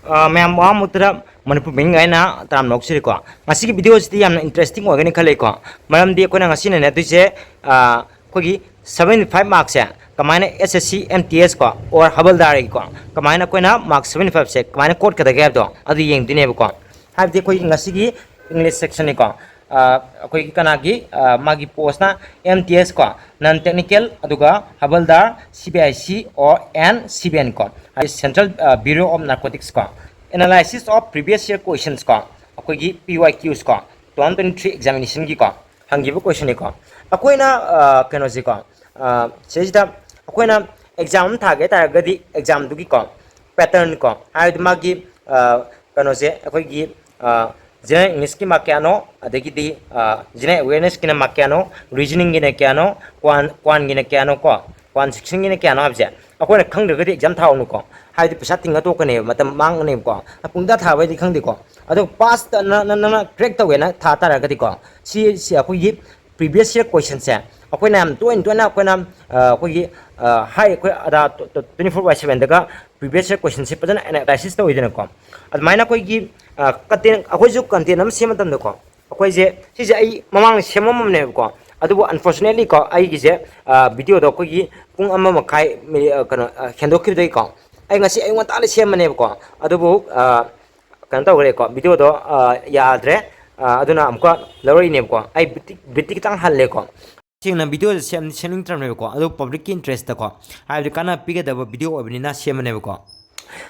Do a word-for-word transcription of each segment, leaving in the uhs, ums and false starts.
ꯑ, ꯃꯌꯥꯝ ꯑꯍꯥꯟꯕꯃꯛꯇꯗ ꯃꯅꯤꯄꯨꯔ ꯃꯤꯡ ꯑꯩꯅ ꯇꯔꯥꯝꯅ ꯑꯣꯛꯆꯔꯤꯀꯣ꯫ ꯉꯁꯤꯒꯤ ꯚꯤꯗꯤꯑꯣꯁꯤꯗꯤ ꯌꯥꯝꯅ ꯏꯟꯇꯔꯦꯁꯇꯤꯡ ꯑꯣꯏꯒꯅꯤ ꯈꯜꯂꯤꯀꯣ꯫ ꯃꯔꯝꯗꯤ ꯑꯩꯈꯣꯏꯅ ꯉꯁꯤ ꯅꯩꯅꯗꯣꯏꯁꯦ, ꯑ, ꯑꯩꯈꯣꯏꯒꯤ seventy five markꯁꯦ ꯀꯃꯥꯏꯅ S S C M T S ꯀꯣ, or ꯍꯕꯜꯗꯥꯔꯒꯤꯀꯣ, ꯀꯃꯥꯏꯅ ꯑꯩꯈꯣꯏꯅ mark seventy fiveꯁꯦ ꯀꯃꯥꯏꯅ ꯀꯣꯠꯀꯗꯒꯦ ꯍꯥꯏꯕꯗꯣ ꯑꯗꯨ ꯌꯦꯡꯗꯣꯏꯅꯦꯕꯀꯣ꯫ ꯍꯥꯏꯕꯗꯤ ꯑꯩꯈꯣꯏꯒꯤ ꯉꯁꯤꯒꯤ English sectionꯅꯤꯀꯣ, ꯑ, ꯑꯩꯈꯣꯏꯒꯤ ꯀꯅꯥꯒꯤ, ꯑ, ꯃꯥꯒꯤ ꯄꯣꯁꯅ M T S ꯀꯣ, non technical, ꯑꯗꯨꯒ ꯍꯕꯜꯗꯥꯔ, C B I C or and C B N ꯀꯣ, ꯍꯥꯏꯗꯤ Central, ꯑ, Bureau of Narcotics ꯀꯣ, analysis of previous year questions ꯀꯣ, ꯑꯩꯈꯣꯏꯒꯤ P Y Qs ꯀꯣ, two thousand twenty three examinationꯒꯤꯀꯣ, ꯍꯪꯈꯤꯕ questionꯅꯤꯀꯣ꯫ ꯑꯩꯈꯣꯏꯅ, ꯑ, ꯀꯩꯅꯣꯁꯤꯀꯣ, ꯑ, ꯁꯤꯗꯩꯁꯤꯗ ꯑꯩꯈꯣꯏꯅ exam ꯑꯃ ꯊꯥꯒꯦ ꯍꯥꯏ ꯇꯥꯔꯒꯗꯤ examꯗꯨꯒꯤꯀꯣ pattern ꯀꯣ, ꯍꯥꯏꯕꯗꯤ ꯃꯥꯒꯤ, ꯑ, ꯀꯩꯅꯣꯁꯦ ꯑꯩꯈꯣꯏꯒꯤ, ꯑ, general Englishꯀꯤ mark ꯀꯌꯥꯅꯣ, ꯑꯗꯒꯤꯗꯤ, ꯑ, general awarenessꯀꯤꯅ mark ꯀꯌꯥꯅꯣ, reasoningꯒꯤꯅ ꯀꯌꯥꯅꯣ, quant, quantꯒꯤꯅ ꯀꯌꯥꯅꯣ ꯀꯣ, quant sectionꯒꯤꯅ ꯀꯌꯥꯅꯣ ꯍꯥꯏꯕꯁꯦ ꯑꯩꯈꯣꯏꯅ ꯈꯪꯗ꯭ꯔꯒꯗꯤ exam ꯊꯥꯎꯅꯨꯀꯣ, ꯍꯥꯏꯕꯗꯤ ꯄꯩꯁꯥ ꯇꯤꯡꯉ ꯇꯣꯛꯀꯅꯦꯕ, ꯃꯇꯝ ꯃꯥꯡꯒꯅꯦꯕꯀꯣ꯫ ꯄꯨꯡꯇꯥ ꯊꯥꯕ ꯍꯥꯏꯗꯤ ꯈꯪꯗꯦꯀꯣ꯫ ꯑꯗꯣ pass ꯅ-, ꯅ-, ꯅꯪꯅ crack ꯇꯧꯒꯦꯅ ꯊꯥ ꯇꯥꯔꯒꯗꯤꯀꯣ, ꯁꯤ, ꯁꯤ ꯑꯩꯈꯣꯏꯒꯤ previous year questionꯁꯦ ꯑꯩꯈꯣꯏꯅ ꯌꯥꯝ ꯇꯣꯏꯅ ꯇꯣꯏꯅ ꯑꯩꯈꯣꯏꯅ, ꯑ, ꯑꯩꯈꯣꯏꯒꯤ, ꯑ, ꯍꯥꯏ, ꯑꯩꯈꯣꯏ ꯑꯗꯥ twenty four by sevenꯗꯒ previous year questionꯁꯦ ꯐꯖꯅ analysis ꯇꯧꯋꯤꯗꯅꯀꯣ꯫ ꯑꯗꯨꯃꯥꯏꯅ ꯑꯩꯈꯣꯏꯒꯤ, ꯑ, content, ꯑꯩꯈꯣꯏꯁꯨ content ꯑꯃ ꯁꯦꯝꯕ ꯃꯇꯝꯗꯀꯣ, ꯑꯩꯈꯣꯏꯁꯦ ꯁꯤꯁꯦ ꯑꯩ ꯃꯃꯥꯡꯗ ꯁꯦꯝꯃꯝꯃꯕꯅꯦꯕꯀꯣ, ꯑꯗꯨꯕꯨ unfortunately ꯀꯣ, ꯑꯩꯒꯤꯁꯦ, ꯑ, videoꯗꯣ ꯑꯩꯈꯣꯏꯒꯤ ꯄꯨꯡ ꯑꯃ ꯃꯈꯥꯏ ꯃꯤꯅꯤ-, ꯑ, ꯀꯩꯅꯣ, ꯑ, ꯍꯦꯟꯗꯣꯛꯈꯤꯕꯗꯒꯤꯀꯣ, ꯑꯩ ꯉꯁꯤ ꯑꯌꯨꯛ ꯉꯟꯇꯥꯗ ꯁꯦꯝꯕꯅꯦꯕꯀꯣ, ꯑꯗꯨꯕꯨ, ꯑ, ꯀꯩꯅꯣ ꯇꯧꯈ꯭ꯔꯦꯀꯣ, videoꯗꯣ, ꯑ, ꯌꯥꯗ꯭ꯔꯦ꯫ ꯑ, ꯑꯗꯨꯅ ꯑꯃꯨꯛꯀ ꯂꯧꯔꯛꯏꯅꯦꯕꯀꯣ꯫ ꯑꯩ ꯕꯤꯠꯇꯤ, ꯕꯤꯠꯇꯤ ꯈꯤꯇꯪ ꯍꯜꯂꯦꯀꯣ꯫ ꯁꯦꯡꯅ videoꯁꯦ ꯁꯦꯝ-, ꯁꯦꯝꯅꯤꯡꯗ꯭ꯔꯕꯅꯦꯕꯀꯣ, ꯑꯗꯣ publicꯀꯤ interestꯇꯀꯣ, ꯍꯥꯏꯕꯗꯤ ꯀꯥꯟꯅꯕ ꯄꯤꯒꯗꯕ video ꯑꯣꯏꯕꯅꯤꯅ ꯁꯦꯝꯕꯅꯦꯕꯀꯣ꯫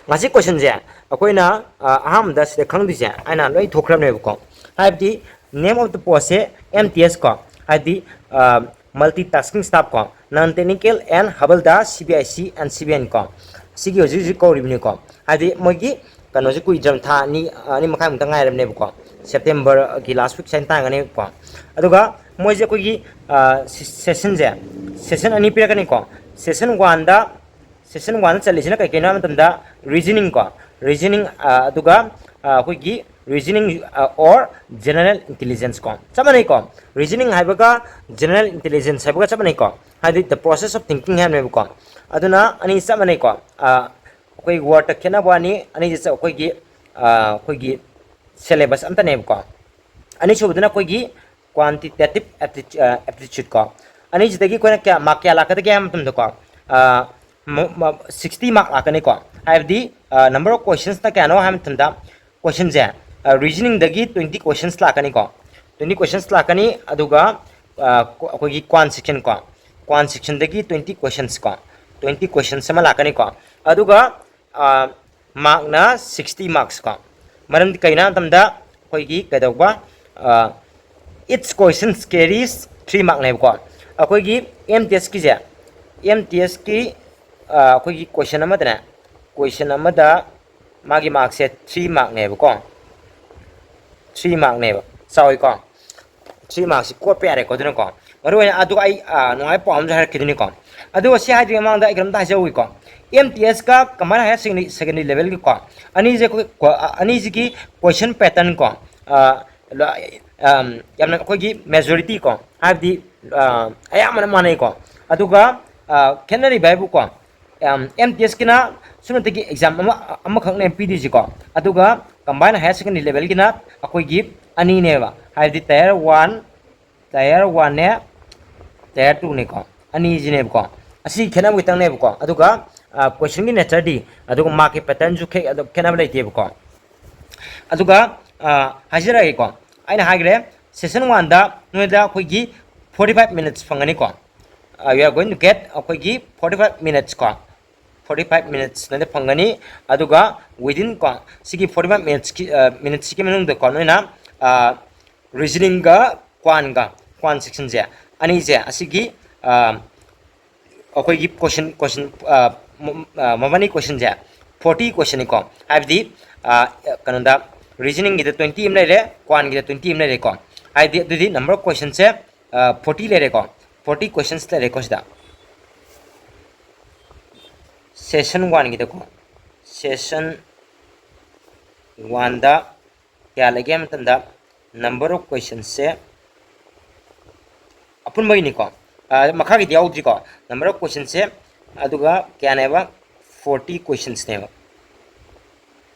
ꯉꯁꯤ questionꯁꯦ ꯑꯩꯈꯣꯏꯅ, ꯑ, ꯑꯍꯥꯟꯕꯗ ꯁꯤꯗ ꯈꯪꯗꯣꯏꯁꯦ ꯑꯩꯅ ꯂꯣꯏ ꯊꯣꯛꯈ꯭ꯔꯕꯅꯦꯕꯀꯣ꯫ ꯍꯥꯏꯕꯗꯤ name of the postꯁꯦ M T S ꯀꯣ, ꯍꯥꯏꯕꯗꯤ, ꯑ, multitasking staff ꯀꯣ, non technical and ꯍꯕꯜꯗꯥꯔ, C B I C and C B N ꯀꯣ, ꯁꯤꯒꯤ ꯍꯧꯖꯤꯛ ꯍꯧꯖꯤꯛ ꯀꯧꯔꯤꯕꯅꯤꯀꯣ꯫ ꯍꯥꯏꯗꯤ ꯃꯣꯏꯒꯤ ꯀꯩꯅꯣꯁꯦ ꯀꯨꯏꯗ꯭ꯔꯕ, ꯊꯥ ꯑꯅꯤ, ꯑꯅꯤ ꯃꯈꯥꯏꯃꯨꯛꯇ ꯉꯥꯏꯔꯕꯅꯦꯕꯀꯣ, Septemberꯒꯤ last week ꯁ꯭ꯋꯥꯏꯗ ꯇꯥꯔꯝꯒꯅꯦꯕꯀꯣ꯫ ꯑꯗꯨꯒ ꯃꯣꯏꯁꯦ ꯑꯩꯈꯣꯏꯒꯤ, ꯑ, ꯁꯤ-, sessionꯁꯦ, session ꯑꯅꯤ ꯄꯤꯔꯛꯀꯅꯤꯀꯣ꯫ Session oneꯗ, session oneꯗ ꯆꯠꯂꯤꯁꯤꯅ ꯀꯩ ꯀꯩꯅꯣ ꯍꯥꯏꯕ ꯃꯇꯝꯗ reasoning ꯀꯣ, reasoning, ꯑ, ꯑꯗꯨꯒ, ꯑ, ꯑꯩꯈꯣꯏꯒꯤ reasoning, ꯑ, or general intelligence ꯀꯣ, ꯆꯞ ꯃꯥꯟꯅꯩꯀꯣ꯫ Reasoning ꯍꯥꯏꯕꯒ general intelligence ꯍꯥꯏꯕꯒ ꯆꯞ ꯃꯥꯟꯅꯩꯀꯣ, ꯍꯥꯏꯗꯤ the process of thinking ꯍꯥꯏꯕꯅꯦꯕꯀꯣ꯫ ꯑꯗꯨꯅ ꯑꯅꯤ ꯆꯞ ꯃꯥꯟꯅꯩꯀꯣ꯫ ꯑ, ꯑꯩꯈꯣꯏ ꯋꯥꯔꯗꯇ ꯈꯦꯠꯅꯕ ꯑꯅꯤ, ꯑꯅꯤꯁꯦ ꯑꯩꯈꯣꯏꯒꯤ ꯑꯩꯈꯣꯏꯒꯤ ꯁꯦꯂꯦꯕꯁ ꯑꯝꯇꯅꯦꯕꯀꯣ꯫ ꯑꯅꯤꯁꯨꯕꯗꯅ ꯑꯩꯈꯣꯏꯒꯤ ꯀ꯭ꯋꯥꯟꯇꯤꯇꯦꯇꯤꯞ ꯑꯦꯞꯇꯤꯆꯨꯠ ꯀꯣ꯫ ꯑꯅꯤꯁꯤꯗꯒꯤ ꯑꯩꯈꯣꯏꯅ ꯀꯌꯥ ꯃꯥꯔꯛ ꯀꯌꯥ ꯂꯥꯛꯀꯗꯒꯦ ꯍꯥꯏꯕ ꯃꯇꯝꯗꯀꯣ, ꯁꯤꯛꯁꯇꯤ ꯃꯥꯔꯛ ꯂꯥꯛꯀꯅꯤꯀꯣ꯫ ꯍꯥꯏꯕꯗꯤ ꯅꯝꯕꯔ ꯑꯣꯐ ꯀꯣꯏꯁꯟꯁꯅ ꯀꯌꯥꯅꯣ ꯍꯥꯏꯕ ꯃꯇꯝꯗ, ꯀꯣꯏꯁꯟꯁꯦ ꯔꯤꯖꯅꯤꯡꯗꯒꯤ ꯇ꯭ꯋꯦꯟꯇꯤ ꯀꯣꯏꯁꯟꯁ ꯂꯥꯛꯀꯅꯤꯀꯣ꯫ ꯇ꯭ꯋꯦꯟꯇꯤ ꯀꯣꯏꯁꯟꯁ ꯂꯥꯛꯀꯅꯤ꯫ ꯑꯗꯨꯒ ꯑꯩꯈꯣꯏꯒꯤ ꯀ꯭ꯋꯥꯟ ꯁꯦꯛꯁꯟ ꯀꯣ, ꯀ꯭ꯋꯥꯟ ꯁꯦꯛꯁꯟꯗꯒꯤ ꯇ꯭ꯋꯦꯟꯇꯤ ꯀꯣꯏꯁꯟꯁ ꯀꯣ, ꯇ꯭ꯋꯦꯟꯇꯤ ꯀꯣꯏꯁꯟꯁ ꯑꯃ ꯂꯥꯛꯀꯅꯤꯀꯣ꯫ ꯑꯗꯨꯒ ꯃꯥꯔꯛꯅ ꯁꯤꯛꯁꯇꯤ ꯃꯥꯔꯛꯁ ꯀꯣ꯫ ꯃꯔꯝꯗꯤ ꯀꯩꯅꯣ ꯍꯥꯏꯕ ꯃꯇꯝꯗ ꯑꯩꯈꯣꯏꯒꯤ ꯀꯩꯗꯧꯕ, ꯏꯠꯁ ꯀꯣꯏꯁꯟꯁ ꯀꯦꯔꯤꯁ ꯊ꯭ꯔꯤ ꯃꯥꯔꯛꯅꯦꯕꯀꯣ꯫ ꯑꯩꯈꯣꯏꯒꯤ ꯑꯦꯝ ꯇꯤ ꯑꯦꯁꯀꯤꯁꯦ, ꯑꯦꯝ ꯇꯤ ꯑꯦꯁꯀꯤ ꯑꯩꯈꯣꯏꯒꯤ ꯀꯣꯏꯁꯟ ꯑꯃꯗꯅꯦ, ꯀꯣꯏꯁꯟ ꯑꯃꯗ ꯃꯥꯒꯤ ꯃꯥꯔꯛꯁꯦ ꯊ꯭ꯔꯤ ꯃꯥꯔꯛꯅꯦꯕꯀꯣ꯫ ꯊ꯭ꯔꯤ ꯃꯥꯔꯛꯅꯦꯕ꯫ ꯆꯥꯎꯏꯀꯣ? ꯊ꯭ꯔꯤ ꯃꯥꯔꯛꯁꯤ ꯀꯣꯠꯄ ꯌꯥꯔꯦꯀꯣ꯫ ꯑꯗꯨꯅꯀꯣ, ꯃꯔꯨ ꯑꯣꯏꯅ ꯑꯗꯨꯒ ꯑꯩ ꯅꯨꯡꯉꯥꯏꯕ ꯄꯥꯎ ꯑꯃꯁꯨ ꯍꯥꯏꯔꯛꯈꯤꯗꯣꯏꯅꯤꯀꯣ꯫ ꯑꯗꯨꯒ ꯁꯤ ꯍꯥꯏꯗ꯭ꯔꯤꯉꯩ ꯃꯃꯥꯡꯗ ꯑꯩ ꯀꯩꯅꯣꯝꯇ ꯍꯥꯏꯖꯍꯧꯒꯦꯀꯣ꯫ ꯑꯦꯝ ꯇꯤ ꯑꯦꯁꯀ ꯀꯃꯥꯏꯅ ꯍꯥꯏꯌꯔ ꯁꯦꯀꯦꯟꯗꯔꯤ ꯂꯦꯚꯦꯜꯒꯤꯀꯣ, ꯑꯅꯤꯁꯦ ꯑꯩꯈꯣꯏ ꯑꯅꯤꯁꯤꯒꯤ ꯀꯣꯏꯁꯟ ꯄꯦꯇꯔꯟ ꯀꯣ, ꯌꯥꯝꯅ ꯑꯩꯈꯣꯏꯒꯤ ꯃꯦꯖꯣꯔꯤꯇꯤ ꯀꯣ, ꯍꯥꯏꯕꯗꯤ ꯑꯌꯥꯝꯕꯅ ꯃꯥꯟꯅꯩꯀꯣ꯫ ꯑꯗꯨꯒ ꯈꯦꯠꯅꯔꯤꯕ ꯍꯥꯏꯕꯨꯀꯣ, ꯑꯦꯝ ꯇꯤ ꯑꯦꯁꯀꯤꯅ ꯁꯨꯞꯅꯇꯒꯤ ꯑꯦꯛꯖꯥꯝ ꯑꯃ ꯑꯃꯈꯛꯅꯦ ꯄꯤꯗꯣꯏꯁꯤꯀꯣ꯫ ꯑꯗꯨꯒ ꯀꯝꯕꯥꯏꯟ ꯍꯥꯌꯔ ꯁꯦꯀꯦꯟꯗꯔꯤ ꯂꯦꯚꯦꯜꯒꯤꯅ ꯑꯩꯈꯣꯏꯒꯤ ꯑꯅꯤꯅꯦꯕ, ꯍꯥꯏꯕꯗꯤ ꯇꯥꯌꯔ ꯋꯥꯟ, ꯇꯥꯌꯔ ꯋꯥꯟꯅꯦ, ꯇꯥꯌꯔ ꯇꯨꯅꯦꯀꯣ, ꯑꯅꯤꯁꯤꯅꯦꯕꯀꯣ꯫ ꯑꯁꯤ ꯈꯦꯠꯅꯕ ꯈꯤꯇꯪꯅꯦꯕꯀꯣ꯫ ꯑꯗꯨꯒ ꯀꯣꯏꯁꯟꯒꯤ ꯅꯦꯆꯔꯗꯤ, ꯑꯗꯨꯒ ꯃꯥꯔꯛꯀꯤ ꯄꯦꯇꯔꯟꯁꯨ ꯈꯦꯠꯅꯕ ꯂꯩꯇꯦꯕꯀꯣ꯫ ꯑꯗꯨꯒ ꯍꯥꯏꯖꯔꯛꯑꯒꯦꯀꯣ, ꯑꯩꯅ ꯍꯥꯏꯈ꯭ꯔꯦ, ꯁꯦꯁꯟ ꯋꯥꯟꯗ ꯅꯣꯏꯗ ꯑꯩꯈꯣꯏꯒꯤ ꯐꯣꯔꯇꯤ ꯐꯥꯏꯚ ꯃꯤꯅꯠꯁ ꯐꯪꯒꯅꯤꯀꯣ꯫ You are going to get ꯑꯩꯈꯣꯏꯒꯤ ꯐꯣꯔꯇꯤ ꯐꯥꯏꯚ ꯃꯤꯅꯠꯁ ꯀꯣ, ꯐꯣꯔꯇꯤ ꯐꯥꯏꯚ ꯃꯤꯅꯠꯁ ꯅꯣꯏꯗ ꯐꯪꯒꯅꯤ꯫ ꯑꯗꯨꯒ ꯋꯤꯗꯤꯟ ꯀꯣ, ꯁꯤꯒꯤ ꯐꯣꯔꯇꯤ ꯐꯥꯏꯚ ꯃꯤꯅꯠꯁꯀꯤ ꯃꯤꯅꯠꯁꯤꯒꯤ ꯃꯅꯨꯡꯗꯀꯣ ꯅꯣꯏꯅ ꯔꯤꯖꯅꯤꯡꯒ ꯀ꯭ꯋꯥꯟꯒ, ꯀ꯭ꯋꯥꯟ ꯁꯦꯛꯁꯟꯁꯦ, ꯑꯅꯤꯁꯦ ꯑꯁꯤꯒꯤ ꯑꯩꯈꯣꯏꯒꯤ ꯀꯣꯏꯁꯟ ꯀꯣꯏꯁꯟ ꯃꯕꯥꯅꯤ ꯀꯣꯏꯁꯟꯁꯦ ꯐꯣꯔꯇꯤ ꯀꯣꯏꯁꯟꯅꯤꯀꯣ꯫ ꯍꯥꯏꯕꯗꯤ ꯀꯩꯅꯣꯗ ꯔꯤꯖꯅꯤꯡꯒꯤꯗ ꯇ꯭ꯋꯦꯟꯇꯤ ꯑꯃ ꯂꯩꯔꯦ, ꯀ꯭ꯋꯥꯟꯒꯤꯗ ꯇ꯭ꯋꯦꯟꯇꯤ ꯑꯃ ꯂꯩꯔꯦꯀꯣ꯫ ꯍꯥꯏꯗꯤ ꯑꯗꯨꯗꯤ ꯅꯝꯕꯔ ꯑꯣꯐ ꯀꯣꯏꯁꯟꯁꯦ ꯐꯣꯔꯇꯤ ꯂꯩꯔꯦꯀꯣ꯫ ꯐꯣꯔꯇꯤ ꯀꯣꯏꯁꯟꯁ ꯂꯩꯔꯦꯀꯣ ꯁꯤꯗ꯫ ꯁꯦꯁꯟ ꯋꯥꯟꯒꯤꯗꯀꯣ, ꯁꯦꯁꯟ ꯋꯥꯟꯗ ꯀꯌꯥ ꯂꯩꯒꯦ ꯍꯥꯏꯕ ꯃꯇꯝꯗ, ꯅꯝꯕꯔ ꯑꯣꯐ ꯀꯣꯏꯁꯟꯁꯦ ꯑꯄꯨꯟꯕꯒꯤꯅꯤꯀꯣ, ꯃꯈꯥꯒꯤꯗꯤ ꯌꯥꯎꯗ꯭ꯔꯤꯀꯣ꯫ ꯅꯝꯕꯔ ꯑꯣꯐ ꯀꯣꯏꯁꯟꯁꯦ ꯑꯗꯨꯒ ꯀꯌꯥꯅꯦꯕ? ꯐꯣꯔꯇꯤ ꯀꯣꯏꯁꯟꯁꯅꯦꯕ꯫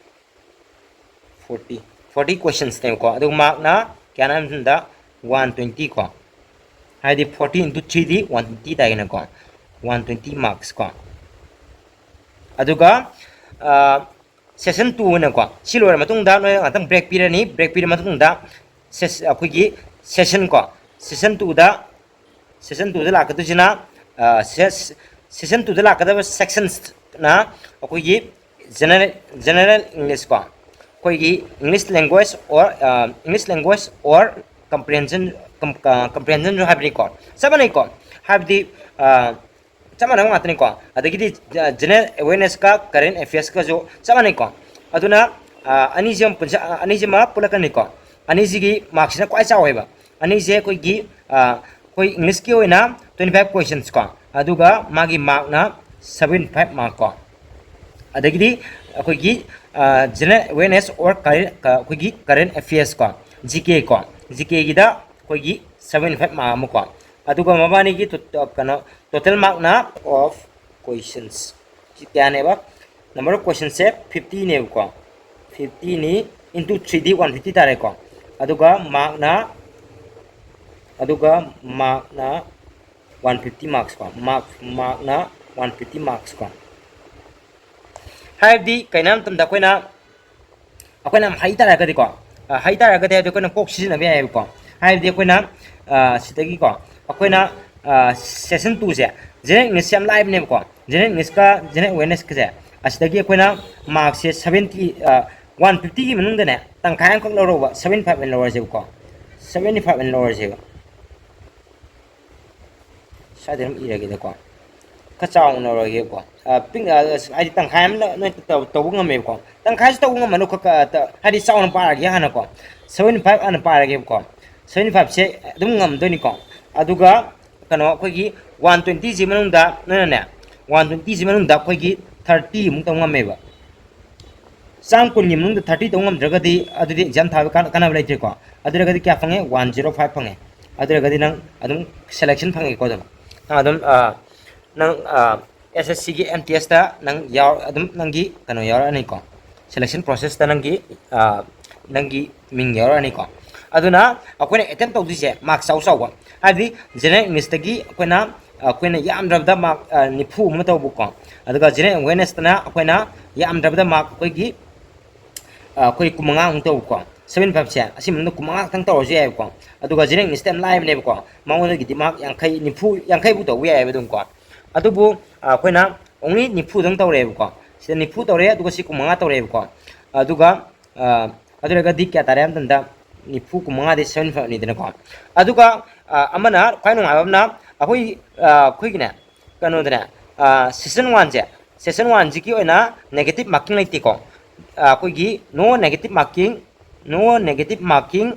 ꯐꯣꯔꯇꯤ ꯐꯣꯔꯇꯤ ꯀꯣꯏꯁꯟꯁꯅꯦꯕꯀꯣ꯫ ꯑꯗꯨꯒ ꯃꯥꯔꯛꯅ ꯀꯌꯥꯅꯣ ꯍꯥꯏꯕ ꯃꯇꯝꯗ ꯋꯥꯟ ꯇ꯭ꯋꯦꯟꯇꯤ ꯀꯣ꯫ ꯍꯥꯏꯗꯤ ꯐꯣꯔꯇꯤ ꯏꯟꯇꯨ ꯊ꯭ꯔꯤꯗꯤ ꯋꯥꯟ ꯇ꯭ꯋꯦꯟꯇꯤ ꯇꯥꯏꯅꯀꯣ꯫ ꯋꯥꯟ ꯇ꯭ꯋꯦꯟꯇꯤ ꯃꯥꯔꯛꯁ ꯀꯣ꯫ ꯑꯗꯨꯒ ꯁꯦꯁꯟ ꯇꯨ ꯑꯣꯏꯅꯀꯣ, ꯁꯤ ꯂꯣꯏꯔ ꯃꯇꯨꯡꯗ ꯅꯣꯏ ꯉꯥꯛꯇꯪ ꯕ꯭ꯔꯦꯛ ꯄꯤꯔꯅꯤ꯫ ꯕ꯭ꯔꯦꯛ ꯄꯤꯔ ꯃꯇꯨꯡꯗ ꯁꯦꯁ-, ꯑꯩꯈꯣꯏꯒꯤ ꯁꯦꯁꯟ ꯀꯣ, ꯁꯦꯁꯟ ꯇꯨꯗ, ꯁꯦꯁꯟ ꯇꯨꯗ ꯂꯥꯛꯀꯗꯣꯏꯁꯤꯅ, ꯑ, ꯁꯦꯁ-, ꯁꯦꯁꯟ ꯇꯨꯗ ꯂꯥꯛꯀꯗꯕ ꯁꯦꯛꯁꯟꯁꯅ ꯑꯩꯈꯣꯏꯒꯤ ꯖꯦꯅꯔꯦꯜ, ꯖꯦꯅꯔꯦꯜ ꯏꯪꯂꯤꯁ ꯀꯣ, ꯑꯩꯈꯣꯏꯒꯤ English language or, ꯑ, English language or comprehension, com-, ꯑ, comprehension ꯍꯥꯏꯕꯅꯤꯀꯣ꯫ ꯆꯞ ꯃꯥꯟꯅꯩꯀꯣ꯫ ꯍꯥꯏꯕꯗꯤ, ꯑ, ꯆꯞ ꯃꯥꯟꯅꯕ ꯉꯥꯛꯇꯅꯤꯀꯣ꯫ ꯑꯗꯒꯤꯗꯤ, ꯑ, ꯖꯦꯅꯔꯦꯜ ꯑꯦꯋꯦꯔꯅꯦꯁꯀ ꯀꯔꯦꯟ ꯑꯦꯐꯤꯌꯔꯁꯀꯁꯨ ꯆꯞ ꯃꯥꯟꯅꯩꯀꯣ꯫ ꯑꯗꯨꯅ, ꯑ, ꯑꯅꯤꯁꯤꯃ ꯄꯨꯟꯁ-, ꯑ, ꯑꯅꯤꯁꯤꯃ ꯄꯨꯜꯂꯛꯀꯅꯤꯀꯣ꯫ ꯑꯅꯤꯁꯤꯒꯤ ꯃꯥꯔꯛꯁꯤꯅ ꯈ꯭ꯋꯥꯏ ꯆꯥꯎꯋꯦꯕ꯫ ꯑꯅꯤꯁꯦ ꯑꯩꯈꯣꯏꯒꯤ, ꯑ, ꯑꯩꯈꯣꯏ ꯏꯪꯂꯤꯁꯀꯤ ꯑꯣꯏꯅ twenty five questions ꯀꯣ, ꯑꯗꯨꯒ ꯃꯥꯒꯤ ꯃꯥꯔꯛꯅ seventy five mark ꯀꯣ꯫ ꯑꯗꯒꯤꯗꯤ ꯑꯩꯈꯣꯏꯒꯤ, ꯑ, ꯖꯦꯅꯔꯦꯜ ꯑꯦꯋꯦꯔꯅꯦꯁ ꯑꯣꯔ ꯀꯔꯦꯟ, ꯑ, ꯑꯩꯈꯣꯏꯒꯤ ꯀꯔꯦꯟ ꯑꯦꯐꯤꯌꯔꯁ ꯀꯣ, ꯖꯤ ꯀꯦ ꯀꯣ, ꯖꯤ ꯀꯦꯒꯤꯗ ꯑꯩꯈꯣꯏꯒꯤ seventy five mark ꯑꯃꯀꯣ꯫ ꯑꯗꯨꯒ ꯃꯕꯥꯅꯤꯒꯤ ꯇꯣ-, ꯀꯩꯅꯣ, total markꯅ of questions ꯁꯤ ꯀꯌꯥꯅꯦꯕ? Number of questionsꯁꯦ fiftyꯅꯦꯕꯀꯣ꯫ Fiftyꯅꯤ into threeꯗꯤ one fifty ꯇꯥꯔꯦꯀꯣ꯫ ꯑꯗꯨꯒ ꯃꯥꯔꯛꯅ, ꯑꯗꯨꯒ ꯃꯥꯔꯛꯅ one fifty marks ꯀꯣ꯫ ꯃꯥꯔꯛ, ꯃꯥꯔꯛꯅ one fifty marks ꯀꯣ꯫ ꯍꯥꯏꯕꯗꯤ ꯀꯩꯅꯣ ꯍꯥꯏꯕ ꯃꯇꯝꯗ ꯑꯩꯈꯣꯏꯅ, ꯑꯩꯈꯣꯏꯅ ꯌꯥꯝ ꯍꯩ ꯇꯥꯔꯒꯗꯤꯀꯣ, ꯑ, ꯍꯩ ꯇꯥꯔꯒꯗꯤ ꯍꯥꯏꯕꯗꯤ ꯑꯩꯈꯣꯏꯅ ꯀꯣꯛ ꯁꯤꯖꯤꯟꯅꯕ ꯌꯥꯏꯑꯕꯀꯣ꯫ ꯍꯥꯏꯕꯗꯤ ꯑꯩꯈꯣꯏꯅ, ꯑ, ꯁꯤꯗꯒꯤꯀꯣ, ꯑꯩꯈꯣꯏꯅ, ꯑ, ꯁꯦꯁꯟ ꯇꯨꯁꯦ, ꯖꯦꯅꯔꯦꯜ ꯏꯪꯂꯤꯁꯁꯦ ꯌꯥꯝ ꯂꯥꯏꯕꯅꯦꯕꯀꯣ꯫ ꯖꯦꯅꯔꯦꯜ ꯏꯪꯂꯤꯁꯀ ꯖꯦꯅꯔꯦꯜ ꯑꯦꯋꯦꯔꯅꯦꯁꯀꯁꯦ, ꯑꯁꯤꯗꯒꯤ ꯑꯩꯈꯣꯏꯅ ꯃꯥꯔꯛꯁꯦ seventy, ꯑ, one fiftyꯒꯤ ꯃꯅꯨꯡꯗꯅꯦ ꯇꯪꯈꯥꯏ ꯑꯃꯈꯛ ꯂꯧꯔꯧꯕ, seventy five ꯑꯣꯏꯅ ꯂꯧꯔꯁꯦꯕꯀꯣ꯫ Seventy five ꯑꯣꯏꯅ ꯂꯧꯔꯁꯦꯕ꯫ ꯁ꯭ꯋꯥꯏꯗ ꯑꯗꯨꯝ ꯏꯔꯒꯦꯗꯀꯣ꯫ ꯈꯔ ꯆꯥꯎꯅ ꯂꯧꯔꯒꯦꯕꯀꯣ꯫ ꯑ, ꯄꯤꯛ-, ꯑ, ꯍꯥꯏꯗꯤ ꯇꯪꯈꯥꯏ ꯑꯃ ꯅꯣꯏ ꯇꯧ-, ꯇꯧꯕ ꯉꯝꯃꯦꯕꯀꯣ꯫ ꯇꯪꯈꯥꯏꯁꯨ ꯇꯧꯕ ꯉꯝꯃꯅꯨ, ꯈ-, ꯈ-, ꯇ-, ꯍꯥꯏꯗꯤ ꯆꯥꯎꯅ ꯄꯥꯔꯒꯦ ꯍꯥꯟꯅꯀꯣ꯫ Seventy five ꯍꯥꯟꯅ ꯄꯥꯔꯒꯦꯕꯀꯣ꯫ Seventy fiveꯁꯦ ꯑꯗꯨꯝ ꯉꯝꯗꯣꯏꯅꯤꯀꯣ꯫ ꯑꯗꯨꯒ ꯀꯩꯅꯣ, ꯑꯩꯈꯣꯏꯒꯤ one twentyꯁꯤ ꯃꯅꯨꯡꯗ ꯅꯣꯏꯅꯅꯦ, one twentyꯁꯤ ꯃꯅꯨꯡꯗ ꯑꯩꯈꯣꯏꯒꯤ thirty ꯑꯃꯨꯛ ꯇꯧ ꯉꯝꯃꯦꯕ꯫ ꯆꯥꯝ ꯀꯨꯟꯒꯤ ꯃꯅꯨꯡꯗ thirty ꯇꯧ ꯉꯝꯗ꯭ꯔꯒꯗꯤ ꯑꯗꯨꯗꯤ exam ꯊꯥꯕ ꯀꯥꯟ-, ꯀꯥꯟꯅꯕ ꯂꯩꯇ꯭ꯔꯦꯀꯣ꯫ ꯑꯗꯨ ꯑꯣꯏꯔꯒꯗꯤ ꯀꯌꯥ ꯐꯪꯉꯦ? One zero five ꯐꯪꯉꯦ꯫ ꯑꯗꯨ ꯑꯣꯏꯔꯒꯗꯤ ꯅꯪ ꯑꯗꯨꯝ selection ꯐꯪꯉꯦꯀꯣ ꯑꯗꯨꯝ꯫ ꯅꯪ ꯑꯗꯨꯝ, ꯑ, ꯅꯪ, ꯑ, ꯑꯦꯁ ꯑꯦꯁ ꯁꯤꯒꯤ ꯑꯦꯝ ꯇꯤ ꯑꯦꯁꯇ ꯅꯪ ꯌꯥꯎ ꯑꯗꯨꯝ ꯅꯪꯒꯤ ꯀꯩꯅꯣ ꯌꯥꯎꯔꯛꯑꯅꯤꯀꯣ, ꯁꯦꯂꯦꯛꯁꯟ ꯄ꯭ꯔꯣꯁꯦꯁꯇ ꯅꯪꯒꯤ ꯅꯪꯒꯤ ꯃꯤꯡ ꯌꯥꯎꯔꯛꯑꯅꯤꯀꯣ꯫ ꯑꯗꯨꯅ ꯑꯩꯈꯣꯏꯅ ꯑꯦꯇꯦꯝ ꯇꯧꯗꯣꯏꯁꯦ ꯃꯥꯔꯛ ꯆꯥꯎ ꯆꯥꯎꯕ, ꯍꯥꯏꯕꯗꯤ ꯖꯦꯅꯔꯦꯜ ꯏꯪꯂꯤꯁꯇꯒꯤ ꯑꯩꯈꯣꯏꯅ ꯑꯩꯈꯣꯏꯅ ꯌꯥꯝꯗ꯭ꯔꯕꯗ ꯃꯥꯔꯛ ꯅꯤꯐꯨ ꯑꯃ ꯇꯧꯕꯀꯣ꯫ ꯑꯗꯨꯒ ꯖꯦꯅꯔꯦꯜ ꯑꯦꯋꯦꯔꯅꯦꯁꯇꯅ ꯑꯩꯈꯣꯏꯅ ꯌꯥꯝꯗ꯭ꯔꯕꯗ ꯃꯥꯔꯛ ꯑꯩꯈꯣꯏꯒꯤ ꯑꯩꯈꯣꯏ ꯀꯨꯟꯃꯉꯥꯃꯨꯛ ꯇꯧꯕꯀꯣ꯫ ꯁꯕꯦꯟ ꯐꯥꯏꯚꯁꯦ ꯑꯁꯤ ꯃꯅꯨꯡꯗ ꯀꯨꯟꯃꯉꯥ ꯈꯛꯇꯪ ꯇꯧꯔꯁꯨ ꯌꯥꯏꯕꯀꯣ꯫ ꯑꯗꯨꯒ ꯖꯦꯅꯔꯦꯜ ꯏꯪꯂꯤꯁꯇ ꯌꯥꯝ ꯂꯥꯏꯕꯅꯦꯕꯀꯣ, ꯃꯉꯣꯟꯗꯒꯤꯗꯤ ꯃꯥꯔꯛ ꯌꯥꯡꯈꯩ, ꯅꯤꯐꯨ, ꯌꯥꯡꯈꯩꯕꯨ ꯇꯧꯕ ꯌꯥꯏꯑꯕ ꯑꯗꯨꯝꯀꯣ꯫ ꯑꯗꯨꯕꯨ ꯑꯩꯈꯣꯏꯅ ꯑꯣꯡꯂꯤ ꯅꯤꯐꯨꯗꯪ ꯇꯧꯔꯛꯑꯦꯕꯀꯣ꯫ ꯁꯤꯗ ꯅꯤꯐꯨ ꯇꯧꯔꯦ, ꯑꯗꯨꯒ ꯁꯤ ꯀꯨꯟꯃꯉꯥ ꯇꯧꯔꯛꯑꯦꯕꯀꯣ꯫ ꯑꯗꯨꯒ ꯑꯗꯨ ꯑꯣꯏꯔꯒꯗꯤ ꯀꯌꯥ ꯇꯥꯔꯦ ꯍꯥꯏꯕ ꯃꯇꯝꯗ ꯅꯤꯐꯨ ꯀꯨꯟꯃꯉꯥꯗꯤ ꯁꯕꯦꯟ ꯐꯥꯏꯚꯅꯤꯗꯅꯀꯣ꯫ ꯑꯗꯨꯒ ꯑꯃꯅ ꯈ꯭ꯋꯥꯏ ꯅꯨꯡꯉꯥꯏꯕ ꯑꯃꯅ ꯑꯩꯈꯣꯏ ꯑꯩꯈꯣꯏꯒꯤꯅꯦ, ꯀꯩꯅꯣꯗꯅꯦ, ꯁꯦꯁꯟ ꯋꯥꯟꯁꯦ, ꯁꯦꯁꯟ ꯋꯥꯟꯁꯤꯒꯤ ꯑꯣꯏꯅ ꯅꯦꯒꯦꯇꯤꯞ ꯃꯥꯔꯀꯤꯡ ꯂꯩꯇꯦꯀꯣ꯫ ꯑꯩꯈꯣꯏꯒꯤ no negative marking, no negative marking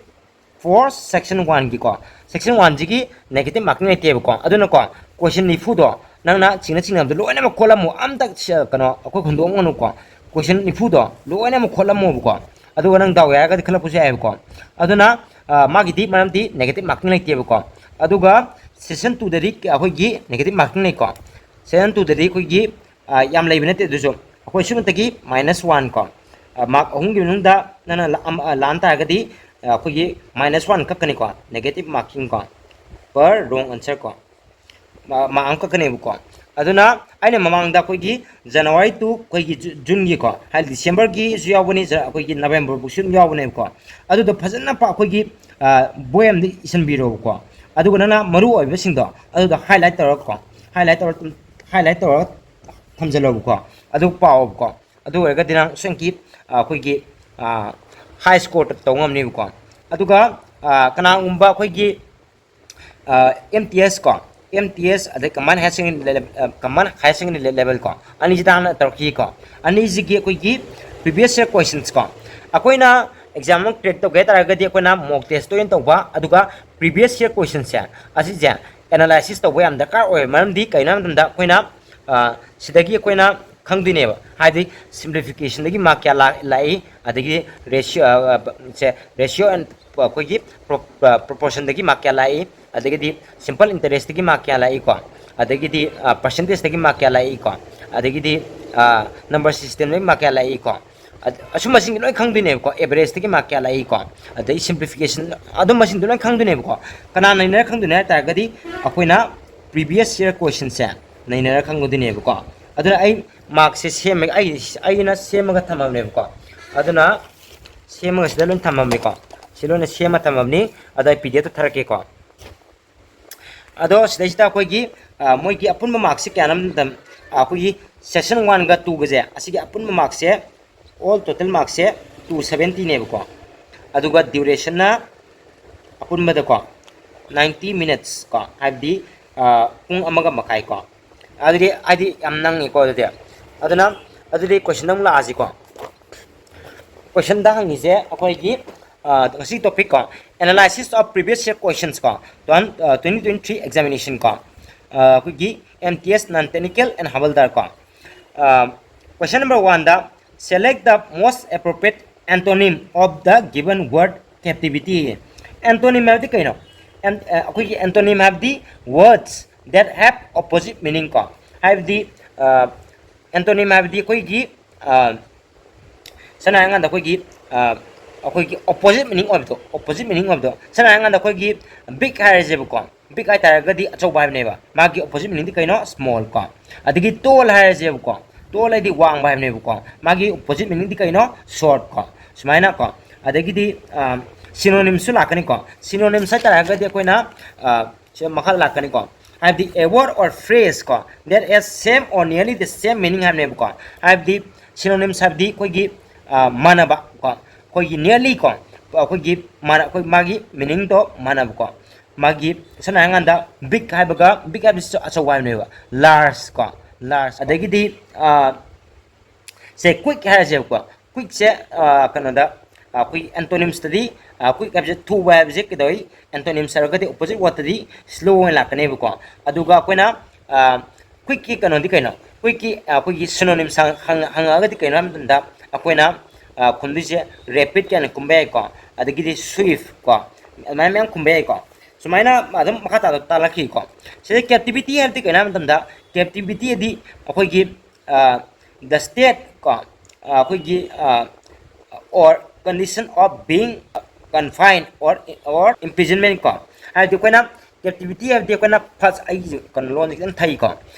for section ꯋꯥꯟꯒꯤꯀꯣ꯫ ꯁꯦꯛꯁꯟ ꯋꯥꯟꯁꯤꯒꯤ ꯅꯦꯒꯦꯇꯤꯞ ꯃꯥꯔꯀꯤꯡ ꯂꯩꯇꯦꯕꯀꯣ꯫ ꯑꯗꯨꯅꯀꯣ, ꯀꯣꯏꯁꯟ ꯅꯤꯐꯨꯗꯣ ꯅꯪꯅ ꯆꯤꯡꯅ ꯆꯤꯡꯅꯕꯗꯣ ꯂꯣꯏꯅꯃꯛ ꯈꯣꯠꯂꯝꯃꯣ, ꯑꯝꯇ ꯀꯩꯅꯣ ꯑꯩꯈꯣꯏ ꯍꯨꯟꯗꯣꯛꯑꯝꯒꯅꯨꯀꯣ꯫ ꯀꯣꯏꯁꯟ ꯅꯤꯐꯨꯗꯣ ꯂꯣꯏꯅꯃꯛ ꯈꯣꯠꯂꯝꯃꯣꯕꯀꯣ꯫ ꯑꯗꯨꯒ ꯅꯪ ꯗꯥꯎ ꯌꯥꯔꯒꯗꯤ ꯈꯜꯂꯛꯄꯁꯨ ꯌꯥꯏꯑꯕꯀꯣ꯫ ꯑꯗꯨꯅ ꯃꯥꯒꯤꯗꯤ ꯃꯔꯝꯗꯤ ꯅꯦꯒꯦꯇꯤꯞ ꯃꯥꯔꯀꯤꯡ ꯂꯩꯇꯦꯕꯀꯣ꯫ ꯑꯗꯨꯒ ꯁꯦꯁꯟ ꯇꯨꯗꯗꯤ ꯑꯩꯈꯣꯏꯒꯤ ꯅꯦꯒꯦꯇꯤꯞ ꯃꯥꯔꯀꯤꯡ ꯂꯩꯀꯣ꯫ ꯁꯦꯁꯟ ꯇꯨꯗꯗꯤ ꯑꯩꯈꯣꯏꯒꯤ ꯌꯥꯝ ꯂꯩꯕ ꯅꯠꯇꯦ꯫ ꯑꯗꯨꯁꯨ ꯑꯩꯈꯣꯏ ꯁꯤꯃꯛꯇꯒꯤ ꯃꯥꯏꯅꯁ ꯋꯥꯟ ꯀꯣ, ꯃꯥꯔꯛ ꯑꯍꯨꯝꯒꯤ ꯃꯅꯨꯡꯗ ꯅꯪꯅ ꯂꯥꯟ ꯇꯥꯔꯒꯗꯤ ꯑꯩꯈꯣꯏꯒꯤ ꯃꯥꯏꯅꯁ ꯋꯥꯟ ꯀꯛꯀꯅꯤꯀꯣ, ꯅꯦꯒꯦꯇꯤꯞ ꯃꯥꯔꯀꯤꯡ ꯀꯣ, ꯄꯔ ꯔꯣꯡ ꯑꯟꯁꯔ ꯀꯣ, ꯃꯥꯔꯛ ꯑꯃ ꯀꯛꯀꯅꯦꯕꯀꯣ꯫ ꯑꯗꯨꯅ ꯑꯩꯅ ꯃꯃꯥꯡꯗ ꯑꯩꯈꯣꯏꯒꯤ ꯖꯅꯋꯥꯔꯤ ꯇꯨ ꯑꯩꯈꯣꯏꯒꯤ ꯖꯨꯟꯒꯤꯀꯣ, ꯍꯥꯏꯗꯤ ꯗꯤꯁꯦꯝꯕꯔꯒꯤꯁꯨ ꯌꯥꯎꯕꯅꯤ, ꯑꯩꯈꯣꯏꯒꯤ ꯅꯕꯦꯝꯕꯔ ꯐꯥꯎꯁꯨ ꯑꯗꯨꯝ ꯌꯥꯎꯕꯅꯦꯕꯀꯣ꯫ ꯑꯗꯨꯗꯣ ꯐꯖꯅ ꯑꯩꯈꯣꯏꯒꯤ ꯕꯣꯏ ꯑꯃꯗ ꯏꯁꯤꯟꯕꯤꯔꯣꯕꯀꯣ꯫ ꯑꯗꯨꯒ ꯅꯪꯅ ꯃꯔꯨ ꯑꯣꯏꯕꯁꯤꯡꯗꯣ ꯑꯗꯨꯗꯣ ꯍꯥꯏꯂꯥꯏꯠ ꯇꯧꯔꯒꯀꯣ, ꯍꯥꯏꯂꯥꯏꯠ ꯇꯧꯔ ꯍꯥꯏꯂꯥꯏꯠ ꯇꯧꯔꯒ ꯊꯝꯖꯤꯜꯂꯣꯕꯀꯣ꯫ ꯑꯗꯨ ꯄꯥꯎꯕꯀꯣ꯫ ꯑꯗꯨ ꯑꯣꯏꯔꯒꯗꯤ ꯅꯪ ꯁꯣꯏꯗꯅꯀꯤ ꯑꯩꯈꯣꯏꯒꯤ ꯍꯥꯏ ꯁ꯭ꯀꯣꯔ ꯇꯧ ꯉꯝꯅꯦꯕꯀꯣ꯫ ꯑꯗꯨꯒ ꯀꯅꯥꯒꯨꯝꯕ ꯑꯩꯈꯣꯏꯒꯤ ꯑꯦꯝ ꯇꯤ ꯑꯦꯁ ꯀꯣ, ꯑꯦꯝ ꯇꯤ ꯑꯦꯁ ꯑꯗꯩ common higher secondary, common higher secondary ꯂꯦꯕꯦꯜ ꯀꯣ, ꯑꯅꯤꯁꯤꯗ ꯍꯥꯟꯅ ꯇꯧꯔꯛꯈꯤꯀꯣ꯫ ꯑꯅꯤꯁꯤꯒꯤ ꯑꯩꯈꯣꯏꯒꯤ ꯄ꯭ꯔꯤꯚꯤꯌꯁ ꯌꯔ ꯀꯣꯏꯁꯟꯁ ꯀꯣ, ꯑꯩꯈꯣꯏꯅ ꯑꯦꯛꯖꯥꯝ ꯑꯃ ꯀ꯭ꯔꯦꯛ ꯇꯧꯒꯦ ꯍꯥꯏ ꯇꯥꯔꯒꯗꯤ ꯑꯩꯈꯣꯏꯅ ꯃꯣꯛ ꯇꯦꯁꯇ ꯑꯣꯏꯅ ꯇꯧꯕ, ꯑꯗꯨꯒ ꯄ꯭ꯔꯤꯚꯤꯌꯁ ꯌꯔ ꯀꯣꯏꯁꯟꯁꯦ ꯑꯁꯤꯁꯦ ꯑꯦꯅꯥꯂꯥꯏꯁꯤꯁ ꯇꯧꯕ ꯌꯥꯝ ꯗꯔꯀꯥꯔ ꯑꯣꯏ꯫ ꯃꯔꯝꯗꯤ ꯀꯩꯅꯣ ꯍꯥꯏꯕ ꯃꯇꯝꯗ ꯑꯩꯈꯣꯏꯅ ꯁꯤꯗꯒꯤ ꯑꯩꯈꯣꯏꯅ ꯈꯪꯗꯣꯏꯅꯦꯕ, ꯍꯥꯏꯗꯤ ꯁꯤꯝꯄ꯭ꯂꯤꯐꯤꯀꯦꯁꯟꯗꯒꯤ ꯃꯥꯔꯛ ꯀꯌꯥ ꯂꯥꯛꯏ, ꯑꯗꯒꯤ ꯔꯦꯁꯤꯌꯣ ꯁꯦ ꯔꯦꯁꯤꯌꯣ ꯑꯦꯟ ꯑꯩꯈꯣꯏꯒꯤ ꯄ꯭ꯔꯣꯄꯣꯔꯁꯟꯗꯒꯤ ꯃꯥꯔꯛ ꯀꯌꯥ ꯂꯥꯛꯏ, ꯑꯗꯒꯤꯗꯤ simple interestꯇꯒꯤ mark ꯀꯌꯥ ꯂꯥꯛꯏꯀꯣ, ꯑꯗꯒꯤꯗꯤ percentageꯇꯒꯤ mark ꯀꯌꯥ ꯂꯥꯛꯏꯀꯣ, ꯑꯗꯒꯤꯗꯤ number systemꯗꯒꯤ mark ꯀꯌꯥ ꯂꯥꯛꯏꯀꯣ, ꯑꯁꯨꯝꯕꯁꯤꯡꯁꯦ ꯂꯣꯏ ꯈꯪꯗꯣꯏꯅꯦꯕꯀꯣ꯫ Averageꯇꯒꯤ mark ꯀꯌꯥ ꯂꯥꯛꯏꯀꯣ, ꯑꯗꯩ simplification, ꯑꯗꯨꯝꯕꯁꯤꯡꯗꯣ ꯂꯣꯏ ꯈꯪꯗꯣꯏꯅꯦꯕꯀꯣ꯫ ꯀꯅꯥ ꯅꯩꯅꯔ ꯈꯪꯗꯣꯏꯅꯣ ꯍꯥꯏ ꯇꯥꯔꯒꯗꯤ ꯑꯩꯈꯣꯏꯅ previous year questionꯁꯦ ꯅꯩꯅꯔ ꯈꯪꯒꯗꯣꯏꯅꯦꯕꯀꯣ꯫ ꯑꯗꯨꯅ ꯑꯩ markꯁꯦ ꯁꯦꯝꯃꯒ, ꯑꯩ, ꯑꯩꯅ ꯁꯦꯝꯃꯒ ꯊꯝꯃꯕꯅꯦꯕꯀꯣ꯫ ꯑꯗꯨꯅ ꯁꯦꯝꯃꯒ ꯁꯤꯗ ꯂꯣꯏ ꯊꯝꯃꯕꯅꯤꯀꯣ꯫ ꯁꯤ ꯂꯣꯏꯅ ꯁꯦꯝꯃ ꯊꯝꯃꯕꯅꯤ꯫ ꯑꯗꯣ ꯑꯩ P D Fꯇ ꯊꯥꯔꯛꯀꯦꯀꯣ꯫ ꯑꯗꯣ ꯁꯤꯗꯩꯁꯤꯗ ꯑꯩꯈꯣꯏꯒꯤ ꯃꯣꯏꯒꯤ ꯑꯄꯨꯟꯕ markꯁꯦ ꯀꯌꯥꯅꯣ ꯍꯥꯏꯕ ꯃꯇꯝꯗ, ꯑꯩꯈꯣꯏꯒꯤ section oneꯒ twoꯒꯁꯦ, ꯑꯁꯤꯒꯤ ꯑꯄꯨꯟꯕ markꯁꯦ, all total markꯁꯦ two seventyꯅꯦꯕꯀꯣ꯫ ꯑꯗꯨꯒ durationꯅ ꯑꯄꯨꯟꯕꯗꯀꯣ ninety minutes ꯀꯣ, ꯍꯥꯏꯕꯗꯤ ꯄꯨꯡ ꯑꯃꯒ ꯃꯈꯥꯏ ꯀꯣ꯫ ꯑꯗꯨꯗꯤ ꯍꯥꯏꯗꯤ ꯌꯥꯝ ꯅꯪꯉꯤꯀꯣ꯫ ꯑꯗꯨꯗꯤ ꯑꯗꯨꯅ ꯑꯗꯨꯗꯤ question ꯑꯃꯨꯛ ꯂꯥꯛꯑꯁꯤꯀꯣ꯫ Questionꯗ ꯍꯪꯉꯤꯁꯦ ꯑꯩꯈꯣꯏꯒꯤ ꯉꯁꯤ topic ꯀꯣ, analysis of previous year questions ꯀꯣ, twenty twenty three examination ꯀꯣ, ꯑꯩꯈꯣꯏꯒꯤ M T S non technical and Havildar ꯀꯣ꯫ Question number oneꯗ, select the most appropriate antonym of the given word captivity. Antonym ꯍꯥꯏꯕꯗꯤ ꯀꯩꯅꯣ? ꯑꯩꯈꯣꯏꯒꯤ antonym ꯍꯥꯏꯕꯗꯤ words that have opposite meaning ꯀꯣ꯫ ꯍꯥꯏꯕꯗꯤ antonym ꯍꯥꯏꯕꯗꯤ ꯑꯩꯈꯣꯏꯒꯤ ꯁꯝꯅ ꯍꯥꯏꯔꯀꯥꯟꯗ ꯑꯩꯈꯣꯏꯒꯤ ꯑꯩꯈꯣꯏꯒꯤ opposite meaning ꯑꯣꯏꯕꯗꯣ, opposite meaning ꯑꯣꯏꯕꯗꯣ꯫ ꯁꯝꯅ ꯍꯥꯏꯔꯀꯥꯟꯗ ꯑꯩꯈꯣꯏꯒꯤ big ꯍꯥꯏꯔꯁꯦꯕꯀꯣ, big ꯍꯥꯏꯇꯥꯔꯒꯗꯤ ꯑꯆꯧꯕ ꯍꯥꯏꯕꯅꯦꯕ꯫ ꯃꯥꯒꯤ opposite meaningꯗꯤ ꯀꯩꯅꯣ? Small ꯀꯣ꯫ ꯑꯗꯒꯤ tall ꯍꯥꯏꯔꯁꯦꯕꯀꯣ, tall ꯍꯥꯏꯗꯤ ꯋꯥꯡꯕ ꯍꯥꯏꯕꯅꯦꯕꯀꯣ꯫ ꯃꯥꯒꯤ opposite meaningꯗꯤ ꯀꯩꯅꯣ? Short ꯀꯣ꯫ ꯁꯨꯃꯥꯏꯅ ꯀꯣ꯫ ꯑꯗꯒꯤꯗꯤ synonymꯁꯨ ꯂꯥꯛꯀꯅꯤꯀꯣ꯫ Synonyms ꯍꯥꯏꯇꯥꯔꯒꯗꯤ ꯑꯩꯈꯣꯏꯅ ꯁꯤꯗ ꯃꯈꯥꯗ ꯂꯥꯛꯀꯅꯤꯀꯣ꯫ ꯍꯥꯏꯕꯗꯤ a word or phrase ꯀꯣ, that is same or nearly the same meaning ꯍꯥꯏꯕꯅꯦꯕꯀꯣ꯫ ꯍꯥꯏꯕꯗꯤ synonyms ꯍꯥꯏꯕꯗꯤ ꯑꯩꯈꯣꯏꯒꯤ ꯃꯥꯟꯅꯕ ꯀꯣ, ꯑꯩꯈꯣꯏꯒꯤ nearly ꯀꯣ, ꯑꯩꯈꯣꯏꯒꯤ ꯃꯥꯅ-, ꯑꯩꯈꯣꯏ ꯃꯥꯒꯤ meaningꯗꯣ ꯃꯥꯟꯅꯕꯀꯣ꯫ ꯃꯥꯒꯤ ꯁꯝꯅ ꯍꯥꯏꯔꯀꯥꯟꯗ big ꯍꯥꯏꯕꯒ, big ꯍꯥꯏꯕꯁꯤꯁꯨ ꯑꯆꯧꯕ ꯍꯥꯏꯕꯅꯦꯕ, large ꯀꯣ, large꯫ ꯑꯗꯒꯤꯗꯤ ꯁꯦ quick ꯍꯥꯏꯔꯁꯦꯕꯀꯣ꯫ Quickꯁꯦ ꯀꯩꯅꯣꯗ ꯑꯩꯈꯣꯏ antonymsꯇꯗꯤ quick ꯍꯥꯏꯕꯁꯦ ꯊꯨꯕ ꯍꯥꯏꯕꯁꯦ ꯀꯩꯗꯧꯏ? Antonyms ꯍꯥꯏꯔꯒꯗꯤ opposite wordꯇꯗꯤ slow ꯑꯣꯏꯅ ꯂꯥꯛꯀꯅꯦꯕꯀꯣ꯫ ꯑꯗꯨꯒ ꯑꯩꯈꯣꯏꯅ quickꯀꯤ ꯀꯩꯅꯣꯗꯤ ꯀꯩꯅꯣ? Quickꯀꯤ ꯑꯩꯈꯣꯏꯒꯤ synonyms ꯍꯪꯉꯛꯑꯒꯗꯤ ꯀꯩꯅꯣ ꯍꯥꯏꯕ ꯃꯇꯝꯗ ꯑꯩꯈꯣꯏꯅ ꯈꯨꯝꯗꯣꯏꯁꯦ rapid ꯀꯥꯏꯅ ꯈꯨꯝꯕ ꯌꯥꯏꯀꯣ, ꯑꯗꯒꯤꯗꯤ swift ꯀꯣ, ꯑꯗꯨꯃꯥꯏꯅ ꯃꯌꯥꯝ ꯈꯨꯝꯕ ꯌꯥꯏꯀꯣ꯫ ꯁꯨꯃꯥꯏꯅ ꯑꯗꯨꯝ ꯃꯈꯥ ꯇꯥꯅ ꯇꯥꯛꯂꯛꯈꯤꯀꯣ꯫ ꯁꯤꯗ ꯀꯦꯞꯇꯤꯚꯤꯇꯤ ꯍꯥꯏꯕꯗꯤ ꯀꯩꯅꯣ ꯍꯥꯏꯕ ꯃꯇꯝꯗ, ꯀꯦꯞꯇꯤꯚꯤꯇꯤ ꯍꯥꯏꯗꯤ ꯑꯩꯈꯣꯏꯒꯤ, ꯑ, the state ꯀꯣ, ꯑ, ꯑꯩꯈꯣꯏꯒꯤ, ꯑ, or condition of being confined or, or imprisonment ꯀꯣ꯫ ꯍꯥꯏꯕꯗꯤ ꯑꯩꯈꯣꯏꯅ ꯀꯦꯞꯇꯤꯚꯤꯇꯤ ꯍꯥꯏꯕꯗꯤ ꯑꯩꯈꯣꯏꯅ ꯐꯥꯔꯁ ꯑꯩꯒꯤꯁꯨ ꯀꯩꯅꯣ ꯂꯣꯟꯁꯦ ꯈꯤꯇꯪ ꯊꯩꯀꯣ꯫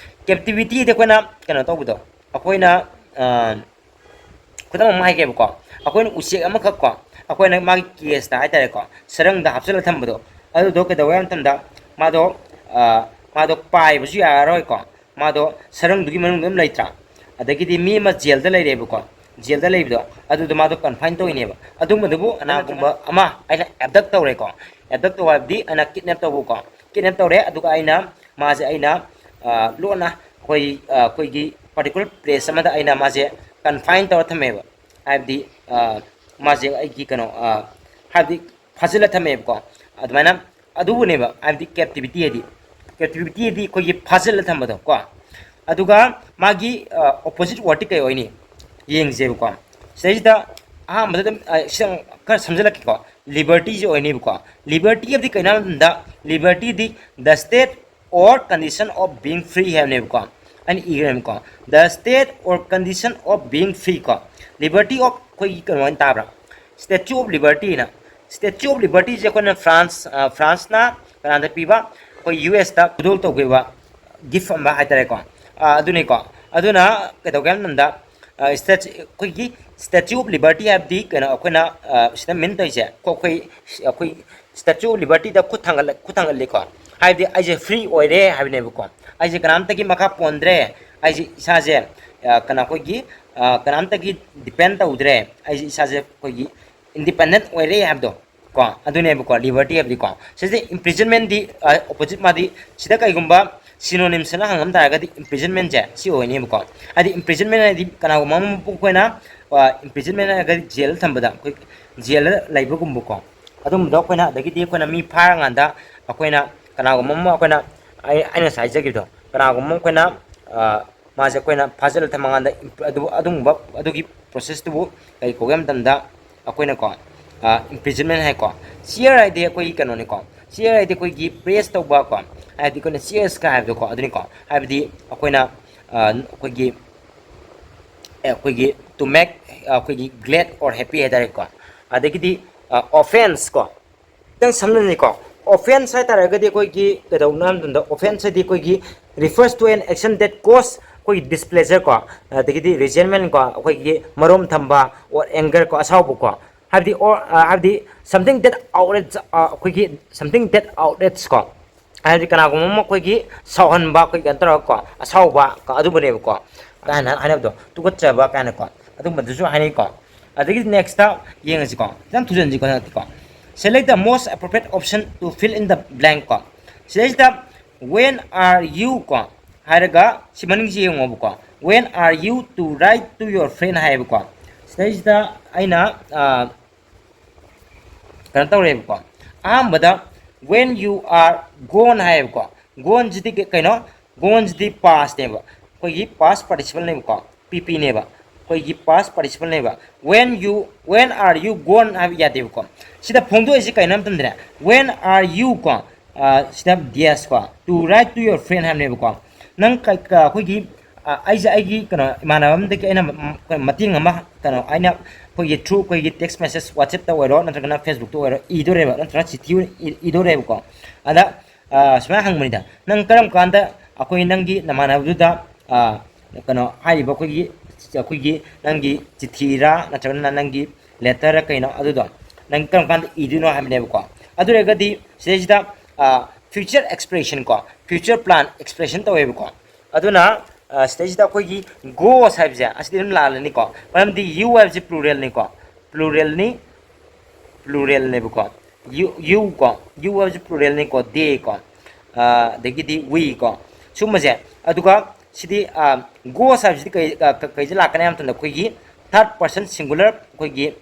ꯀꯦꯞꯇꯤꯚꯤꯇꯤꯗꯤ ꯑꯩꯈꯣꯏꯅ ꯀꯩꯅꯣ ꯇꯧꯕꯗꯣ, ꯑꯩꯈꯣꯏꯅ, ꯑ, ꯈꯨꯗꯝ ꯑꯃ ꯍꯥꯏꯒꯦꯕꯀꯣ꯫ ꯑꯩꯈꯣꯏꯅ ꯎꯆꯦꯛ ꯑꯃꯈꯛ ꯀꯣ, ꯑꯩꯈꯣꯏꯅ ꯃꯥꯒꯤ ꯀꯦꯖꯇ ꯍꯥꯏꯇꯥꯔꯦꯀꯣ, ꯁꯔꯪꯗ ꯍꯥꯞꯆꯤꯜꯂ ꯊꯝꯕꯗꯣ, ꯑꯗꯨꯗꯣ ꯀꯩꯗꯧꯋꯦ ꯍꯥꯏꯕ ꯃꯇꯝꯗ ꯃꯥꯗꯣ, ꯑ, ꯃꯥꯗꯣ ꯄꯥꯏꯕꯁꯨ ꯌꯥꯔꯔꯣꯏꯀꯣ, ꯃꯥꯗꯣ ꯁꯔꯪꯗꯨꯒꯤ ꯃꯅꯨꯡꯗ ꯑꯗꯨꯝ ꯂꯩꯇ꯭ꯔꯥ? ꯑꯗꯒꯤꯗꯤ ꯃꯤ ꯑꯃ ꯖꯦꯜꯗ ꯂꯩꯔꯦꯕꯀꯣ, ꯖꯦꯜꯗ ꯂꯩꯕꯗꯣ ꯑꯗꯨꯗꯣ ꯃꯥꯗꯣ ꯀꯟꯐꯥꯏꯟ ꯇꯧꯔꯤꯅꯦꯕ꯫ ꯑꯗꯨꯝꯕꯗꯨꯕꯨ ꯀꯅꯥꯒꯨꯝꯕ ꯑꯃ ꯑꯩꯅ ꯑꯦꯕꯗꯛ ꯇꯧꯔꯦꯀꯣ, ꯑꯦꯕꯗꯛ ꯇꯧꯕ ꯍꯥꯏꯕꯗꯤ ꯑꯩꯅ ꯀꯤꯗꯅꯦꯞ ꯇꯧꯕꯀꯣ, ꯀꯤꯗꯅꯦꯞ ꯇꯧꯔꯦ, ꯑꯗꯨꯒ ꯑꯩꯅ ꯃꯥꯁꯦ ꯑꯩꯅ, ꯑ, ꯂꯣꯟꯅ ꯑꯩꯈꯣꯏ, ꯑ, ꯑꯩꯈꯣꯏꯒꯤ ꯄꯥꯔꯇꯤꯀꯨꯂꯔ ꯄ꯭ꯂꯦꯁ ꯑꯃꯗ ꯑꯩꯅ ꯃꯥꯁꯦ ꯀꯟꯐꯥꯏꯟ ꯇꯧꯔ ꯊꯝꯃꯦꯕ꯫ ꯍꯥꯏꯕꯗꯤ, ꯑ, ꯃꯥꯁꯦ ꯑꯩꯒꯤ ꯀꯩꯅꯣ, ꯑ, ꯍꯥꯏꯕꯗꯤ ꯐꯥꯖꯤꯜꯂ ꯊꯝꯃꯦꯕꯀꯣ꯫ ꯑꯗꯨꯃꯥꯏꯅ ꯑꯗꯨꯕꯨꯅꯦꯕ ꯍꯥꯏꯕꯗꯤ ꯀꯦꯞꯇꯤꯚꯤꯇꯤ ꯍꯥꯏꯗꯤ, ꯀꯦꯞꯇꯤꯚꯤꯇꯤ ꯍꯥꯏꯗꯤ ꯑꯩꯈꯣꯏꯒꯤ ꯐꯥꯖꯤꯜꯂ ꯊꯝꯕꯗꯣ ꯀꯣ꯫ ꯑꯗꯨꯒ ꯃꯥꯒꯤ, ꯑ, ꯑꯣꯄꯣꯖꯤꯠ ꯋꯥꯔꯗꯇꯤ ꯀꯩ ꯑꯣꯏꯅꯤ ꯌꯦꯡꯁꯦꯕꯀꯣ꯫ ꯁꯤꯗꯩꯁꯤꯗ ꯑꯍꯥꯟꯕꯗ ꯑꯗꯨꯝ, ꯑ, ꯁꯤꯗ ꯈꯔ ꯁꯝꯖꯜꯂꯛꯀꯦꯀꯣ꯫ ꯂꯤꯕꯔꯇꯤꯁꯦ ꯑꯣꯏꯅꯦꯕꯀꯣ꯫ ꯂꯤꯕꯔꯇꯤ ꯍꯥꯏꯕꯗꯤ ꯀꯩꯅꯣ ꯍꯥꯏꯕ ꯃꯇꯝꯗ, ꯂꯤꯕꯔꯇꯤꯗꯤ the state or condition of being free ꯍꯥꯏꯕꯅꯦꯕꯀꯣ꯫ ꯑꯩꯅ ꯏꯈ꯭ꯔꯦꯕꯀꯣ, the state or condition of being free ꯀꯣ꯫ ꯂꯤꯕꯔꯇꯤ ꯑꯣꯐ ꯑꯩꯈꯣꯏꯒꯤ ꯀꯩꯅꯣ ꯑꯣꯏꯅ ꯇꯥꯕ꯭ꯔꯥ? ꯁ꯭ꯇꯦꯆꯨ ꯑꯣꯐ ꯂꯤꯕꯔꯇꯤꯅ꯫ ꯁ꯭ꯇꯦꯆꯨ ꯑꯣꯐ ꯂꯤꯕꯔꯇꯤꯁꯦ ꯑꯩꯈꯣꯏꯅ ꯐ꯭ꯔꯥꯟꯁ, ꯑ, ꯐ꯭ꯔꯥꯟꯁꯅ ꯀꯅꯥꯗ ꯄꯤꯕ? ꯑꯩꯈꯣꯏ ꯌꯨ ꯑꯦꯁꯇ ꯈꯨꯗꯣꯜ ꯇꯧꯈꯤꯕ ꯒꯤꯐ ꯑꯃ ꯍꯥꯏꯇꯥꯔꯦꯀꯣ꯫ ꯑ, ꯑꯗꯨꯅꯤꯀꯣ꯫ ꯑꯗꯨꯅ ꯀꯩꯗꯧꯒꯦ ꯍꯥꯏꯕ ꯃꯇꯝꯗ, ꯑ, ꯁ꯭ꯇꯦꯆꯨ, ꯑꯩꯈꯣꯏꯒꯤ ꯁ꯭ꯇꯦꯆꯨ ꯑꯣꯐ ꯂꯤꯕꯔꯇꯤ ꯍꯥꯏꯕꯗꯤ ꯀꯩꯅꯣ, ꯑꯩꯈꯣꯏꯅ, ꯑ, ꯁꯤꯗ ꯃꯤꯟ ꯇꯧꯔꯤꯁꯦ, ꯑꯩꯈꯣꯏ, ꯑꯩꯈꯣꯏ ꯁ꯭ꯇꯦꯆꯨ ꯑꯣꯐ ꯂꯤꯕꯔꯇꯤꯗ ꯈꯨꯠ ꯊꯥꯡꯒꯠꯂ-, ꯈꯨꯠ ꯊꯥꯡꯒꯠꯂꯤꯀꯣ꯫ ꯍꯥꯏꯕꯗꯤ ꯑꯩꯁꯦ ꯐ꯭ꯔꯤ ꯑꯣꯏꯔꯦ ꯍꯥꯏꯕꯅꯦꯕꯀꯣ꯫ ꯑꯩꯁꯦ ꯀꯅꯥꯝꯇꯒꯤ ꯃꯈꯥ ꯄꯣꯟꯗ꯭ꯔꯦ꯫ ꯑꯩꯁꯦ ꯏꯁꯥꯁꯦ, ꯑ, ꯀꯅꯥ, ꯑꯩꯈꯣꯏꯒꯤ, ꯑ, ꯀꯅꯥꯝꯇꯒꯤ ꯗꯤꯄꯦꯟ ꯇꯧꯗ꯭ꯔꯦ꯫ ꯑꯩꯁꯦ ꯏꯁꯥꯁꯦ ꯑꯩꯈꯣꯏꯒꯤ ꯏꯟꯗꯤꯄꯦꯟꯗꯦꯟ ꯑꯣꯏꯔꯦ ꯍꯥꯏꯕꯗꯣ ꯀꯣ꯫ ꯑꯗꯨꯅꯦꯕꯀꯣ ꯂꯤꯕꯔꯇꯤ ꯍꯥꯏꯕꯗꯤꯀꯣ꯫ ꯁꯤꯁꯦ ꯏꯝꯄ꯭ꯔꯤꯖꯟꯃꯦꯟꯗꯤ, ꯑ, ꯑꯣꯄꯣꯖꯤꯠ ꯃꯥꯗꯤ ꯁꯤꯗ ꯀꯩꯒꯨꯝꯕ ꯁꯤꯅꯣꯅꯤꯝꯁꯅ ꯍꯪꯉꯝ ꯇꯥꯔꯒꯗꯤ ꯏꯝꯄ꯭ꯔꯤꯖꯟꯃꯦꯟꯁꯦ ꯁꯤ ꯑꯣꯏꯅꯦꯕꯀꯣ꯫ ꯍꯥꯏꯗꯤ ꯏꯝꯄ꯭ꯔꯤꯖꯟꯃꯦꯟ ꯍꯥꯏꯗꯤ ꯀꯅꯥꯒꯨꯝꯕ ꯑꯃꯕꯨ ꯑꯩꯈꯣꯏꯅ, ꯑ, ꯏꯝꯄ꯭ꯔꯤꯖꯟꯃꯦꯟ ꯍꯥꯏꯔꯒꯗꯤ ꯖꯦꯜꯗ ꯊꯝꯕꯗ ꯑꯩꯈꯣꯏ ꯖꯦꯜꯗ ꯂꯩꯕꯒꯨꯝꯕꯀꯣ꯫ ꯑꯗꯨꯝꯕꯗꯣ ꯑꯩꯈꯣꯏꯅ, ꯑꯗꯒꯤꯗꯤ ꯑꯩꯈꯣꯏꯅ ꯃꯤ ꯐꯥꯔꯀꯥꯟꯗ ꯑꯩꯈꯣꯏꯅ ꯀꯅꯥꯒꯨꯝꯕ ꯑꯃ ꯑꯩꯈꯣꯏꯅ, ꯑꯩ, ꯑꯩꯅ ꯉꯁꯥꯏ ꯍꯥꯏꯖꯈꯤꯕꯗꯣ, ꯀꯅꯥꯒꯨꯝꯕ ꯑꯃ ꯑꯩꯈꯣꯏꯅ, ꯑ, ꯃꯥꯁꯦ ꯑꯩꯈꯣꯏꯅ ꯐꯥꯖꯤꯜꯂ ꯊꯝꯃꯀꯥꯟꯗ ꯏꯝꯄ-, ꯑꯗꯨ, ꯑꯗꯨꯒꯨꯝꯕ ꯑꯗꯨꯒꯤ ꯄ꯭ꯔꯣꯁꯦꯁꯇꯨꯕꯨ ꯀꯔꯤ ꯀꯧꯒꯦ ꯍꯥꯏꯕ ꯃꯇꯝꯗ ꯑꯩꯈꯣꯏꯅꯀꯣ, ꯑ, ꯏꯝꯄ꯭ꯔꯤꯖꯟꯃꯦꯟ ꯍꯥꯏꯀꯣ꯫ ꯁꯤꯌꯔ ꯍꯥꯏꯗꯤ ꯑꯩꯈꯣꯏꯒꯤ ꯀꯩꯅꯣꯅꯤꯀꯣ, Cheer ꯍꯥꯏꯗꯤ ꯑꯩꯈꯣꯏꯒꯤ praise ꯇꯧꯕ ꯀꯣ, ꯍꯥꯏꯗꯤ ꯑꯩꯈꯣꯏꯅ cheers ꯀ ꯍꯥꯏꯕꯗꯣ ꯀꯣ, ꯑꯗꯨꯅꯤꯀꯣ꯫ ꯍꯥꯏꯕꯗꯤ ꯑꯩꯈꯣꯏꯅ ꯑ, ꯑꯩꯈꯣꯏꯒꯤ ꯑꯦ, ꯑꯩꯈꯣꯏꯒꯤ to make, ꯑ, ꯑꯩꯈꯣꯏꯒꯤ glad or happy ꯍꯥꯏꯇꯥꯔꯦꯀꯣ꯫ ꯑꯗꯒꯤꯗꯤ ꯑ, offense ꯀꯣ, ꯈꯤꯇꯪ ꯁꯝꯅꯅꯤꯀꯣ꯫ Offense ꯍꯥꯏꯇꯥꯔꯒꯗꯤ ꯑꯩꯈꯣꯏꯒꯤ ꯀꯩꯗꯧꯅ ꯍꯥꯏꯕ ꯃꯇꯝꯗ, offense ꯍꯥꯏꯗꯤ ꯑꯩꯈꯣꯏꯒꯤ refers to an action that cause ꯑꯩꯈꯣꯏꯒꯤ displeasure ꯀꯣ, ꯑꯗꯒꯤꯗꯤ resentment ꯀꯣ, ꯑꯩꯈꯣꯏꯒꯤ ꯃꯔꯣꯝ ꯊꯝꯕ or anger ꯀꯣ, ꯑꯁꯥꯎꯕ ꯀꯣ꯫ ꯍꯥꯏꯕꯗꯤ or, ꯑ, ꯍꯥꯏꯕꯗꯤ something that outrage, ꯑ, ꯑꯩꯈꯣꯏꯒꯤ something that outrage ꯀꯣ, ꯍꯥꯏꯕꯗꯤ ꯀꯅꯥꯒꯨꯝꯕ ꯑꯃ ꯑꯩꯈꯣꯏꯒꯤ ꯁꯥꯎꯍꯟꯕ, ꯑꯩꯈꯣꯏ ꯀꯩꯅꯣ ꯇꯧꯔꯒꯀꯣ, ꯑꯁꯥꯎꯕ ꯀ-, ꯑꯗꯨꯝꯕꯅꯦꯕꯀꯣ꯫ ꯀꯥꯏꯅ ꯍꯥꯏꯅꯕꯗꯣ, ꯇꯨꯀꯠꯆꯕ ꯀꯥꯏꯅꯀꯣ, ꯑꯗꯨꯝꯕꯗꯨꯁꯨ ꯍꯥꯏꯅꯩꯀꯣ꯫ ꯑꯗꯒꯤ next ꯇ ꯌꯦꯡꯉꯁꯤꯀꯣ, ꯈꯤꯇꯪ ꯊꯨꯖꯟꯁꯤꯀꯣ ꯍꯟꯗꯛꯇꯤꯀꯣ꯫ Select the most appropriate option to fill in the blank ꯀꯣ꯫ ꯁꯤꯗꯩꯁꯤꯗ "When are you" ꯀꯣ ꯍꯥꯏꯔꯒ ꯁꯤ ꯃꯅꯤꯡꯁꯤ ꯌꯦꯡꯉꯣꯕꯀꯣ꯫ "When are you to write to your friend" ꯍꯥꯏꯌꯦꯕꯀꯣ꯫ ꯁꯤꯗꯩꯁꯤꯗ ꯑꯩꯅ, ꯑ, ꯀꯩꯅꯣ ꯇꯧꯔꯦꯕꯀꯣ꯫ ꯑꯍꯥꯟꯕꯗ "When you are gone" ꯍꯥꯏꯌꯦꯕꯀꯣ꯫ Gone ꯁꯤꯗꯤ ꯀꯩ-, ꯀꯩꯅꯣ? Gone ꯁꯤꯗꯤ past ꯅꯦꯕ꯫ ꯑꯩꯈꯣꯏꯒꯤ past participle ꯅꯦꯕꯀꯣ꯫ P P ꯅꯦꯕ꯫ ꯑꯩꯈꯣꯏꯒꯤ past participle ꯅꯦꯕ꯫ "When you, when are you gone" ꯍꯥꯏꯕ ꯌꯥꯗꯦꯕꯀꯣ꯫ ꯁꯤꯗ ꯐꯣꯡꯗꯣꯛꯏꯁꯤ ꯀꯩꯅꯣ ꯍꯥꯏꯕ ꯃꯇꯝꯗꯅꯦ, "When are you" ꯀꯣ, ꯑ, ꯁꯤꯗ dash ꯀꯣ, "to write to your friend" ꯍꯥꯏꯕꯅꯦꯕꯀꯣ꯫ ꯅꯪ ꯀ-, ꯀ-, ꯑꯩꯈꯣꯏꯒꯤ, ꯑ, ꯑꯩꯁꯦ ꯑꯩꯒꯤ ꯀꯩꯅꯣ ꯏꯃꯥꯟꯅꯕ ꯑꯃꯗꯒꯤ ꯑꯩꯅ ꯃ-, ꯃ-, ꯃꯇꯦꯡ ꯑꯃ ꯀꯩꯅꯣ ꯑꯩꯅ ꯑꯩꯈꯣꯏꯒꯤ through ꯑꯩꯈꯣꯏꯒꯤ text message WhatsApp ꯇ ꯑꯣꯏꯔꯣ ꯅꯠꯇ꯭ꯔꯒꯅ Facebook ꯇ ꯑꯣꯏꯔꯣ ꯏꯗꯣꯔꯦꯕ, ꯅꯠꯇ꯭ꯔꯒꯅ ꯆꯤꯊꯤ ꯑꯣꯏꯅ ꯏ-, ꯏꯗꯣꯔꯦꯕꯀꯣ꯫ ꯑꯗ, ꯑ, ꯁꯨꯃꯥꯏꯅ ꯍꯪꯕꯅꯤꯗ, "ꯅꯪ ꯀꯔꯝ ꯀꯥꯟꯗ ꯑꯩꯈꯣꯏ ꯅꯪꯒꯤ ꯅꯃꯥꯟꯅꯕꯗꯨꯗ, ꯑ, ꯀꯩꯅꯣ ꯍꯥꯏꯔꯤꯕ ꯑꯩꯈꯣꯏꯒꯤ, ꯑꯩꯈꯣꯏꯒꯤ ꯅꯪꯒꯤ ꯆꯤꯊꯤꯔꯥ ꯅꯠꯇ꯭ꯔꯒꯅ ꯅꯪꯒꯤ letter ꯔ ꯀꯩꯅꯣ ꯑꯗꯨꯗꯣ ꯅꯪ ꯀꯔꯝ ꯀꯥꯟꯗ ꯏꯗꯣꯏꯅꯣ?" ꯍꯥꯏꯕꯅꯦꯕꯀꯣ꯫ ꯑꯗꯨ ꯑꯣꯏꯔꯒꯗꯤ ꯁꯤꯗꯩꯁꯤꯗ, ꯑ, future expression ꯀꯣ, future plan expression ꯇꯧꯋꯦꯕꯀꯣ꯫ ꯑꯗꯨꯅ, ꯑ, ꯁꯤꯗꯩꯁꯤꯗ ꯑꯩꯈꯣꯏꯒꯤ goes ꯍꯥꯏꯕꯁꯦ ꯑꯁꯤꯗꯤ ꯑꯗꯨꯝ ꯂꯥꯜꯂꯅꯤꯀꯣ, ꯃꯔꯝꯗꯤ you ꯍꯥꯏꯕꯁꯤ plural ꯅꯤꯀꯣ, plural ꯅꯤ, plural ꯅꯦꯕꯀꯣ꯫ You, you ꯀꯣ, you ꯍꯥꯏꯕꯁꯤ plural ꯅꯤꯀꯣ, they ꯀꯣ, ꯑ, ꯑꯗꯒꯤꯗꯤ we ꯀꯣ, ꯁꯨꯝꯕꯁꯦ꯫ ꯑꯗꯨꯒ ꯁꯤꯗꯤ, ꯑ, goes ꯍꯥꯏꯕꯁꯤꯗꯤ ꯀꯩ, ꯑ, ꯀ-, ꯀꯩꯗ ꯂꯥꯛꯀꯅꯤ ꯍꯥꯏꯕ ꯃꯇꯝꯗ ꯑꯩꯈꯣꯏꯒꯤ third person singular ꯑꯩꯈꯣꯏꯒꯤ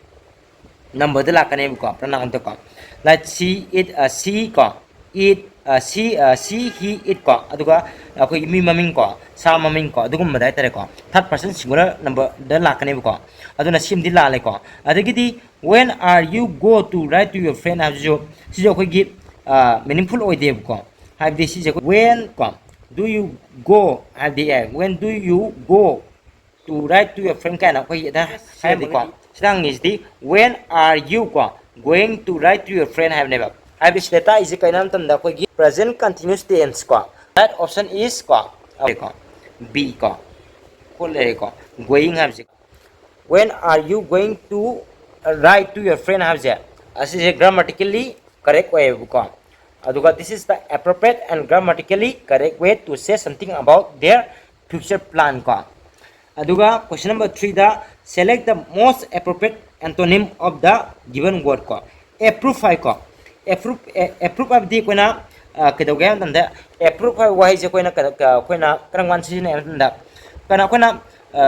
number the ꯂꯥꯛꯀꯅꯦꯕꯀꯣ, pronoun ꯗꯀꯣ꯫ Like she, it, ꯑ, she ꯀꯣ, it, ꯑ, she, ꯑ, she, he, it ꯀꯣ, ꯑꯗꯨꯒ ꯑꯩꯈꯣꯏꯒꯤ ꯃꯤ ꯃꯃꯤꯡ ꯀꯣ, ꯁꯥ ꯃꯃꯤꯡ ꯀꯣ, ꯑꯗꯨꯒꯨꯝꯕꯗ ꯍꯥꯏꯇꯥꯔꯦꯀꯣ, third person singular number ꯗ ꯂꯥꯛꯀꯅꯦꯕꯀꯣ꯫ ꯑꯗꯨꯅ ꯁꯤꯃꯗꯤ ꯂꯥꯜꯂꯦꯀꯣ꯫ ꯑꯗꯒꯤꯗꯤ "When are you go to write to your friend" ꯍꯥꯏꯕꯁꯤꯁꯨ, ꯁꯤꯁꯨ ꯑꯩꯈꯣꯏꯒꯤ ꯃꯤꯅꯤꯡꯐꯨꯜ ꯑꯣꯏꯗꯦꯕꯀꯣ꯫ ꯍꯥꯏꯕꯗꯤ ꯁꯤꯁꯦ ꯑꯩꯈꯣꯏ when ꯀꯣ, do you go ꯍꯥꯏꯕꯗꯤ ꯌꯥꯏ, when do you go to write to your friend ꯀꯥꯏꯅ ꯑꯩꯈꯣꯏꯒꯤ ꯑꯗ ꯍꯥꯏꯔꯗꯤꯀꯣ꯫ ꯁꯤꯗ ꯍꯪꯉꯤꯁꯤꯗꯤ when are you ꯀꯣ, going to write to your friend ꯍꯥꯏꯕꯅꯦꯕ꯫ ꯍꯥꯏꯕꯗꯤ ꯁꯤꯗ ꯇꯥꯛꯏꯁꯦ ꯀꯩꯅꯣ ꯍꯥꯏꯕ ꯃꯇꯝꯗ ꯑꯩꯈꯣꯏꯒꯤ present continuous tense ꯀꯣ, right option is ꯀꯣ, ꯀꯣ, B ꯀꯣ꯫ ꯀꯣ ꯂꯩꯔꯦꯀꯣ꯫ Going ꯍꯥꯏꯕꯁꯦ, when are you going to write to your friend ꯍꯥꯏꯕꯁꯦ, ꯑꯁꯤꯁꯦ grammatically correct ꯑꯣꯏꯌꯦꯕꯀꯣ꯫ ꯑꯗꯨꯒ this is the appropriate and grammatically correct way to say something about their future plan ꯀꯣ꯫ ꯑꯗꯨꯒ question number three the select the most appropriate antonym of the given word ꯀꯣ꯫ Approve ꯍꯥꯏꯀꯣ꯫ Approve, approve ꯍꯥꯏꯕꯗꯤ ꯑꯩꯈꯣꯏꯅ ꯀꯩꯗꯧꯒꯦ ꯍꯥꯏꯕ ꯃꯇꯝꯗ, approve ꯍꯥꯏꯕ ꯋꯥꯍꯩꯁꯦ ꯑꯩꯈꯣꯏꯅ ꯑꯩꯈꯣꯏꯅ ꯀꯔꯝ ꯀꯥꯟꯗ ꯁꯤꯖꯤꯟꯅꯩ ꯍꯥꯏꯕ ꯃꯇꯝꯗ, ꯀꯩꯅꯣ ꯑꯩꯈꯣꯏꯅ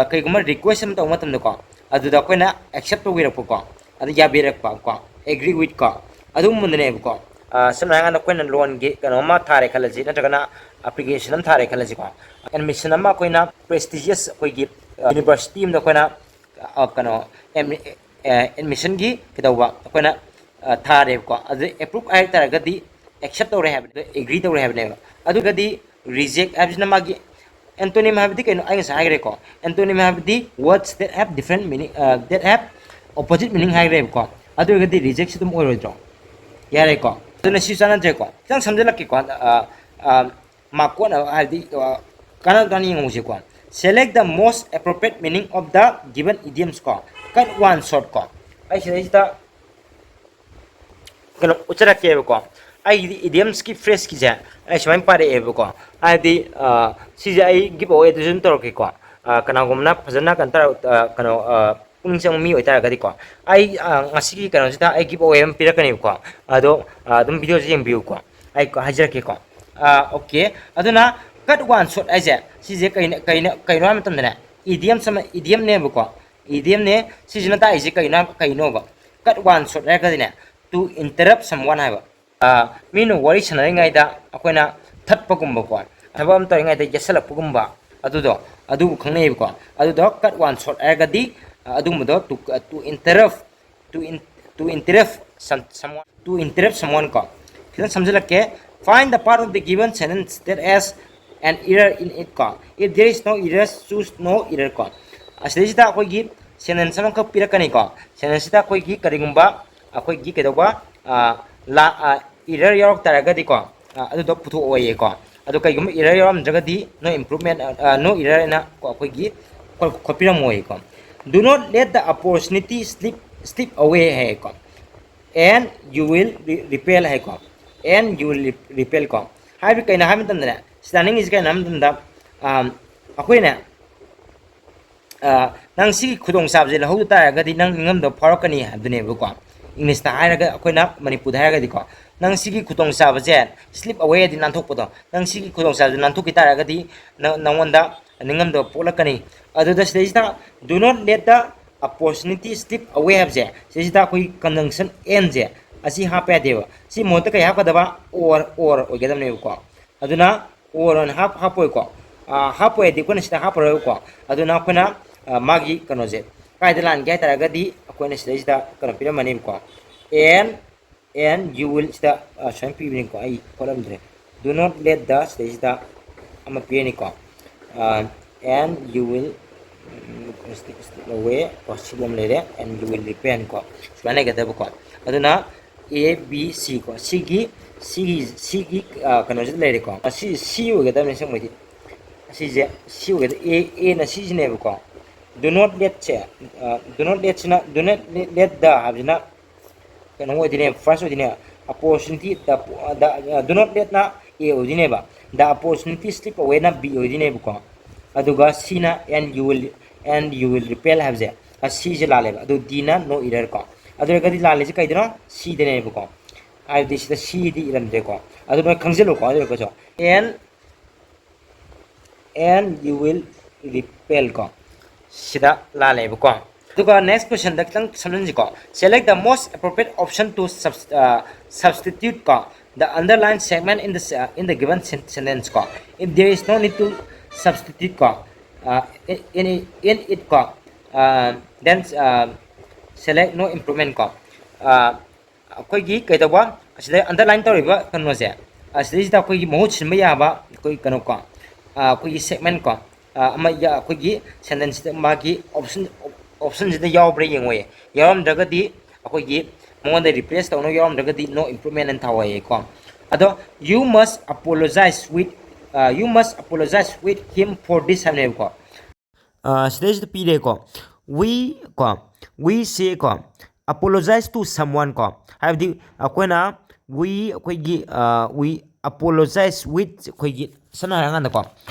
ꯀꯩꯒꯨꯝꯕ request ꯑꯃ ꯇꯧꯕ ꯃꯇꯝꯗꯀꯣ, ꯑꯗꯨꯗ ꯑꯩꯈꯣꯏꯅ accept ꯇꯧꯕꯤꯔꯛꯄꯀꯣ, ꯑꯗꯨ ꯌꯥꯕꯤꯔꯛꯄ ꯀꯣ, agree with ꯀꯣ, ꯑꯗꯨꯒꯨꯝꯕꯗꯨꯅꯦꯕꯀꯣ꯫ ꯁꯝꯅ ꯍꯥꯏꯔꯀꯥꯟꯗ ꯑꯩꯈꯣꯏꯅ ꯂꯣꯟꯒꯤ ꯀꯩꯅꯣ ꯑꯃ ꯊꯥꯔꯦ ꯈꯜꯂꯁꯤ, ꯅꯠꯇ꯭ꯔꯒꯅ application ꯑꯃ ꯊꯥꯔꯦ ꯈꯜꯂꯁꯤꯀꯣ꯫ Admission ꯑꯃ ꯑꯩꯈꯣꯏꯅ prestigious ꯑꯩꯈꯣꯏꯒꯤ university ꯑꯃꯗ ꯑꯩꯈꯣꯏꯅ ꯀꯩꯅꯣ admissionꯒꯤ ꯀꯩꯗꯧꯕ ꯑꯩꯈꯣꯏꯅ ꯊꯥꯔꯦꯕꯀꯣ꯫ ꯑꯗꯨ approve ꯍꯥꯏ ꯇꯥꯔꯒꯗꯤ accept ꯇꯧꯔꯦ ꯍꯥꯏꯕꯅꯦ, agree ꯇꯧꯔꯦ ꯍꯥꯏꯕꯅꯦꯕ꯫ ꯑꯗꯨꯒꯗꯤ reject ꯍꯥꯏꯕꯁꯤꯅ ꯃꯥꯒꯤ antonym ꯍꯥꯏꯕꯗꯤ ꯀꯩꯅꯣ ꯑꯩ ꯉꯁꯥꯏ ꯍꯥꯏꯈ꯭ꯔꯦꯀꯣ꯫ Antonym ꯍꯥꯏꯕꯗꯤ words that have different meaning, that have opposite meaning ꯍꯥꯏꯈ꯭ꯔꯦꯕꯀꯣ꯫ ꯑꯗꯨ ꯑꯣꯏꯔꯒꯗꯤ rejectꯁꯤ ꯑꯗꯨꯝ ꯑꯣꯏꯔꯣꯏꯗ꯭ꯔꯣ? ꯌꯥꯔꯦꯀꯣ꯫ ꯑꯗꯨꯅ ꯁꯤ ꯆꯥꯟꯅꯗ꯭ꯔꯦꯀꯣ꯫ ꯈꯤꯇꯪ ꯁꯝꯖꯜꯂꯛꯀꯦꯀꯣ꯫ ꯃꯥꯀꯣꯠꯅꯕ ꯍꯥꯏꯕꯗꯤ ꯀꯥꯟꯅ ꯀꯥꯟꯅ ꯌꯦꯡꯍꯧꯁꯦꯀꯣ꯫ Select the most appropriate meaning of the given idioms ꯀꯣ꯫ Cut one short ꯀꯣ꯫ ꯑꯩ ꯁꯤꯗꯩꯁꯤꯗ ꯀꯩꯅꯣ ꯎꯠꯆꯔꯛꯀꯦꯕꯀꯣ꯫ ꯑꯩꯒꯤꯗꯤ idiomsꯀꯤ phraseꯀꯤꯁꯦ ꯑꯩ ꯁꯨꯃꯥꯏꯅ ꯄꯥꯔꯛꯑꯦꯕꯀꯣ꯫ ꯍꯥꯏꯗꯤ ꯁꯤꯁꯦ ꯑꯩ give awayꯗꯁꯨ ꯑꯗꯨꯝ ꯇꯧꯔꯛꯀꯦꯀꯣ꯫ ꯀꯅꯥꯒꯨꯝꯕꯅ ꯐꯖꯅ ꯀꯩꯅꯣ ꯇꯧꯔ ꯀꯩꯅꯣ ꯄꯨꯛꯅꯤꯡ ꯆꯪꯕ ꯃꯤ ꯑꯣꯏꯇꯥꯔꯒꯗꯤꯀꯣ, ꯑꯩ ꯉꯁꯤꯒꯤ ꯀꯩꯅꯣꯁꯤꯗ ꯑꯩ give away ꯑꯃ ꯄꯤꯔꯛꯀꯅꯦꯕꯀꯣ꯫ ꯑꯗꯣ ꯑꯗꯨꯝ videoꯁꯦ ꯌꯦꯡꯕꯤꯌꯨꯀꯣ꯫ ꯑꯩ ꯍꯥꯏꯖꯔꯛꯀꯦꯀꯣ꯫ Okay, ꯑꯗꯨꯅ cut one short ꯍꯥꯏꯁꯦ ꯁꯤꯁꯦ ꯀꯩꯅ ꯀꯩꯅ ꯀꯩꯅꯣ ꯍꯥꯏꯕ ꯃꯇꯝꯗꯅꯦ, idioms ꯑꯃ idiomꯅꯦꯕꯀꯣ꯫ Idiomꯅꯦ꯫ ꯁꯤꯁꯤꯅ ꯇꯥꯛꯏꯁꯦ ꯀꯩꯅꯣ ꯀꯩꯅꯣꯕ? Cut one short ꯍꯥꯏꯔꯒꯗꯤꯅꯦ, to interrupt someone ꯍꯥꯏꯕ꯫ ꯃꯤꯅ ꯋꯥꯔꯤ ꯁꯥꯟꯅꯔꯤꯉꯩꯗ ꯑꯩꯈꯣꯏꯅ ꯊꯠꯄꯒꯨꯝꯕꯀꯣ, ꯊꯕꯛ ꯑꯃ ꯇꯧꯔꯤꯉꯩꯗ ꯌꯦꯠꯁꯜꯂꯛꯄꯒꯨꯝꯕ, ꯑꯗꯨꯗꯣ ꯑꯗꯨꯕꯨ ꯈꯪꯅꯩꯌꯦꯕꯀꯣ꯫ ꯑꯗꯨꯗꯣ cut one short ꯍꯥꯏꯔꯒꯗꯤ ꯑꯗꯨꯒꯨꯝꯕꯗꯣ to to interrupt, to to interrupt someone, to interrupt someone ꯀꯣ꯫ ꯈꯤꯇꯪ ꯁꯝꯖꯤꯜꯂꯛꯀꯦ. Find the part of the given sentence that has an error in it ꯀꯣ. If there is no error, choose no error ꯀꯣ. ꯑꯁꯤꯗꯩꯁꯤꯗ ꯑꯩꯈꯣꯏꯒꯤ sentence ꯑꯃꯈꯛ ꯄꯤꯔꯛꯀꯅꯤꯀꯣ. Sentence ꯁꯤꯗ ꯑꯩꯈꯣꯏꯒꯤ ꯀꯔꯤꯒꯨꯝꯕ ꯑꯩꯈꯣꯏꯒꯤ ꯀꯩꯗꯧꯕ, ꯑ, ꯂꯥ-, ꯑ, error ꯌꯥꯎꯔꯛ ꯇꯥꯔꯒꯗꯤꯀꯣ, ꯑ, ꯑꯗꯨꯗꯣ ꯄꯨꯊꯣꯛꯑꯣꯌꯦꯀꯣ. ꯑꯗꯣ ꯀꯩꯒꯨꯝꯕ error ꯌꯥꯎꯔꯝꯗ꯭ꯔꯒꯗꯤ no improvement, ꯑ, ꯑ, no error ꯍꯥꯏꯅ ꯀꯣ ꯑꯩꯈꯣꯏꯒꯤ ꯈꯣ-, ꯈꯣꯠꯄꯤꯔꯝꯃꯣꯏꯀꯣ. Do not let the opportunity slip, slip away ꯍꯥꯏꯌꯦꯀꯣ. And you will re-, repel ꯍꯥꯏꯀꯣ. And you will re-, repel ꯀꯣ. ꯍꯥꯏꯕꯗꯤ ꯀꯩꯅꯣ ꯍꯥꯏꯕ ꯃꯇꯝꯗꯅꯦ, ꯁꯤꯗ ꯍꯥꯏꯅꯤꯡꯉꯤꯁꯤ ꯀꯩꯅꯣ ꯍꯥꯏꯕ ꯃꯇꯝꯗ, ꯑꯝ, ꯑꯩꯈꯣꯏꯅ, ꯑ, ꯅꯪ ꯁꯤꯒꯤ ꯈꯨꯗꯣꯡꯆꯥꯕꯁꯦ ꯂꯧꯍꯧꯗ ꯇꯥꯔꯒꯗꯤ ꯅꯪ ꯅꯤꯡꯉꯝꯗꯕ ꯐꯥꯎꯔꯛꯀꯅꯤ ꯍꯥꯏꯕꯗꯨꯅꯦꯕꯀꯣ꯫ English ꯇ ꯍꯥꯏꯔꯒ, ꯑꯩꯈꯣꯏꯅ ꯃꯅꯤꯄꯨꯔꯗ ꯍꯥꯏꯔꯒꯗꯤꯀꯣ, ꯅꯪ ꯁꯤꯒꯤ ꯈꯨꯗꯣꯡꯆꯥꯕꯁꯦ slip away ꯍꯥꯏꯗꯤ ꯅꯥꯟꯊꯣꯛꯄꯗꯣ, ꯅꯪ ꯁꯤꯒꯤ ꯈꯨꯗꯣꯡꯆꯥꯕꯁꯦ ꯅꯥꯟꯊꯣꯛꯈꯤ ꯇꯥꯔꯒꯗꯤ ꯅ-, ꯅꯪꯉꯣꯟꯗ ꯅꯤꯡꯉꯝꯗꯕ ꯄꯣꯛꯂꯛꯀꯅꯤ꯫ ꯑꯗꯨꯗ ꯁꯤꯗꯩꯁꯤꯗ do not let the opportunity slip away ꯍꯥꯏꯕꯁꯦ, ꯁꯤꯗꯩꯁꯤꯗ ꯑꯩꯈꯣꯏꯒꯤ conjunction and ꯁꯦ ꯑꯁꯤ ꯍꯥꯞꯄ ꯌꯥꯗꯦꯕ꯫ ꯁꯤ ꯃꯍꯨꯠꯇ ꯀꯩ ꯍꯥꯞꯀꯗꯕ? Or, or ꯑꯣꯏꯒꯗꯕꯅꯦꯕꯀꯣ꯫ ꯑꯗꯨꯅ or ꯑꯣꯏꯅ ꯍꯥꯞ-, ꯍꯥꯞꯄꯣꯏꯀꯣ꯫ ꯑ, ꯍꯥꯞꯄꯣꯏ ꯍꯥꯏꯗꯤ ꯑꯩꯈꯣꯏꯅ ꯁꯤꯗ ꯍꯥꯞꯄꯔꯣꯏꯕꯀꯣ꯫ ꯑꯗꯨꯅ ꯑꯩꯈꯣꯏꯅ, ꯑ, ꯃꯥꯒꯤ ꯀꯩꯅꯣꯁꯦ ꯀꯥꯏꯗ ꯂꯥꯟꯒꯦ ꯍꯥꯏ ꯇꯥꯔꯒꯗꯤ ꯑꯩꯈꯣꯏꯅ ꯁꯤꯗꯩꯁꯤꯗ ꯀꯩꯅꯣ ꯄꯤꯔꯝꯃꯅꯦꯕꯀꯣ꯫ And, and you will ꯁꯤꯗ, ꯑ, ꯁꯨꯃꯥꯏꯅ ꯄꯤꯕꯅꯤꯀꯣ, ꯑꯩ ꯈꯣꯠꯂꯝꯗ꯭ꯔꯦ꯫ Do not let the ꯁꯤꯗꯩꯁꯤꯗ ꯑꯃ ꯄꯤꯔꯅꯤꯀꯣ꯫ ꯑ, and you will, um, slip away ꯀꯣ, ꯁꯤꯕꯨ ꯑꯃ ꯂꯩꯔꯦ, and you will repent ꯀꯣ, ꯁꯨꯃꯥꯏꯅ ꯂꯩꯒꯗꯕꯀꯣ꯫ ꯑꯗꯨꯅ A, B, C ꯀꯣ, ꯁꯤꯒꯤ, ꯁꯤꯒꯤ, ꯁꯤꯒꯤ, ꯑ, ꯀꯩꯅꯣꯁꯤꯗ ꯂꯩꯔꯦꯀꯣ꯫ ꯑꯁꯤ C ꯑꯣꯏꯒꯗꯕꯅꯤ ꯑꯁꯦꯡꯕꯩꯗꯤ꯫ ꯑꯁꯤꯁꯦ C ꯑꯣꯏꯒꯗꯕ, A, A ꯅ ꯁꯤꯁꯤꯅꯦꯕꯀꯣ꯫ Do not let ꯁꯦ, ꯑ, do not let ꯁꯤꯅ, do not let the ꯍꯥꯏꯕꯁꯤꯅ ꯀꯩꯅꯣ ꯑꯣꯏꯗꯣꯏꯅꯦꯕ, first ꯑꯣꯏꯗꯣꯏꯅꯦꯕ꯫ Opportunity, the, the, do not let ꯅ A ꯑꯣꯏꯗꯣꯏꯅꯦꯕ, the opportunity slip away ꯅ B ꯑꯣꯏꯗꯣꯏꯅꯦꯕꯀꯣ꯫ ꯑꯗꯨꯒ C ꯅ and you will, and you will repel ꯍꯥꯏꯕꯁꯦ, ꯑ, C ꯁꯦ ꯂꯥꯜꯂꯦꯕ, ꯑꯗꯨ D ꯅ no error ꯀꯣ꯫ ꯑꯗꯨ ꯑꯣꯏꯔꯒꯗꯤ ꯂꯥꯜꯂꯤꯁꯦ ꯀꯩꯗꯅꯣ? C ꯗꯅꯦꯕꯀꯣ꯫ ꯍꯥꯏꯕꯗꯤ ꯁꯤꯗ C ꯗꯤ ꯏꯔꯝꯗ꯭ꯔꯦꯀꯣ꯫ ꯑꯗꯨ ꯅꯣꯏ ꯈꯪꯖꯤꯜꯂꯨꯀꯣ꯫ ꯑꯗꯨ ꯑꯣꯏꯔꯒꯁꯨ and, and you will repel ꯀꯣ꯫ ꯁꯤꯗ ꯂꯥꯜꯂꯦꯕꯀꯣ꯫ ꯑꯗꯨꯒ next question ꯗ ꯈꯤꯇꯪ ꯁꯝꯖꯤꯟꯁꯤꯀꯣ꯫ Select the most appropriate option to subs-, ꯑ, substitute ꯀꯣ, the underlined segment in the se-, in the given sen-, sentence ꯀꯣ. If there is no need to substitute ꯀꯣ, ꯑ, in, in, in it ꯀꯣ, ꯑ, then, ꯑ, select no improvement ꯀꯣ꯫ ꯑ, ꯑꯩꯈꯣꯏꯒꯤ ꯀꯩꯗꯧꯕ, ꯑꯁꯤꯗ underline ꯇꯧꯔꯤꯕ ꯀꯩꯅꯣꯁꯦ, ꯑꯁꯤꯗꯩꯁꯤꯗ ꯑꯩꯈꯣꯏꯒꯤ ꯃꯍꯨꯠ ꯁꯤꯟꯕ ꯌꯥꯕ ꯑꯩꯈꯣꯏ ꯀꯩꯅꯣ ꯀꯣ, ꯑꯩꯈꯣꯏꯒꯤ segment ꯀꯣ, ꯑꯃ ꯑꯩꯈꯣꯒꯤ sentence ꯁꯤꯗ ꯃꯥꯒꯤ option, option ꯁꯤꯗ ꯌꯥꯎꯕ꯭ꯔꯥ ꯌꯦꯡꯉꯣꯌꯦ꯫ ꯌꯥꯎꯔꯝꯗ꯭ꯔꯒꯗꯤ ꯑꯩꯈꯣꯏꯒꯤ ꯃꯉꯣꯟꯗ replace ꯇꯧꯅꯕ ꯌꯥꯎꯔꯝꯗ꯭ꯔꯒꯗꯤ no improvement ꯑꯅ ꯊꯥꯎ ꯍꯥꯏꯌꯦꯀꯣ꯫ ꯑꯗꯣ you must apologize with, you must apologize with him for this ꯍꯥꯏꯕꯅꯦꯕꯀꯣ꯫ ꯁꯤꯗꯩꯁꯤꯗ ꯄꯤꯔꯦꯀꯣ, we ꯀꯣ, we ꯁꯤ ꯀꯣ, apologize to someone ꯀꯣ, ꯍꯥꯏꯕꯗꯤ ꯑꯩꯈꯣꯏꯅ we, ꯑꯩꯈꯣꯏꯒꯤ we apologize with, ꯑꯩꯈꯣꯏꯒꯤ ꯁꯝꯅ ꯍꯥꯏꯔꯀꯥꯟꯗꯀꯣ,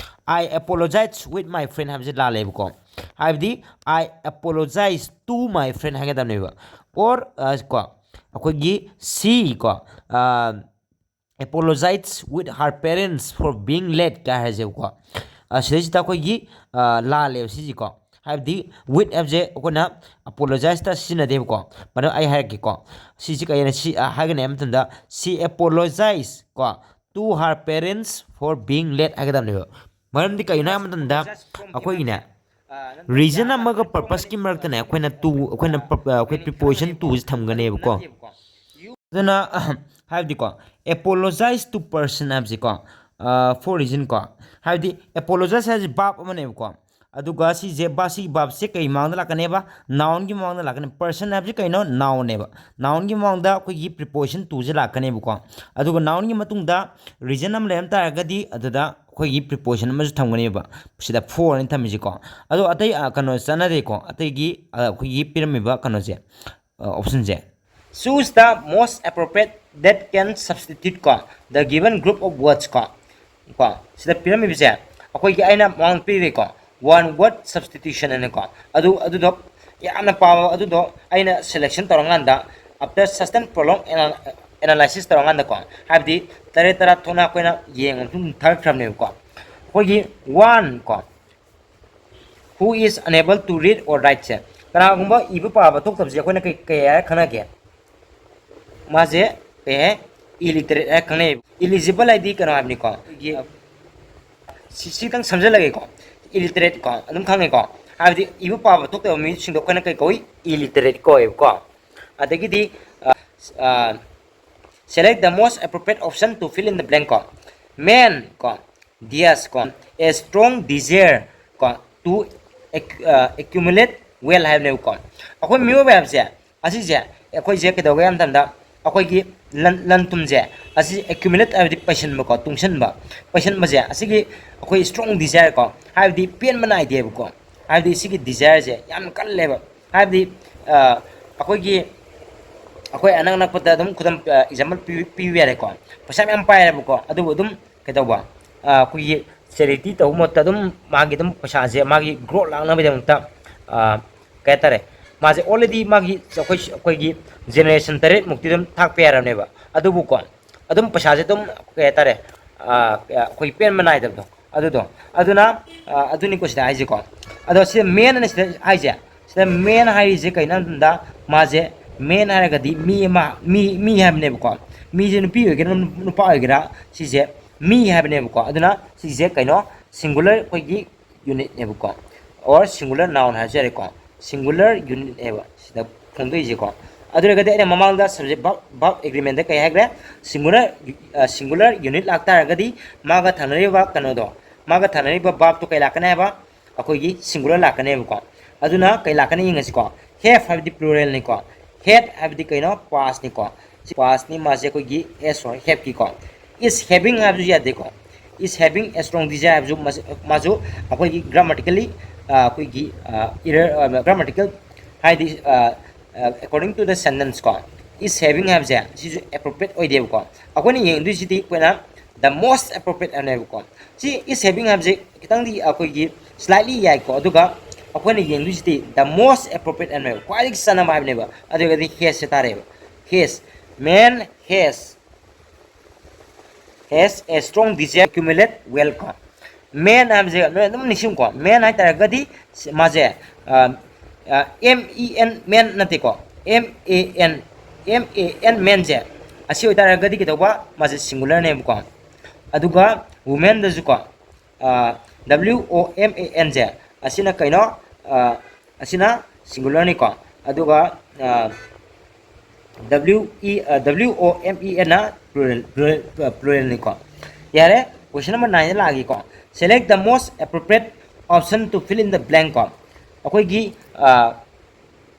I apologize with my friend ꯍꯥꯏꯕꯁꯦ ꯂꯥꯜꯂꯦꯕꯀꯣ꯫ ꯍꯥꯏꯕꯗꯤ I apologize to my friend ꯍꯥꯏꯒꯗꯕꯅꯦꯕ꯫ Or ꯀꯣ, ꯑꯩꯈꯣꯏꯒꯤ she ꯀꯣ, apologize with her parents for being late ꯀꯥꯏ ꯍꯥꯏꯁꯦꯕꯀꯣ꯫ ꯁꯤꯗꯩꯁꯤꯗ ꯑꯩꯈꯣꯏꯒꯤ ꯂꯥꯜꯂꯦꯕ ꯁꯤꯁꯤꯀꯣ꯫ ꯍꯥꯏꯕꯗꯤ with ꯍꯥꯏꯕꯁꯦ ꯑꯩꯈꯣꯏꯅ apologize ꯇ ꯁꯤꯖꯤꯟꯅꯗꯦꯕꯀꯣ꯫ ꯃꯔꯝ ꯑꯩ ꯍꯥꯏꯔꯛꯀꯦꯀꯣ꯫ ꯁꯤꯁꯤ ꯀꯩ ꯍꯥꯏꯅ ꯁꯤ ꯍꯥꯏꯒꯅꯤ ꯍꯥꯏꯕ ꯃꯇꯝꯗ, she apologize ꯀꯣ, to her parents for being late ꯍꯥꯏꯒꯗꯕꯅꯦꯕ꯫ ꯃꯔꯝꯗꯤ ꯀꯩꯒꯤꯅꯣ ꯍꯥꯏꯕ ꯃꯇꯝꯗ ꯑꯩꯈꯣꯏꯒꯤꯅꯦ, reason ꯑꯃꯒ purpose ꯀꯤ ꯃꯔꯛꯇꯅꯦ ꯑꯩꯈꯣꯏꯅ to, ꯑꯩꯈꯣꯏꯅ ꯑꯩꯈꯣꯏ preposition to ꯁꯤ ꯊꯝꯒꯅꯦꯕꯀꯣ꯫ ꯑꯗꯨꯅ ꯍꯥꯏꯕꯗꯤꯀꯣ, apologize to person ꯍꯥꯏꯕꯁꯤꯀꯣ, for reason ꯀꯣ, ꯍꯥꯏꯕꯗꯤ apologize ꯍꯥꯏꯁꯦ verb ꯑꯃꯅꯦꯕꯀꯣ꯫ ꯑꯗꯨꯒ ꯁꯤꯁꯦ ꯁꯤꯒꯤ verb ꯁꯦ ꯀꯩ ꯃꯃꯥꯡꯗ ꯂꯥꯛꯀꯅꯦꯕ? Noun ꯒꯤ ꯃꯃꯥꯡꯗ ꯂꯥꯛꯀꯅꯤ꯫ Person ꯍꯥꯏꯕꯁꯤ ꯀꯩꯅꯣ? Noun ꯅꯦꯕ꯫ Noun ꯒꯤ ꯃꯃꯥꯡꯗ ꯑꯩꯈꯣꯏꯒꯤ preposition to ꯁꯦ ꯂꯥꯛꯀꯅꯦꯕꯀꯣ꯫ ꯑꯗꯨꯒ noun ꯒꯤ ꯃꯇꯨꯡꯗ reason ꯑꯃ ꯂꯩꯔꯝ ꯇꯥꯔꯒꯗꯤ ꯑꯗꯨꯗ ꯑꯩꯈꯣꯏꯒꯤ preposition ꯑꯃꯁꯨ ꯊꯝꯒꯅꯦꯕ꯫ ꯁꯤꯗ for ꯑꯅ ꯊꯝꯃꯤꯁꯤꯀꯣ꯫ ꯑꯗꯣ ꯑꯇꯩ ꯀꯩꯅꯣ ꯆꯠꯅꯗꯦꯀꯣ꯫ ꯑꯇꯩꯒꯤ ꯑꯩꯈꯣꯏꯒꯤ ꯄꯤꯔꯝꯃꯤꯕ ꯀꯩꯅꯣꯁꯦ, option say. Choose the most appropriate that can substitute ꯀꯣ, the given group of words ꯀꯣ꯫ ꯀꯣ, ꯁꯤꯗ ꯄꯤꯔꯝꯃꯤꯕꯁꯦ ꯑꯩꯈꯣꯏꯒꯤ ꯑꯩꯅ ꯃꯃꯥꯡꯗ ꯄꯤꯔꯤꯀꯣ, one word substitution ꯍꯥꯏꯅꯀꯣ꯫ ꯑꯗꯨ, ꯑꯗꯨꯗꯣ ꯌꯥꯝꯅ ꯄꯥꯕ ꯑꯗꯨꯗꯣ ꯑꯩꯅ selection ꯇꯧꯔꯀꯥꯟꯗ, after certain prolonged analysis ꯇꯧꯔꯀꯥꯟꯗꯀꯣ, ꯍꯥꯏꯕꯗꯤ ꯇꯔꯦꯠ ꯇꯔꯥ ꯊꯣꯛꯅ ꯑꯩꯈꯣꯏꯅ ꯌꯦꯡꯉ ꯃꯇꯨꯡ ꯊꯥꯒꯠꯈ꯭ꯔꯕꯅꯦꯕꯀꯣ꯫ ꯑꯩꯈꯣꯏꯒꯤ one ꯀꯣ, who is unable to read or write ꯁꯦ, ꯀꯅꯥꯒꯨꯝꯕ ꯏꯕ ꯄꯥꯕ ꯊꯣꯛꯇꯕꯁꯦ ꯑꯩꯈꯣꯏꯅ ꯀꯩ, ꯀꯩ ꯍꯥꯏꯔ ꯈꯪꯅꯒꯦ? ꯃꯥꯁꯦ ꯀꯩ ꯍꯥꯏ? Illiterate ꯍꯥꯏꯔ ꯈꯪꯅꯩ꯫ Eligible ꯍꯥꯏꯗꯤ ꯀꯩꯅꯣ ꯍꯥꯏꯕꯅꯤꯀꯣ, ꯑꯩꯈꯣꯏꯒꯤ ꯁꯤ, ꯁꯤꯇꯪ ꯁꯝꯖꯜꯂꯒꯦꯀꯣ, illiterate ꯀꯣ ꯑꯗꯨꯝ ꯈꯪꯉꯦꯀꯣ꯫ ꯍꯥꯏꯕꯗꯤ ꯏꯕ ꯄꯥꯕ ꯊꯣꯛꯇꯕ ꯃꯤꯁꯤꯡꯗꯣ ꯑꯩꯈꯣꯏꯅ ꯀꯩ ꯀꯧꯏ? Illiterate ꯀꯧꯋꯦꯕꯀꯣ꯫ ꯑꯗꯒꯤꯗꯤ uh, select the most appropriate option to fill in the blank ꯀꯣ꯫ Man ꯀꯣ, dies ꯀꯣ, a strong desire ꯀꯣ, to ac- uh, accumulate wealth ꯍꯥꯏꯕꯅꯦꯕꯀꯣ꯫ ꯑꯩꯈꯣꯏ ꯃꯤꯑꯣꯏꯕ ꯍꯥꯏꯕꯁꯦ, ꯑꯁꯤꯁꯦ ꯑꯩꯈꯣꯏꯁꯦ ꯀꯩꯗꯧꯒꯦ ꯍꯥꯏꯕ ꯃꯇꯝꯗ, ꯑꯩꯈꯣꯏꯒꯤ ꯂꯟ ꯂꯟ ꯊꯨꯝꯁꯦ ꯑꯁꯤ accumulate ꯍꯥꯏꯕꯗꯤ ꯄꯩꯁꯟꯕꯀꯣ, ꯇꯨꯡꯁꯟꯕ, ꯄꯩꯁꯟꯕꯁꯦ ꯑꯁꯤꯒꯤ ꯑꯩꯈꯣꯏ strong desire ꯀꯣ, ꯍꯥꯏꯕꯗꯤ ꯄꯦꯟꯕ ꯅꯥꯏꯗꯦꯕꯀꯣ꯫ ꯍꯥꯏꯕꯗꯤ ꯁꯤꯒꯤ desire ꯁꯦ ꯌꯥꯝ ꯀꯜꯂꯦꯕ꯫ ꯍꯥꯏꯕꯗꯤ ꯑꯩꯈꯣꯏꯒꯤ ꯑꯩꯈꯣꯏ ꯑꯅꯛ ꯅꯛꯄꯗ ꯑꯗꯨꯝ ꯈꯨꯗꯝ example ꯄꯤꯕ ꯌꯥꯔꯦꯀꯣ꯫ ꯄꯩꯁꯥ ꯃꯌꯥꯝ ꯄꯥꯏꯔꯦꯕꯀꯣ, ꯑꯗꯨꯕꯨ ꯑꯗꯨꯝ ꯀꯩꯗꯧꯕ, ꯑꯩꯈꯣꯏꯒꯤ charity ꯇꯧꯕ ꯃꯍꯨꯠꯇ ꯑꯗꯨꯝ ꯃꯥꯒꯤ ꯑꯗꯨꯝ ꯄꯩꯁꯥꯁꯦ ꯃꯥꯒꯤ growth ꯂꯥꯛꯅꯕꯒꯤꯗꯃꯛꯇ ꯀꯩ ꯍꯥꯏꯇꯥꯔꯦ, ꯃꯥꯁꯦ already ꯃꯥꯒꯤ ꯑꯩꯈꯣꯏ ꯑꯩꯈꯣꯏꯒꯤ generation ꯇꯔꯦꯠ ꯃꯨꯛꯇꯤ ꯑꯗꯨꯝ ꯊꯥꯛꯄ ꯌꯥꯔꯕꯅꯦꯕ꯫ ꯑꯗꯨꯕꯨꯀꯣ ꯑꯗꯨꯝ ꯄꯩꯁꯥꯁꯦ ꯑꯗꯨꯝ ꯀꯩ ꯍꯥꯏꯇꯥꯔꯦ, ꯑꯩꯈꯣꯏ ꯄꯦꯟꯕ ꯅꯥꯏꯗꯕꯗꯣ ꯑꯗꯨꯗꯣ꯫ ꯑꯗꯨꯅ ꯑꯗꯨꯅꯤꯀꯣ ꯁꯤꯗ ꯍꯥꯏꯁꯦꯀꯣ꯫ ꯑꯗꯣ ꯁꯤꯗ man ꯑꯅ ꯁꯤꯗ ꯍꯥꯏꯁꯦ, ꯁꯤꯗ man ꯍꯥꯏꯔꯤꯁꯦ ꯀꯩꯅꯣ ꯍꯥꯏꯕꯗ, ꯃꯥꯁꯦ man ꯍꯥꯏꯔꯒꯗꯤ ꯃꯤ ꯑꯃ, ꯃꯤ ꯃꯤ ꯍꯥꯏꯕꯅꯦꯕꯀꯣ꯫ ꯃꯤꯁꯦ ꯅꯨꯄꯤ ꯑꯣꯏꯒꯦꯔꯥ ꯅꯨꯄꯥ ꯑꯣꯏꯒꯦꯔꯥ, ꯁꯤꯁꯦ ꯃꯤ ꯍꯥꯏꯕꯅꯦꯕꯀꯣ꯫ ꯑꯗꯨꯅ ꯁꯤꯁꯦ ꯀꯩꯅꯣ, singular ꯑꯩꯈꯣꯏꯒꯤ unit ꯅꯦꯕꯀꯣ, or singular noun ꯍꯥꯏꯔꯁꯨ ꯌꯥꯔꯦꯀꯣ꯫ Singular unit ꯅꯦꯕ ꯁꯤꯗ ꯐꯣꯡꯗꯣꯛꯏꯁꯦꯀꯣ꯫ ꯑꯗꯨ ꯑꯣꯏꯔꯒꯗꯤ ꯑꯩꯅ ꯃꯃꯥꯡꯗ subject verb verb agreement ꯗ ꯀꯩ ꯍꯥꯏꯈ꯭ꯔꯦ? Singular singular unit ꯂꯥꯛꯇꯥꯔꯒꯗꯤ ꯃꯥꯒ ꯊꯪꯅꯔꯤꯕ ꯀꯩꯅꯣꯗꯣ, ꯃꯥꯒ ꯊꯪꯅꯔꯤꯕ verb ꯇꯣ ꯀꯩ ꯂꯥꯛꯀꯅꯤ ꯍꯥꯏꯕ? ꯑꯩꯈꯣꯏꯒꯤ singular ꯂꯥꯛꯀꯅꯦꯕꯀꯣ꯫ ꯑꯗꯨꯅ ꯀꯩ ꯂꯥꯛꯀꯅꯤ ꯌꯦꯡꯉꯁꯤꯀꯣ꯫ Have ꯍꯥꯏꯕꯗꯤ plural ꯅꯤꯀꯣ꯫ Had ꯍꯥꯏꯕꯗꯤ ꯀꯩꯅꯣ? Past ꯅꯤꯀꯣ꯫ Past ꯅꯤ, ꯃꯥꯁꯦ ꯑꯩꯈꯣꯏꯒꯤ S or have ꯀꯤꯀꯣ꯫ Is having ꯍꯥꯏꯕꯁꯨ ꯌꯥꯗꯦꯀꯣ꯫ Is having a strong desire ꯍꯥꯏꯕꯁꯨ ꯃꯥꯁꯨ ꯑꯩꯈꯣꯏꯒꯤ grammatically ꯑꯩꯈꯣꯏꯒꯤ error, grammatical ꯍꯥꯏꯗꯤ according to the sentence ꯀꯣ, is having ꯍꯥꯏꯕꯁꯦ ꯁꯤꯁꯨ appropriate ꯑꯣꯏꯗꯦꯕꯀꯣ꯫ ꯑꯩꯈꯣꯏꯅ ꯌꯦꯡꯗꯣꯏꯁꯤꯗꯤ ꯑꯩꯈꯣꯏꯅ the most appropriate ꯍꯥꯏꯕꯅꯦꯕꯀꯣ꯫ ꯁꯤ is having ꯍꯥꯏꯕꯁꯦ ꯈꯤꯇꯪꯗꯤ ꯑꯩꯈꯣꯏꯒꯤ slightly ꯌꯥꯏꯀꯣ, ꯑꯗꯨꯒ ꯑꯩꯈꯣꯏꯅ ꯌꯦꯡꯗꯣꯏꯁꯤꯗꯤ the most appropriate ꯍꯥꯏꯕꯅꯦꯕ, ꯈ꯭ꯋꯥꯏꯗꯒꯤ ꯆꯥꯟꯅꯕ ꯍꯥꯏꯕꯅꯦꯕ꯫ ꯑꯗꯨ ꯑꯣꯏꯔꯒꯗꯤ has ꯁꯦ ꯇꯥꯔꯦꯕ꯫ Has, man has has a strong desire to accumulate wealth ꯀꯣ꯫ Man ꯍꯥꯏꯕꯁꯦ ꯅꯣꯏ ꯑꯗꯨꯝ ꯅꯤꯡꯁꯤꯡꯉꯨꯀꯣ꯫ Man ꯍꯥꯏꯇꯥꯔꯒꯗꯤ ꯃꯥꯁꯦ M E N man ꯅꯠꯇꯦꯀꯣ, M A N, M A N man ꯁꯦ ꯑꯁꯤ ꯑꯣꯏꯇꯥꯔꯒꯗꯤ ꯀꯩꯗꯧꯕ? ꯃꯥꯁꯦ singular ꯅꯦꯕꯀꯣ꯫ ꯑꯗꯨꯒ woman ꯗꯁꯨꯀꯣ, W O M A N ꯁꯦ ꯑꯁꯤꯅ ꯀꯩꯅꯣ? ꯑꯁꯤꯅ singular ꯅꯤꯀꯣ꯫ ꯑꯗꯨꯒ W E W O M E N ꯅ ꯄ꯭ꯂꯨꯔꯦꯜꯅꯤꯀꯣ꯫ ꯌꯥꯔꯦ, ꯀꯣꯏꯁꯟ ꯅꯝꯕꯔ ꯅꯥꯏꯟꯗ ꯂꯥꯛꯑꯒꯦꯀꯣ꯫ Select the most appropriate option to fill in the blank ꯀꯣ꯫ ꯑꯩꯈꯣꯏꯒꯤ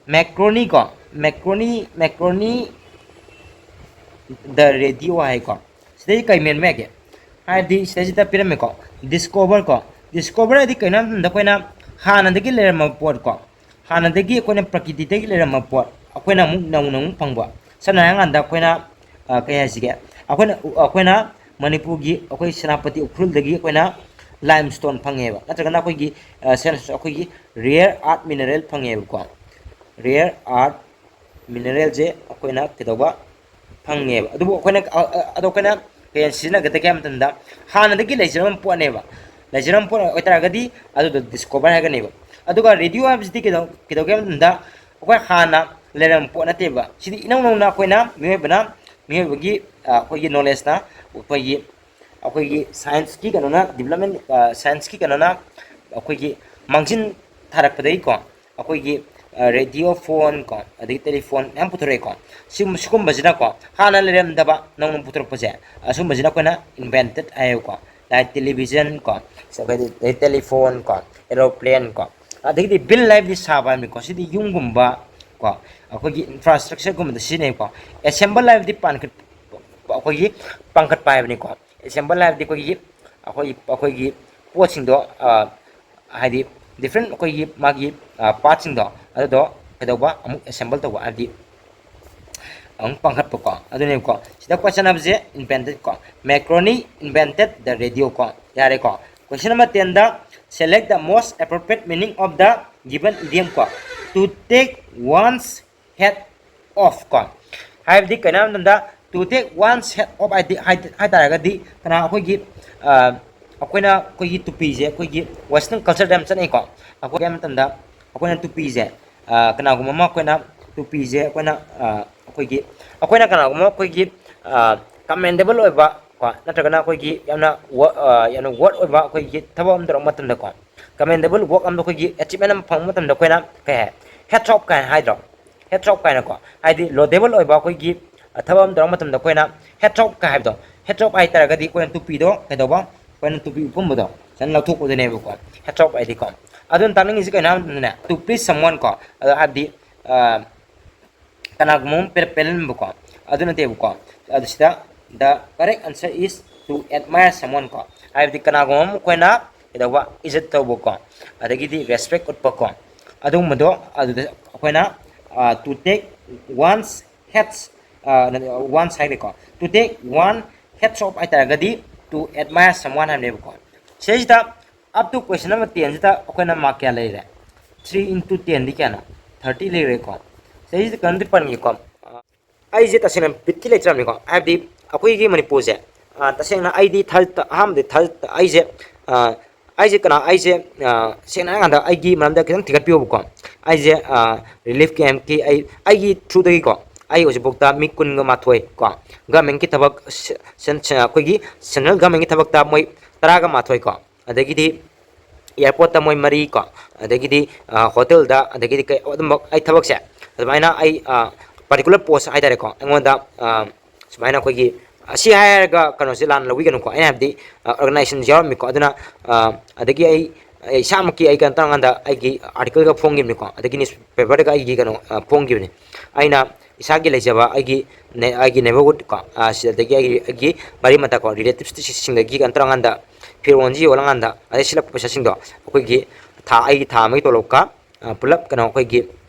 ꯃꯦꯀ꯭ꯔꯣꯅꯤ ꯀꯣ, ꯃꯦꯀ꯭ꯔꯣꯅꯤ ꯃꯦꯀ꯭ꯔꯣꯅꯤ ꯗ ꯔꯦꯗꯤꯑꯣ ꯍꯥꯏꯀꯣ꯫ ꯁꯤꯗꯩ ꯀꯩ ꯃꯦꯟꯕ ꯌꯥꯒꯦ ꯍꯥꯏꯔꯗꯤ ꯁꯤꯗꯩꯁꯤꯗ ꯄꯤꯔꯝꯃꯦꯀꯣ, ꯗꯤꯁꯀꯣꯚꯔ ꯀꯣ꯫ ꯗꯤꯁꯀꯣꯚꯔ ꯍꯥꯏꯗꯤ ꯀꯩꯅꯣ ꯍꯥꯏꯕ ꯃꯇꯝꯗ ꯑꯩꯈꯣꯏꯅ ꯍꯥꯟꯅꯗꯒꯤ ꯂꯩꯔꯝꯕ ꯄꯣꯠ ꯀꯣ, ꯍꯥꯟꯅꯗꯒꯤ ꯑꯩꯈꯣꯏꯅ ꯄ꯭ꯔꯀꯤꯇꯤꯗꯒꯤ ꯂꯩꯔꯝꯕ ꯄꯣꯠ ꯑꯩꯈꯣꯏꯅ ꯑꯃꯨꯛ ꯅꯧꯅ ꯑꯃꯨꯛ ꯐꯪꯕ꯫ ꯁꯝꯅ ꯍꯥꯏꯔꯀꯥꯟꯗ ꯑꯩꯈꯣꯏꯅ ꯀꯩ ꯍꯥꯏꯁꯤꯒꯦ, ꯑꯩꯈꯣꯏꯅ ꯑꯩꯈꯣꯏꯅ ꯃꯅꯤꯄꯨꯔꯒꯤ ꯑꯩꯈꯣꯏ ꯁꯦꯅꯥꯄꯇꯤ ꯎꯈ꯭ꯔꯨꯜꯗꯒꯤ ꯑꯩꯈꯣꯏꯅ ꯂꯥꯏꯝ ꯁ꯭ꯇꯣꯟ ꯐꯪꯉꯦꯕ, ꯅꯠꯇ꯭ꯔꯒꯅ ꯑꯩꯈꯣꯏꯒꯤ ꯑꯩꯈꯣꯏꯒꯤ ꯔꯦꯌꯔ ꯑꯥꯔꯠ ꯃꯤꯅꯔꯦꯜ ꯐꯪꯉꯦꯕꯀꯣ꯫ ꯔꯦꯌꯔ ꯑꯥꯔꯠ ꯃꯤꯅꯔꯦꯜꯁꯦ ꯑꯩꯈꯣꯏꯅ ꯀꯩꯗꯧꯕ ꯐꯪꯉꯦꯕ꯫ ꯑꯗꯨꯕꯨ ꯑꯩꯈꯣꯏꯅ ꯑꯗꯣ ꯑꯩꯈꯣꯏꯅ ꯀꯩ ꯁꯤꯖꯤꯟꯅꯒꯗꯒꯦ ꯍꯥꯏꯕ ꯃꯇꯝꯗ, ꯍꯥꯟꯅꯗꯒꯤ ꯂꯩꯖꯔꯝꯕ ꯄꯣꯠꯅꯦꯕ꯫ ꯂꯩꯖꯔꯝꯕ ꯄꯣꯠ ꯑꯣꯏꯇꯥꯔꯒꯗꯤ ꯑꯗꯨꯗꯣ ꯗꯤꯁꯀꯣꯚꯔ ꯍꯥꯏꯒꯅꯦꯕ꯫ ꯑꯗꯨꯒ ꯔꯦꯗꯤꯑꯣ ꯍꯥꯏꯕꯁꯤꯗꯤ ꯀꯩꯗꯧ ꯀꯩꯗꯧꯒꯦ ꯍꯥꯏꯕ ꯃꯇꯝꯗ, ꯑꯩꯈꯣꯏ ꯍꯥꯟꯅ ꯂꯩꯔꯝꯕ ꯄꯣꯠ ꯅꯠꯇꯦꯕ꯫ ꯁꯤꯗꯤ ꯏꯅꯧ ꯅꯧꯅ ꯑꯩꯈꯣꯏꯅ ꯃꯤꯑꯣꯏꯕꯅ ꯃꯤꯑꯣꯏꯕꯒꯤ ꯑꯩꯈꯣꯏꯒꯤ ꯅꯣꯂꯦꯖꯅ ꯑꯩꯈꯣꯏꯒꯤ ꯑꯩꯈꯣꯏꯒꯤ ꯁꯥꯏꯟꯁꯀꯤ ꯀꯩꯅꯣꯅ ꯗꯤꯕꯂꯞꯃꯦꯟ, ꯁꯥꯏꯟꯁꯀꯤ ꯀꯩꯅꯣꯅ ꯑꯩꯈꯣꯏꯒꯤ ꯃꯥꯡꯖꯤꯟ ꯊꯥꯔꯛꯄꯗꯒꯤꯀꯣ, ꯑꯩꯈꯣꯏꯒꯤ ꯔꯦꯗꯤꯑꯣ ꯐꯣꯟ ꯀꯣ, ꯑꯗꯒꯤ ꯇꯦꯂꯤꯐꯣꯟ ꯃꯌꯥꯝ ꯄꯨꯊꯣꯔꯛꯑꯦꯀꯣ꯫ ꯁꯤꯒꯨꯝꯕꯁꯤꯅꯀꯣ, ꯍꯥꯟꯅ ꯂꯩꯔꯝꯗꯕ ꯅꯧꯅ ꯄꯨꯊꯣꯔꯛꯄꯁꯦ, ꯑꯁꯨꯝꯕꯁꯤꯅ ꯑꯩꯈꯣꯏꯅ ꯏꯟꯚꯦꯟꯇꯦꯠ ꯍꯥꯏꯌꯦꯕꯀꯣ꯫ ꯂꯥꯏꯛ ꯇꯦꯂꯤꯚꯤꯖꯟ ꯀꯣ, ꯑꯗꯩ ꯇꯦꯂꯤꯐꯣꯟ ꯀꯣ, ꯑꯦꯔꯣꯄ꯭ꯂꯦꯟ ꯀꯣ, ꯑꯗꯒꯤꯗꯤ ꯕꯤꯜ ꯍꯥꯏꯕꯗꯤ ꯁꯥꯕ ꯍꯥꯏꯕꯅꯤꯀꯣ꯫ ꯁꯤꯗꯤ ꯌꯨꯝꯒꯨꯝꯕ ꯀꯣ, ꯑꯩꯈꯣꯏꯒꯤ ꯏꯟꯐ꯭ꯔꯥꯁ꯭ꯇ꯭ꯔꯛꯆꯔꯒꯨꯝꯕꯗ ꯁꯤꯖꯤꯟꯅꯩꯀꯣ꯫ ꯑꯦꯁꯦꯝꯕꯜ ꯍꯥꯏꯕꯗꯤ ꯄꯥꯟꯈꯠ ꯑꯩꯈꯣꯏꯒꯤ ꯄꯥꯟꯈꯠꯄ ꯍꯥꯏꯕꯅꯤꯀꯣ꯫ ꯑꯦꯁꯦꯝꯕꯜ ꯍꯥꯏꯕꯗꯤ ꯑꯩꯈꯣꯏꯒꯤ ꯑꯩꯈꯣꯏ ꯑꯩꯈꯣꯏꯒꯤ ꯄꯣꯠꯁꯤꯡꯗꯣ, ꯍꯥꯏꯗꯤ ꯗꯤꯐ꯭ꯔꯦꯟ ꯑꯩꯈꯣꯏꯒꯤ ꯃꯥꯒꯤ ꯄꯥꯔꯠꯁꯤꯡꯗꯣ ꯑꯗꯨꯗꯣ ꯀꯩꯗꯧꯕ, ꯑꯃꯨꯛ ꯑꯦꯁꯦꯝꯕꯜ ꯇꯧꯕ ꯍꯥꯏꯕꯗꯤ ꯑꯃꯨꯛ ꯄꯥꯡꯈꯠꯄꯀꯣ꯫ ꯑꯗꯨꯅꯦꯕꯀꯣ, ꯁꯤꯗ ꯀꯣꯏꯁꯟ ꯍꯥꯏꯕꯁꯦ ꯏꯟꯚꯦꯟꯇꯦꯠ ꯀꯣ꯫ Macaroni invented the radio ꯀꯣ꯫ ꯌꯥꯔꯦꯀꯣ꯫ Question number ten the, select the most appropriate meaning of the given idiom ꯀꯣ꯫ To take one's head off ꯀꯣ꯫ ꯍꯥꯏꯕꯗꯤ ꯀꯩꯅꯣ ꯍꯥꯏꯕ ꯃꯇꯝꯗ, to take one's head off ꯍꯥꯏꯗꯤ ꯍꯥꯏ ꯇꯥꯔꯒꯗꯤ ꯀꯅꯥ ꯑꯩꯈꯣꯏꯒꯤ ꯑꯩꯈꯣꯏꯅ ꯑꯩꯈꯣꯏꯒꯤ ꯇꯨꯄꯤꯁꯦ ꯑꯩꯈꯣꯏꯒꯤ ꯋꯦꯁꯇꯔꯟ ꯀꯜꯆꯔꯗ ꯌꯥꯝ ꯆꯠꯅꯩꯀꯣ꯫ ꯑꯩꯈꯣꯏꯒꯤ ꯃꯇꯝꯗ ꯑꯩꯈꯣꯏꯅ ꯇꯨꯄꯤꯁꯦ, ꯀꯅꯥꯒꯨꯝꯕ ꯑꯃ ꯑꯩꯈꯣꯏꯅ ꯇꯨꯄꯤꯁꯦ ꯑꯩꯈꯣꯏꯅ ꯑꯩꯈꯣꯏꯒꯤ ꯑꯩꯈꯣꯏꯅ ꯀꯅꯥꯒꯨꯝꯕ ꯑꯩꯈꯣꯏꯒꯤ ꯀꯃꯦꯟꯗꯦꯕꯜ ꯑꯣꯏꯕ ꯀꯣ, ꯅꯠꯇ꯭ꯔꯒꯅ ꯑꯩꯈꯣꯏꯒꯤ ꯌꯥꯝꯅ ꯌꯥꯝꯅ ꯋꯔꯠ ꯑꯣꯏꯕ ꯑꯩꯈꯣꯏꯒꯤ ꯊꯕꯛ ꯑꯃ ꯇꯧꯔꯛꯄ ꯃꯇꯝꯗꯀꯣ, ꯀꯃꯦꯟꯗꯦꯕꯜ ꯋꯥꯔꯛ ꯑꯃꯗ ꯑꯩꯈꯣꯏꯒꯤ ꯑꯦꯆꯤꯞꯃꯦꯟ ꯑꯃ ꯐꯪꯕ ꯃꯇꯝꯗ ꯑꯩꯈꯣꯏꯅ ꯀꯩ ꯍꯥꯏ, ꯍꯦꯠꯁ ꯑꯣꯐ ꯀꯥꯏꯅ ꯍꯥꯏꯗ꯭ꯔꯣ? heartthrob ꯀꯥꯏꯅꯀꯣ, ꯍꯥꯏꯗꯤ laudable ꯑꯣꯏꯕ ꯑꯩꯈꯣꯏꯒꯤ ꯊꯕꯛ ꯑꯃ ꯇꯧꯔꯛꯄ ꯃꯇꯝꯗ ꯑꯩꯈꯣꯏꯅ heartthrob ꯀꯥꯏ ꯍꯥꯏꯕꯗꯣ, heartthrob ꯍꯥꯏꯇꯥꯔꯒꯗꯤ ꯑꯩꯈꯣꯏꯅ ꯇꯨꯄꯤꯗꯣ ꯀꯩꯗꯧꯕ, ꯑꯩꯈꯣꯏꯅ ꯇꯨꯄꯤ ꯎꯞꯄꯝꯕꯗꯣ ꯁꯨꯃꯥꯏꯅ ꯂꯧꯊꯣꯛꯄꯗꯨꯅꯦꯕꯀꯣ heartthrob ꯍꯥꯏꯗꯤꯀꯣ꯫ ꯑꯗꯨꯅ ꯇꯥꯛꯅꯤꯡꯉꯤꯁꯦ ꯀꯩꯅꯣ ꯍꯥꯏꯕꯗꯅꯦ, to please someone ꯀꯣ, ꯑꯗꯣ ꯍꯥꯏꯕꯗꯤ ꯑ, ꯀꯅꯥꯒꯨꯝꯕ ꯑꯃ ꯄꯦ-, ꯄꯦꯜꯍꯟꯕꯀꯣ, ꯑꯗꯨ ꯅꯠꯇꯦꯕꯀꯣ꯫ ꯑꯗꯨ ꯁꯤꯗ the correct answer is to admire someone ꯀꯣ, ꯍꯥꯏꯕꯗꯤ ꯀꯅꯥꯒꯨꯝꯕ ꯑꯃ ꯑꯩꯈꯣꯏꯅ ꯀꯩꯗꯧꯕ, ꯏꯖꯠ ꯇꯧꯕꯀꯣ, ꯑꯗꯒꯤꯗꯤ respect ꯎꯠꯄꯀꯣ, ꯑꯗꯨꯒꯨꯝꯕꯗꯣ ꯑꯗꯨꯗ ꯑꯩꯈꯣꯏꯅ to take one's heads, one's ꯍꯥꯏꯔꯦꯀꯣ, to take one heartthrob ꯍꯥꯏꯇꯥꯔꯒꯗꯤ to admire someone ꯍꯥꯏꯕꯅꯦꯕꯀꯣ꯫ ꯁꯤꯁꯤꯗ up to question number ten ꯁꯤꯗ ꯑꯩꯈꯣꯏꯅ mark ꯀꯌꯥ ꯂꯩꯔꯦ? Three into ten ꯗꯤ ꯀꯌꯥꯅꯣ? Thirty ꯂꯩꯔꯦꯀꯣ꯫ ꯁꯤꯁꯤꯗ ꯀꯩꯅꯣꯝꯗꯤ ꯄꯟꯒꯦꯀꯣ꯫ ꯑꯩꯁꯦ ꯇꯁꯦꯡꯅ ꯕꯤꯠꯇꯤ ꯂꯩꯇ꯭ꯔꯕꯅꯤꯀꯣ, ꯍꯥꯏꯕꯗꯤ ꯑꯩꯈꯣꯏꯒꯤ ꯃꯅꯤꯄꯨꯔꯁꯦ, ꯑ, ꯇꯁꯦꯡꯅ ꯑꯩꯗꯤ ꯊꯥꯖ-, ꯑꯍꯥꯟꯕꯗꯤ ꯊꯥꯖ-, ꯑꯩꯁꯦ, ꯑ, ꯑꯩꯁꯦ ꯀꯅꯥ, ꯑꯩꯁꯦ, ꯑ, ꯁꯦꯡꯅ ꯍꯥꯏꯔꯀꯥꯟꯗ ꯑꯩꯒꯤ ꯃꯔꯝꯗ ꯈꯤꯇꯪ ꯊꯤꯒꯠꯄꯤꯌꯣꯕꯀꯣ꯫ ꯑꯩꯁꯦ, ꯑ, relief camp ꯀꯤ ꯑꯩ, ꯑꯩꯒꯤ through ꯗꯒꯤꯀꯣ, ꯑꯩ ꯍꯧꯖꯤꯛꯐꯥꯎꯗ ꯃꯤ ꯀꯨꯟꯒ ꯃꯥꯊꯣꯏ ꯀꯣ, government ꯀꯤ ꯊꯕꯛ, ꯁꯦ-, ꯁꯦꯟ-, ꯁꯦ-, ꯑꯩꯈꯣꯏꯒꯤ central government ꯀꯤ ꯊꯕꯛꯇ ꯃꯣꯏ ꯇꯔꯥꯒ ꯃꯥꯊꯣꯏ ꯀꯣ, ꯑꯗꯒꯤꯗꯤ airport ꯇ ꯃꯣꯏ ꯃꯔꯤ ꯀꯣ, ꯑꯗꯒꯤꯗꯤ, ꯑ, hotel ꯗ, ꯑꯗꯒꯤꯗꯤ ꯀꯩ, ꯑꯗꯨꯝꯕ ꯑꯩ ꯊꯕꯛꯁꯦ ꯑꯗꯨꯃꯥꯏꯅ ꯑꯩ, ꯑ, particular post ꯍꯥꯏꯇꯥꯔꯦꯀꯣ, ꯑꯩꯉꯣꯟꯗ, ꯑ, ꯁꯨꯃꯥꯏꯅ ꯑꯩꯈꯣꯏꯒꯤ, ꯑꯁꯤ ꯍꯥꯏꯔꯒ ꯀꯩꯅꯣꯁꯦ ꯂꯥꯟꯅ ꯂꯧꯕꯤꯒꯅꯨꯀꯣ, ꯑꯩꯅ ꯍꯥꯏꯕꯗꯤ, ꯑ, organization ꯌꯥꯎꯔꯝꯃꯤꯀꯣ, ꯑꯗꯨꯅ, ꯑ, ꯑꯗꯒꯤ ꯑꯩ, ꯑꯩ ꯏꯁꯥꯃꯛꯀꯤ ꯑꯩ ꯀꯩꯅꯣ ꯇꯧꯔꯀꯥꯟꯗ ꯑꯩꯒꯤ article ꯒ ꯐꯣꯡꯈꯤꯕꯅꯤꯀꯣ, ꯑꯗꯒꯤ newspaper ꯗꯒ ꯑꯩꯒꯤ ꯀꯩꯅꯣ, ꯑ, ꯐꯣꯡꯈꯤꯕꯅꯤ꯫ ꯑꯩꯅ ꯏꯁꯥꯒꯤ ꯂꯩꯖꯕ ꯑꯩꯒꯤ ꯅꯦ-, ꯑꯩꯒꯤ neighbourhood ꯀꯣ, ꯑ, ꯁꯤꯗꯒꯤ ꯑꯩꯒꯤ, ꯑꯩꯒꯤ ꯃꯔꯤ ꯃꯇꯥ ꯀꯣ, relatives ꯁꯤꯡꯗꯒꯤ ꯀꯩꯅꯣ ꯇꯧꯔꯀꯥꯟꯗ ꯐꯤꯔꯣꯟꯁꯤ ꯌꯣꯜꯂꯀꯥꯟꯗ ꯑꯗꯩ ꯁꯤꯠꯂꯛꯄ ꯄꯩꯁꯥꯁꯤꯡꯗꯣ ꯑꯩꯈꯣꯏꯒꯤ ꯊꯥ, ꯑꯩꯒꯤ ꯊꯥ ꯑꯃꯒꯤ ꯇꯣꯂꯣꯞꯀ, ꯑ, ꯄꯨꯂꯞ ꯀꯩꯅꯣ ꯑꯩꯈꯣꯏꯒꯤ,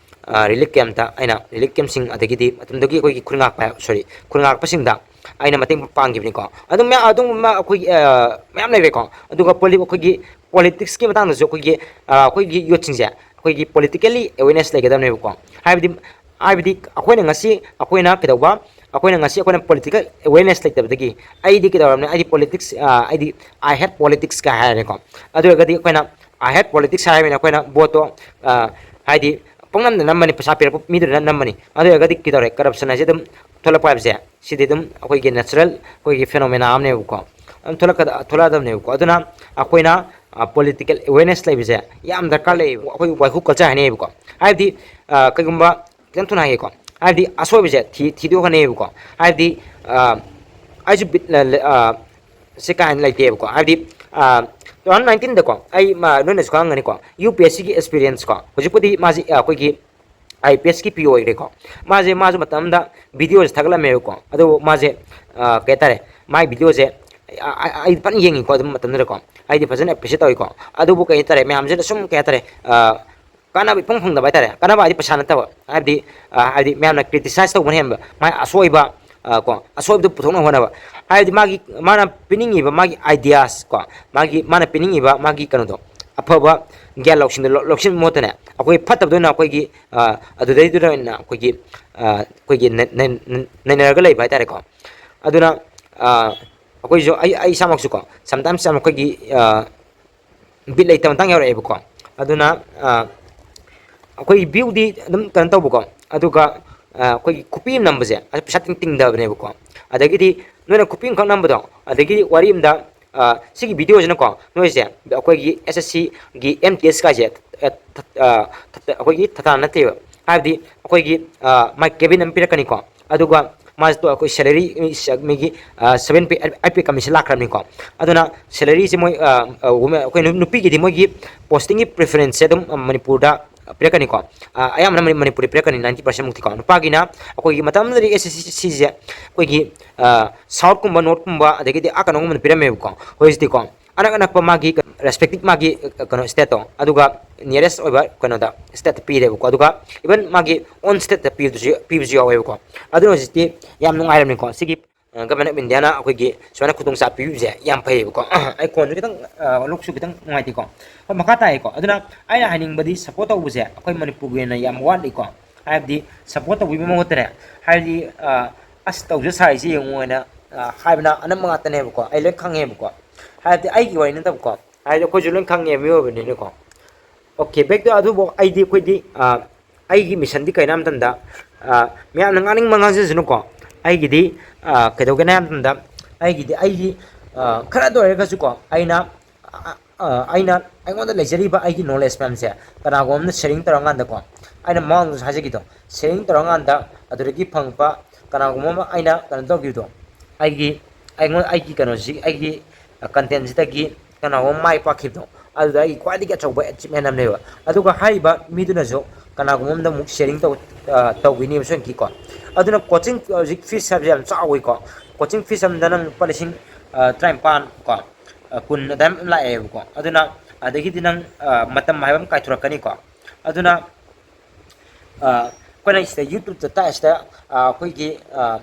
ꯑ, relief camp ꯇ ꯑꯩꯅ relief camp ꯁꯤꯡ ꯑꯗꯒꯤꯗꯤ ꯑꯗꯨꯝꯗꯒꯤ ꯑꯩꯈꯣꯏꯒꯤ ꯈꯨꯟ ꯉꯥꯛꯄ, sorry, ꯈꯨꯟ ꯉꯥꯛꯄꯁꯤꯡꯗ ꯑꯩꯅ ꯃꯇꯦꯡ ꯄꯥꯡꯈꯤꯕꯅꯤꯀꯣ꯫ ꯑꯗꯨꯝ ꯃꯌꯥꯝ, ꯑꯗꯨꯝ ꯑꯩꯈꯣꯏꯒꯤ, ꯑ, ꯃꯌꯥꯝ ꯂꯩꯔꯦꯀꯣ꯫ ꯑꯗꯨꯒ ꯄꯣꯂꯤ-, ꯑꯩꯈꯣꯏꯒꯤ politics ꯀꯤ ꯃꯇꯥꯡꯗꯁꯨ ꯑꯩꯈꯣꯏꯒꯤ, ꯑ, ꯑꯩꯈꯣꯏꯒꯤ youth ꯁꯤꯡꯁꯦ ꯑꯩꯈꯣꯏꯒꯤ politically awareness ꯂꯩꯒꯗꯕꯅꯦꯕꯀꯣ꯫ ꯍꯥꯏꯕꯗꯤ, ꯍꯥꯏꯕꯗꯤ ꯑꯩꯈꯣꯏꯅ ꯉꯁꯤ ꯑꯩꯈꯣꯏꯅ ꯀꯩꯗꯧꯕ, ꯑꯩꯈꯣꯏꯅ ꯉꯁꯤ ꯑꯩꯈꯣꯏꯅ political awareness ꯂꯩꯇꯕꯗꯒꯤ ꯑꯩꯗꯤ ꯀꯩꯗꯧꯔꯕꯅꯤ, ꯑꯩꯗꯤ politics, ꯑ, ꯑꯩꯗꯤ "I hate politics" ꯀ ꯍꯥꯏꯔꯦꯀꯣ꯫ ꯑꯗꯨ ꯑꯣꯏꯔꯒꯗꯤ ꯑꯩꯈꯣꯏꯅ "I hate politics" ꯍꯥꯏꯔꯕꯅꯤꯅ ꯑꯩꯈꯣꯏꯅ vote ꯇꯣ, ꯑ, ꯍꯥꯏꯗꯤ ꯄꯪꯅꯝꯗ ꯅꯝꯃꯅꯤ, ꯄꯩꯁꯥ ꯄꯤꯔꯛꯄ ꯃꯤꯗꯨꯗ ꯅꯝꯃꯅꯤ꯫ ꯑꯗꯨ ꯑꯣꯏꯔꯒꯗꯤ ꯀꯩꯗꯧꯔꯦ, corruption ꯍꯥꯏꯁꯦ ꯑꯗꯨꯝ ꯊꯣꯛꯂꯛꯄ ꯍꯥꯏꯕꯁꯦ ꯁꯤꯗꯤ ꯑꯗꯨꯝ ꯑꯩꯈꯣꯏꯒꯤ natural ꯑꯩꯈꯣꯏꯒꯤ phenomena ꯑꯃꯅꯦꯕꯀꯣ꯫ ꯑꯗꯨꯝ ꯊꯣꯛꯂꯛꯀꯗ-, ꯊꯣꯛꯂꯛꯑꯗꯕꯅꯦꯕꯀꯣ꯫ ꯑꯗꯨꯅ ꯑꯩꯈꯣꯏꯅ, ꯑ, political awareness ꯂꯩꯕꯁꯦ ꯌꯥꯝ ꯗꯔꯀꯥꯔ ꯂꯩꯌꯦꯕ꯫ ꯑꯩꯈꯣꯏ ꯋꯥꯏꯈꯨ culture ꯍꯥꯏꯅꯩꯌꯦꯕꯀꯣ꯫ ꯍꯥꯏꯕꯗꯤ, ꯑ, ꯀꯩꯒꯨꯝꯕ ꯈꯤꯇꯪ ꯊꯨꯅ ꯍꯥꯏꯒꯦꯀꯣ꯫ ꯍꯥꯏꯕꯗꯤ ꯑꯁꯣꯏꯕꯁꯦ ꯊꯤ-, ꯊꯤꯗꯣꯛꯀꯅꯦꯕꯀꯣ꯫ ꯍꯥꯏꯕꯗꯤ, ꯑ, ꯑꯩꯁꯨ ꯕꯤꯠ ꯂ-, ꯂ-, ꯑ, ꯁꯤ ꯀꯥ ꯍꯦꯟꯅ ꯂꯩꯇꯦꯕꯀꯣ꯫ ꯍꯥꯏꯕꯗꯤ, ꯑ, two thousand nineteen ꯗꯀꯣ, ꯑꯩ, ꯃ-, ꯅꯣꯏꯅꯁꯨ ꯈꯪꯉꯝꯒꯅꯤꯀꯣ, ꯌꯨ ꯄꯤ ꯑꯦꯁ ꯁꯤꯒꯤ ꯑꯦꯛꯁꯄꯤꯔꯤꯌꯦꯟꯁꯀꯣ꯫ ꯍꯧꯖꯤꯛꯄꯨꯗꯤ ꯃꯥꯁꯤ, ꯑ, ꯑꯩꯈꯣꯏꯒꯤ ꯑꯥꯏ ꯄꯤ ꯑꯦꯁꯀꯤ ꯄꯤ ꯑꯣ ꯑꯣꯏꯈ꯭ꯔꯦꯀꯣ꯫ ꯃꯥꯁꯦ, ꯃꯥꯁꯨ ꯃꯇꯝ ꯑꯃꯗ ꯚꯤꯗꯤꯑꯣꯁꯦ ꯊꯥꯒꯠꯂꯝꯃꯦꯕꯀꯣ꯫ ꯑꯗꯨꯕꯨ ꯃꯥꯁꯦ, ꯑ, ꯀꯩ ꯍꯥꯏꯇꯥꯔꯦ, ꯃꯥꯏ ꯚꯤꯗꯤꯑꯣꯁꯦ ꯑ-, ꯑ-, ꯑꯩ ꯐꯖꯅ ꯌꯦꯡꯉꯤꯀꯣ ꯑꯗꯨꯝ ꯃꯇꯝꯗꯨꯗꯀꯣ꯫ ꯑꯩꯗꯤ ꯐꯖꯅ ꯑꯦꯄ꯭ꯔꯤꯁꯤꯌꯦꯠ ꯇꯧꯋꯤꯀꯣ꯫ ꯑꯗꯨꯕꯨ ꯀꯩ ꯍꯥꯏꯇꯥꯔꯦ, ꯃꯌꯥꯝꯁꯤꯅ ꯁꯨꯝ ꯀꯩ ꯍꯥꯏꯇꯥꯔꯦ, ꯑ, ꯀꯥꯟꯅꯕ ꯏꯐꯪ ꯐꯪꯗꯕ ꯍꯥꯏꯇꯥꯔꯦ꯫ ꯀꯥꯟꯅꯕ ꯍꯥꯏꯗꯤ ꯄꯩꯁꯥ ꯅꯠꯇꯕ, ꯍꯥꯏꯕꯗꯤ, ꯑ, ꯍꯥꯏꯗꯤ ꯃꯌꯥꯝꯅ ꯀ꯭ꯔꯤꯇꯤꯁꯥꯏꯁ ꯇꯧꯕꯅ ꯍꯦꯟꯕ, ꯃꯥꯏ ꯑꯁꯣꯏꯕ, ꯑ, ꯀꯣ, ꯑꯁꯣꯏꯕꯗꯨ ꯄꯨꯊꯣꯛꯅꯕ ꯍꯣꯠꯅꯕ꯫ ꯍꯥꯏꯕꯗꯤ ꯃꯥꯒꯤ, ꯃꯥꯅ ꯄꯤꯅꯤꯡꯉꯤꯕ ꯃꯥꯒꯤ ꯑꯥꯏꯗꯤꯌꯥꯁ ꯀꯣ, ꯃꯥꯒꯤ, ꯃꯥꯅ ꯄꯤꯅꯤꯡꯉꯤꯕ ꯃꯥꯒꯤ ꯀꯩꯅꯣꯗꯣ, ꯑꯐꯕ ꯒ꯭ꯌꯥꯟ ꯂꯧꯁꯤꯡꯗꯣ ꯂꯧ-, ꯂꯧꯁꯤꯟꯕ ꯃꯍꯨꯠꯇꯅꯦ, ꯑꯩꯈꯣꯏ ꯐꯠꯇꯕꯗ ꯑꯣꯏꯅ ꯑꯩꯈꯣꯏꯒꯤ, ꯑ, ꯑꯗꯨꯗꯩꯗꯨꯗ ꯑꯣꯏꯅ ꯑꯩꯈꯣꯏꯒꯤ, ꯑ, ꯑꯩꯈꯣꯏꯒꯤ ꯅꯩ-, ꯅꯩ-, ꯅꯩꯅꯔꯒ ꯂꯩꯕ ꯍꯥꯏꯇꯥꯔꯦꯀꯣ꯫ ꯑꯗꯨꯅ, ꯑ, ꯑꯩꯈꯣꯏꯁꯨ, ꯑꯩ, ꯑꯩ ꯏꯁꯥꯃꯛꯁꯨꯀꯣ, ꯁꯝꯇꯥꯏꯝꯁ ꯌꯥꯝ ꯑꯩꯈꯣꯏꯒꯤ, ꯑ, ꯕꯤꯠ ꯂꯩꯇꯕ ꯃꯇꯥꯡ ꯌꯥꯎꯔꯛꯑꯦꯕꯀꯣ꯫ ꯑꯗꯨꯅ, ꯑ, ꯑꯩꯈꯣꯏ ꯚ꯭ꯌꯨꯗꯤ ꯑꯗꯨꯝ ꯀꯩꯅꯣ ꯇꯧꯕꯀꯣ, ꯑꯗꯨꯒ, ꯑ, ꯑꯩꯈꯣꯏꯒꯤ ꯈꯨꯄꯤ ꯑꯃ ꯅꯝꯕꯁꯦ, ꯑꯗꯨ ꯄꯩꯁꯥ ꯇꯤꯡ-, ꯇꯤꯡꯗꯕꯅꯦꯕꯀꯣ꯫ ꯑꯗꯒꯤꯗꯤ ꯅꯣꯏꯅ ꯈꯨꯄꯤ ꯑꯃꯈꯛ ꯅꯝꯕꯗꯣ, ꯑꯗꯒꯤꯗꯤ ꯋꯥꯔꯤ ꯑꯃꯗ, ꯑ, ꯁꯤꯒꯤ ꯚꯤꯗꯤꯑꯣꯁꯤꯅꯀꯣ, ꯅꯣꯏꯁꯦ ꯑꯩꯈꯣꯏꯒꯤ ꯑꯦꯁ ꯑꯦꯁ ꯁꯤꯒꯤ ꯑꯦꯝ ꯇꯤ ꯑꯦꯁ ꯀꯥꯏꯁꯦ, ꯑ, ꯊ-, ꯑ, ꯊ-, ꯑꯩꯈꯣꯏꯒꯤ ꯊꯥꯊꯥ ꯅꯠꯇꯦꯕ꯫ ꯍꯥꯏꯕꯗꯤ ꯑꯩꯈꯣꯏꯒꯤ, ꯑ, ꯃꯥꯏ ꯀꯦꯕꯤꯟ ꯑꯃ ꯄꯤꯔꯛꯀꯅꯤꯀꯣ, ꯑꯗꯨꯒ ꯃꯥꯁꯦ ꯇꯣ-, ꯑꯩꯈꯣꯏ ꯁꯦꯂꯔꯤ, ꯃꯤꯒꯤ, ꯑ, seven pay, eight pay commission ꯂꯥꯛꯈ꯭ꯔꯕꯅꯤꯀꯣ꯫ ꯑꯗꯨꯅ ꯁꯦꯂꯔꯤꯁꯦ ꯃꯣꯏ, ꯑ, ꯑ, women, ꯑꯩꯈꯣꯏ ꯅꯨ-, ꯅꯨꯄꯤꯒꯤꯗꯤ ꯃꯣꯏꯒꯤ ꯄꯣꯁꯇꯤꯡꯒꯤ ꯄ꯭ꯔꯤꯐꯔꯦꯟꯁꯁꯦ ꯑꯗꯨꯝ, ꯑ, ꯃꯅꯤꯄꯨꯔꯗ ꯄꯤꯔꯛꯀꯅꯤꯀꯣ꯫ ꯑ, ꯑꯌꯥꯝꯕꯅ ꯃꯅꯤ-, ꯃꯅꯤꯄꯨꯔꯗ ꯄꯤꯔꯛꯀꯅꯤ ninety percent ꯃꯨꯛꯇꯤꯀꯣ꯫ ꯅꯨꯄꯥꯒꯤꯅ ꯑꯩꯈꯣꯏꯒꯤ ꯃꯇꯝ ꯑꯃꯗꯗꯤ ꯑꯦꯁ ꯑꯦꯁ ꯁꯤꯁꯦ ꯑꯩꯈꯣꯏꯒꯤ, ꯑ, ꯁꯥꯎꯠꯀꯨꯝꯕ, ꯅꯣꯔꯠꯀꯨꯝꯕ, ꯑꯗꯒꯤꯗꯤ ꯑꯥ ꯀꯩꯅꯣꯒꯨꯝꯕꯗ ꯄꯤꯔꯝꯃꯦꯕꯀꯣ꯫ ꯍꯧꯖꯤꯛꯇꯤꯀꯣ ꯑꯅꯛ ꯑꯅꯛꯄ ꯃꯥꯒꯤ ꯔꯦꯁꯄꯦꯛꯇꯤꯞ ꯃꯥꯒꯤ, ꯑ, ꯀꯩꯅꯣ ꯁ꯭ꯇꯦꯠꯇꯣ, ꯑꯗꯨꯒ ꯅꯤꯌꯔꯦꯁ ꯑꯣꯏꯕ ꯀꯩꯅꯣꯗ ꯁ꯭ꯇꯦꯠꯇ ꯄꯤꯔꯦꯕꯀꯣ꯫ ꯑꯗꯨꯒ ꯏꯚꯟ ꯃꯥꯒꯤ ꯑꯣꯟ ꯁ꯭ꯇꯦꯠꯇ ꯄꯤꯕꯁꯨ, ꯄꯤꯕꯁꯨ ꯌꯥꯎꯋꯦꯕꯀꯣ꯫ ꯑꯗꯨꯅ ꯍꯧꯖꯤꯛꯇꯤ ꯌꯥꯝ ꯅꯨꯡꯉꯥꯏꯔꯕꯅꯤꯀꯣ꯫ ꯁꯤꯒꯤ, ꯑ, Government of India ꯅ ꯑꯩꯈꯣꯏꯒꯤ ꯁꯨꯃꯥꯏꯅ ꯈꯨꯗꯣꯡꯆꯥꯕ ꯄꯤꯕꯤꯕꯁꯦ ꯌꯥꯝ ꯐꯩꯌꯦꯕꯀꯣ꯫ ꯑꯩ ꯈꯣꯟꯁꯨ ꯈꯤꯇꯪ, ꯑ, ꯂꯣꯛꯁꯨ ꯈꯤꯇꯪ ꯅꯨꯡꯉꯥꯏꯇꯦꯀꯣ꯫ ꯍꯣꯏ, ꯃꯈꯥ ꯇꯥꯏꯌꯦꯀꯣ꯫ ꯑꯗꯨꯅ ꯑꯩꯅ ꯍꯥꯏꯅꯤꯡꯕꯗꯤ ꯁꯞꯄꯣꯔꯠ ꯇꯧꯕꯁꯦ ꯑꯩꯈꯣꯏ ꯃꯅꯤꯄꯨꯔꯒꯤ ꯑꯣꯏꯅ ꯌꯥꯝ ꯋꯥꯠꯂꯤꯀꯣ꯫ ꯍꯥꯏꯕꯗꯤ ꯁꯞꯄꯣꯔꯠ ꯇꯧꯕꯤꯕ ꯃꯍꯨꯠꯇꯅꯦ, ꯍꯥꯏꯕꯗꯤ, ꯑ, "ꯑꯁ, ꯇꯧꯖ ꯁꯥꯔꯤꯁꯤ ꯌꯦꯡꯉꯨ" ꯍꯥꯏꯅ, ꯑ, ꯍꯥꯏꯕꯅ ꯑꯅꯝꯕ ꯉꯥꯛꯇꯅꯦꯕꯀꯣ꯫ ꯑꯩ ꯂꯣꯏ ꯈꯪꯉꯦꯕꯀꯣ꯫ ꯍꯥꯏꯕꯗꯤ ꯑꯩꯒꯤ ꯋꯥꯔꯤ ꯅꯠꯇꯕꯀꯣ꯫ ꯍꯥꯏꯕꯗꯤ ꯑꯩꯈꯣꯏꯁꯨ ꯂꯣꯏ ꯈꯪꯉꯦ ꯃꯤꯑꯣꯏꯕꯅꯤꯅꯀꯣ꯫ Okay, back to ꯑꯗꯨꯕꯨ ꯑꯩꯗꯤ, ꯑꯩꯈꯣꯏꯗꯤ, ꯑ, ꯑꯩꯒꯤ ꯃꯤꯁꯟꯗꯤ ꯀꯩꯅꯣ ꯍꯥꯏꯕ ꯃꯇꯝꯗ, ꯑ, ꯃꯌꯥꯝꯅ ꯉꯥꯡꯅꯤꯡꯕ ꯉꯥꯡꯖꯁꯅꯨꯀꯣ꯫ ꯑꯩꯒꯤꯗꯤ, ꯑ, ꯀꯩꯗꯧꯒꯦꯅ ꯍꯥꯏꯕ ꯃꯇꯝꯗ, ꯑꯩꯒꯤꯗꯤ ꯑꯩꯒꯤ, ꯑ, ꯈꯔꯗ ꯑꯣꯏꯔꯒꯁꯨꯀꯣ, ꯑꯩꯅ, ꯑ, ꯑ, ꯑꯩꯅ, ꯑꯩꯉꯣꯟꯗ ꯂꯩꯖꯔꯤꯕ ꯑꯩꯒꯤ knowledge ꯃꯌꯥꯝꯁꯦ ꯀꯅꯥꯒꯨꯝꯕ ꯑꯃꯅ sharing ꯇꯧꯔꯀꯥꯟꯗꯀꯣ, ꯑꯩꯅ ꯃꯃꯥꯡꯗꯁꯨ ꯍꯥꯏꯖꯈꯤꯗꯣ, sharing ꯇꯧꯔꯀꯥꯟꯗ ꯑꯗꯨꯗꯒꯤ ꯐꯪꯉꯛꯄ ꯀꯅꯥꯒꯨꯝꯕ ꯑꯃ ꯑꯩꯅ ꯀꯩꯅꯣ ꯇꯧꯈꯤꯕꯗꯣ, ꯑꯩꯒꯤ, ꯑꯩꯉꯣꯟ-, ꯑꯩꯒꯤ ꯀꯩꯅꯣꯁꯤ, ꯑꯩꯒꯤ contentꯁꯤꯗꯒꯤ ꯀꯅꯥꯒꯨꯝꯕ ꯑꯃ ꯃꯥꯏ ꯄꯥꯛꯈꯤꯕꯗꯣ, ꯑꯗꯨꯗ ꯑꯩꯒꯤ ꯈ꯭ꯋꯥꯏꯗꯒꯤ ꯑꯆꯧꯕ achievement ꯑꯃꯅꯦꯕ꯫ ꯑꯗꯨꯒ ꯍꯥꯏꯔꯤꯕ ꯃꯤꯗꯨꯅꯁꯨ ꯀꯅꯥꯒꯨꯝꯕ ꯑꯃꯗ ꯑꯃꯨꯛ sharing ꯇꯧ-, ꯑ, ꯇꯧꯈꯤꯅꯦꯕ ꯁꯣꯏꯗꯅꯀꯤꯀꯣ꯫ ꯑꯗꯨꯅ coaching, ꯍꯧꯖꯤꯛ fees ꯍꯥꯏꯕꯁꯦ ꯌꯥꯝ ꯆꯥꯎꯋꯤꯀꯣ꯫ Coaching fees ꯑꯃꯗ ꯅꯪ ꯂꯨꯄꯥ ꯂꯤꯁꯤꯡ, ꯑ, ꯇꯔꯥꯅꯤꯄꯥꯟ ꯀꯣ, ꯑ, ꯀꯨꯟ ꯑꯗꯨꯃꯥꯏꯅ ꯂꯥꯛꯑꯦꯕꯀꯣ꯫ ꯑꯗꯨꯅ ꯑꯗꯒꯤꯗꯤ ꯅꯪ, ꯑ, ꯃꯇꯝ ꯍꯥꯏꯕ ꯑꯃ ꯀꯥꯏꯊꯣꯔꯛꯀꯅꯤꯀꯣ꯫ ꯑꯗꯨꯅ, ꯑ, ꯑꯩꯈꯣꯏꯅ ꯁꯤꯗ YouTubeꯇ ꯇꯥꯛꯏꯁꯤꯗ, ꯑ, ꯑꯩꯈꯣꯏꯒꯤ, ꯑ,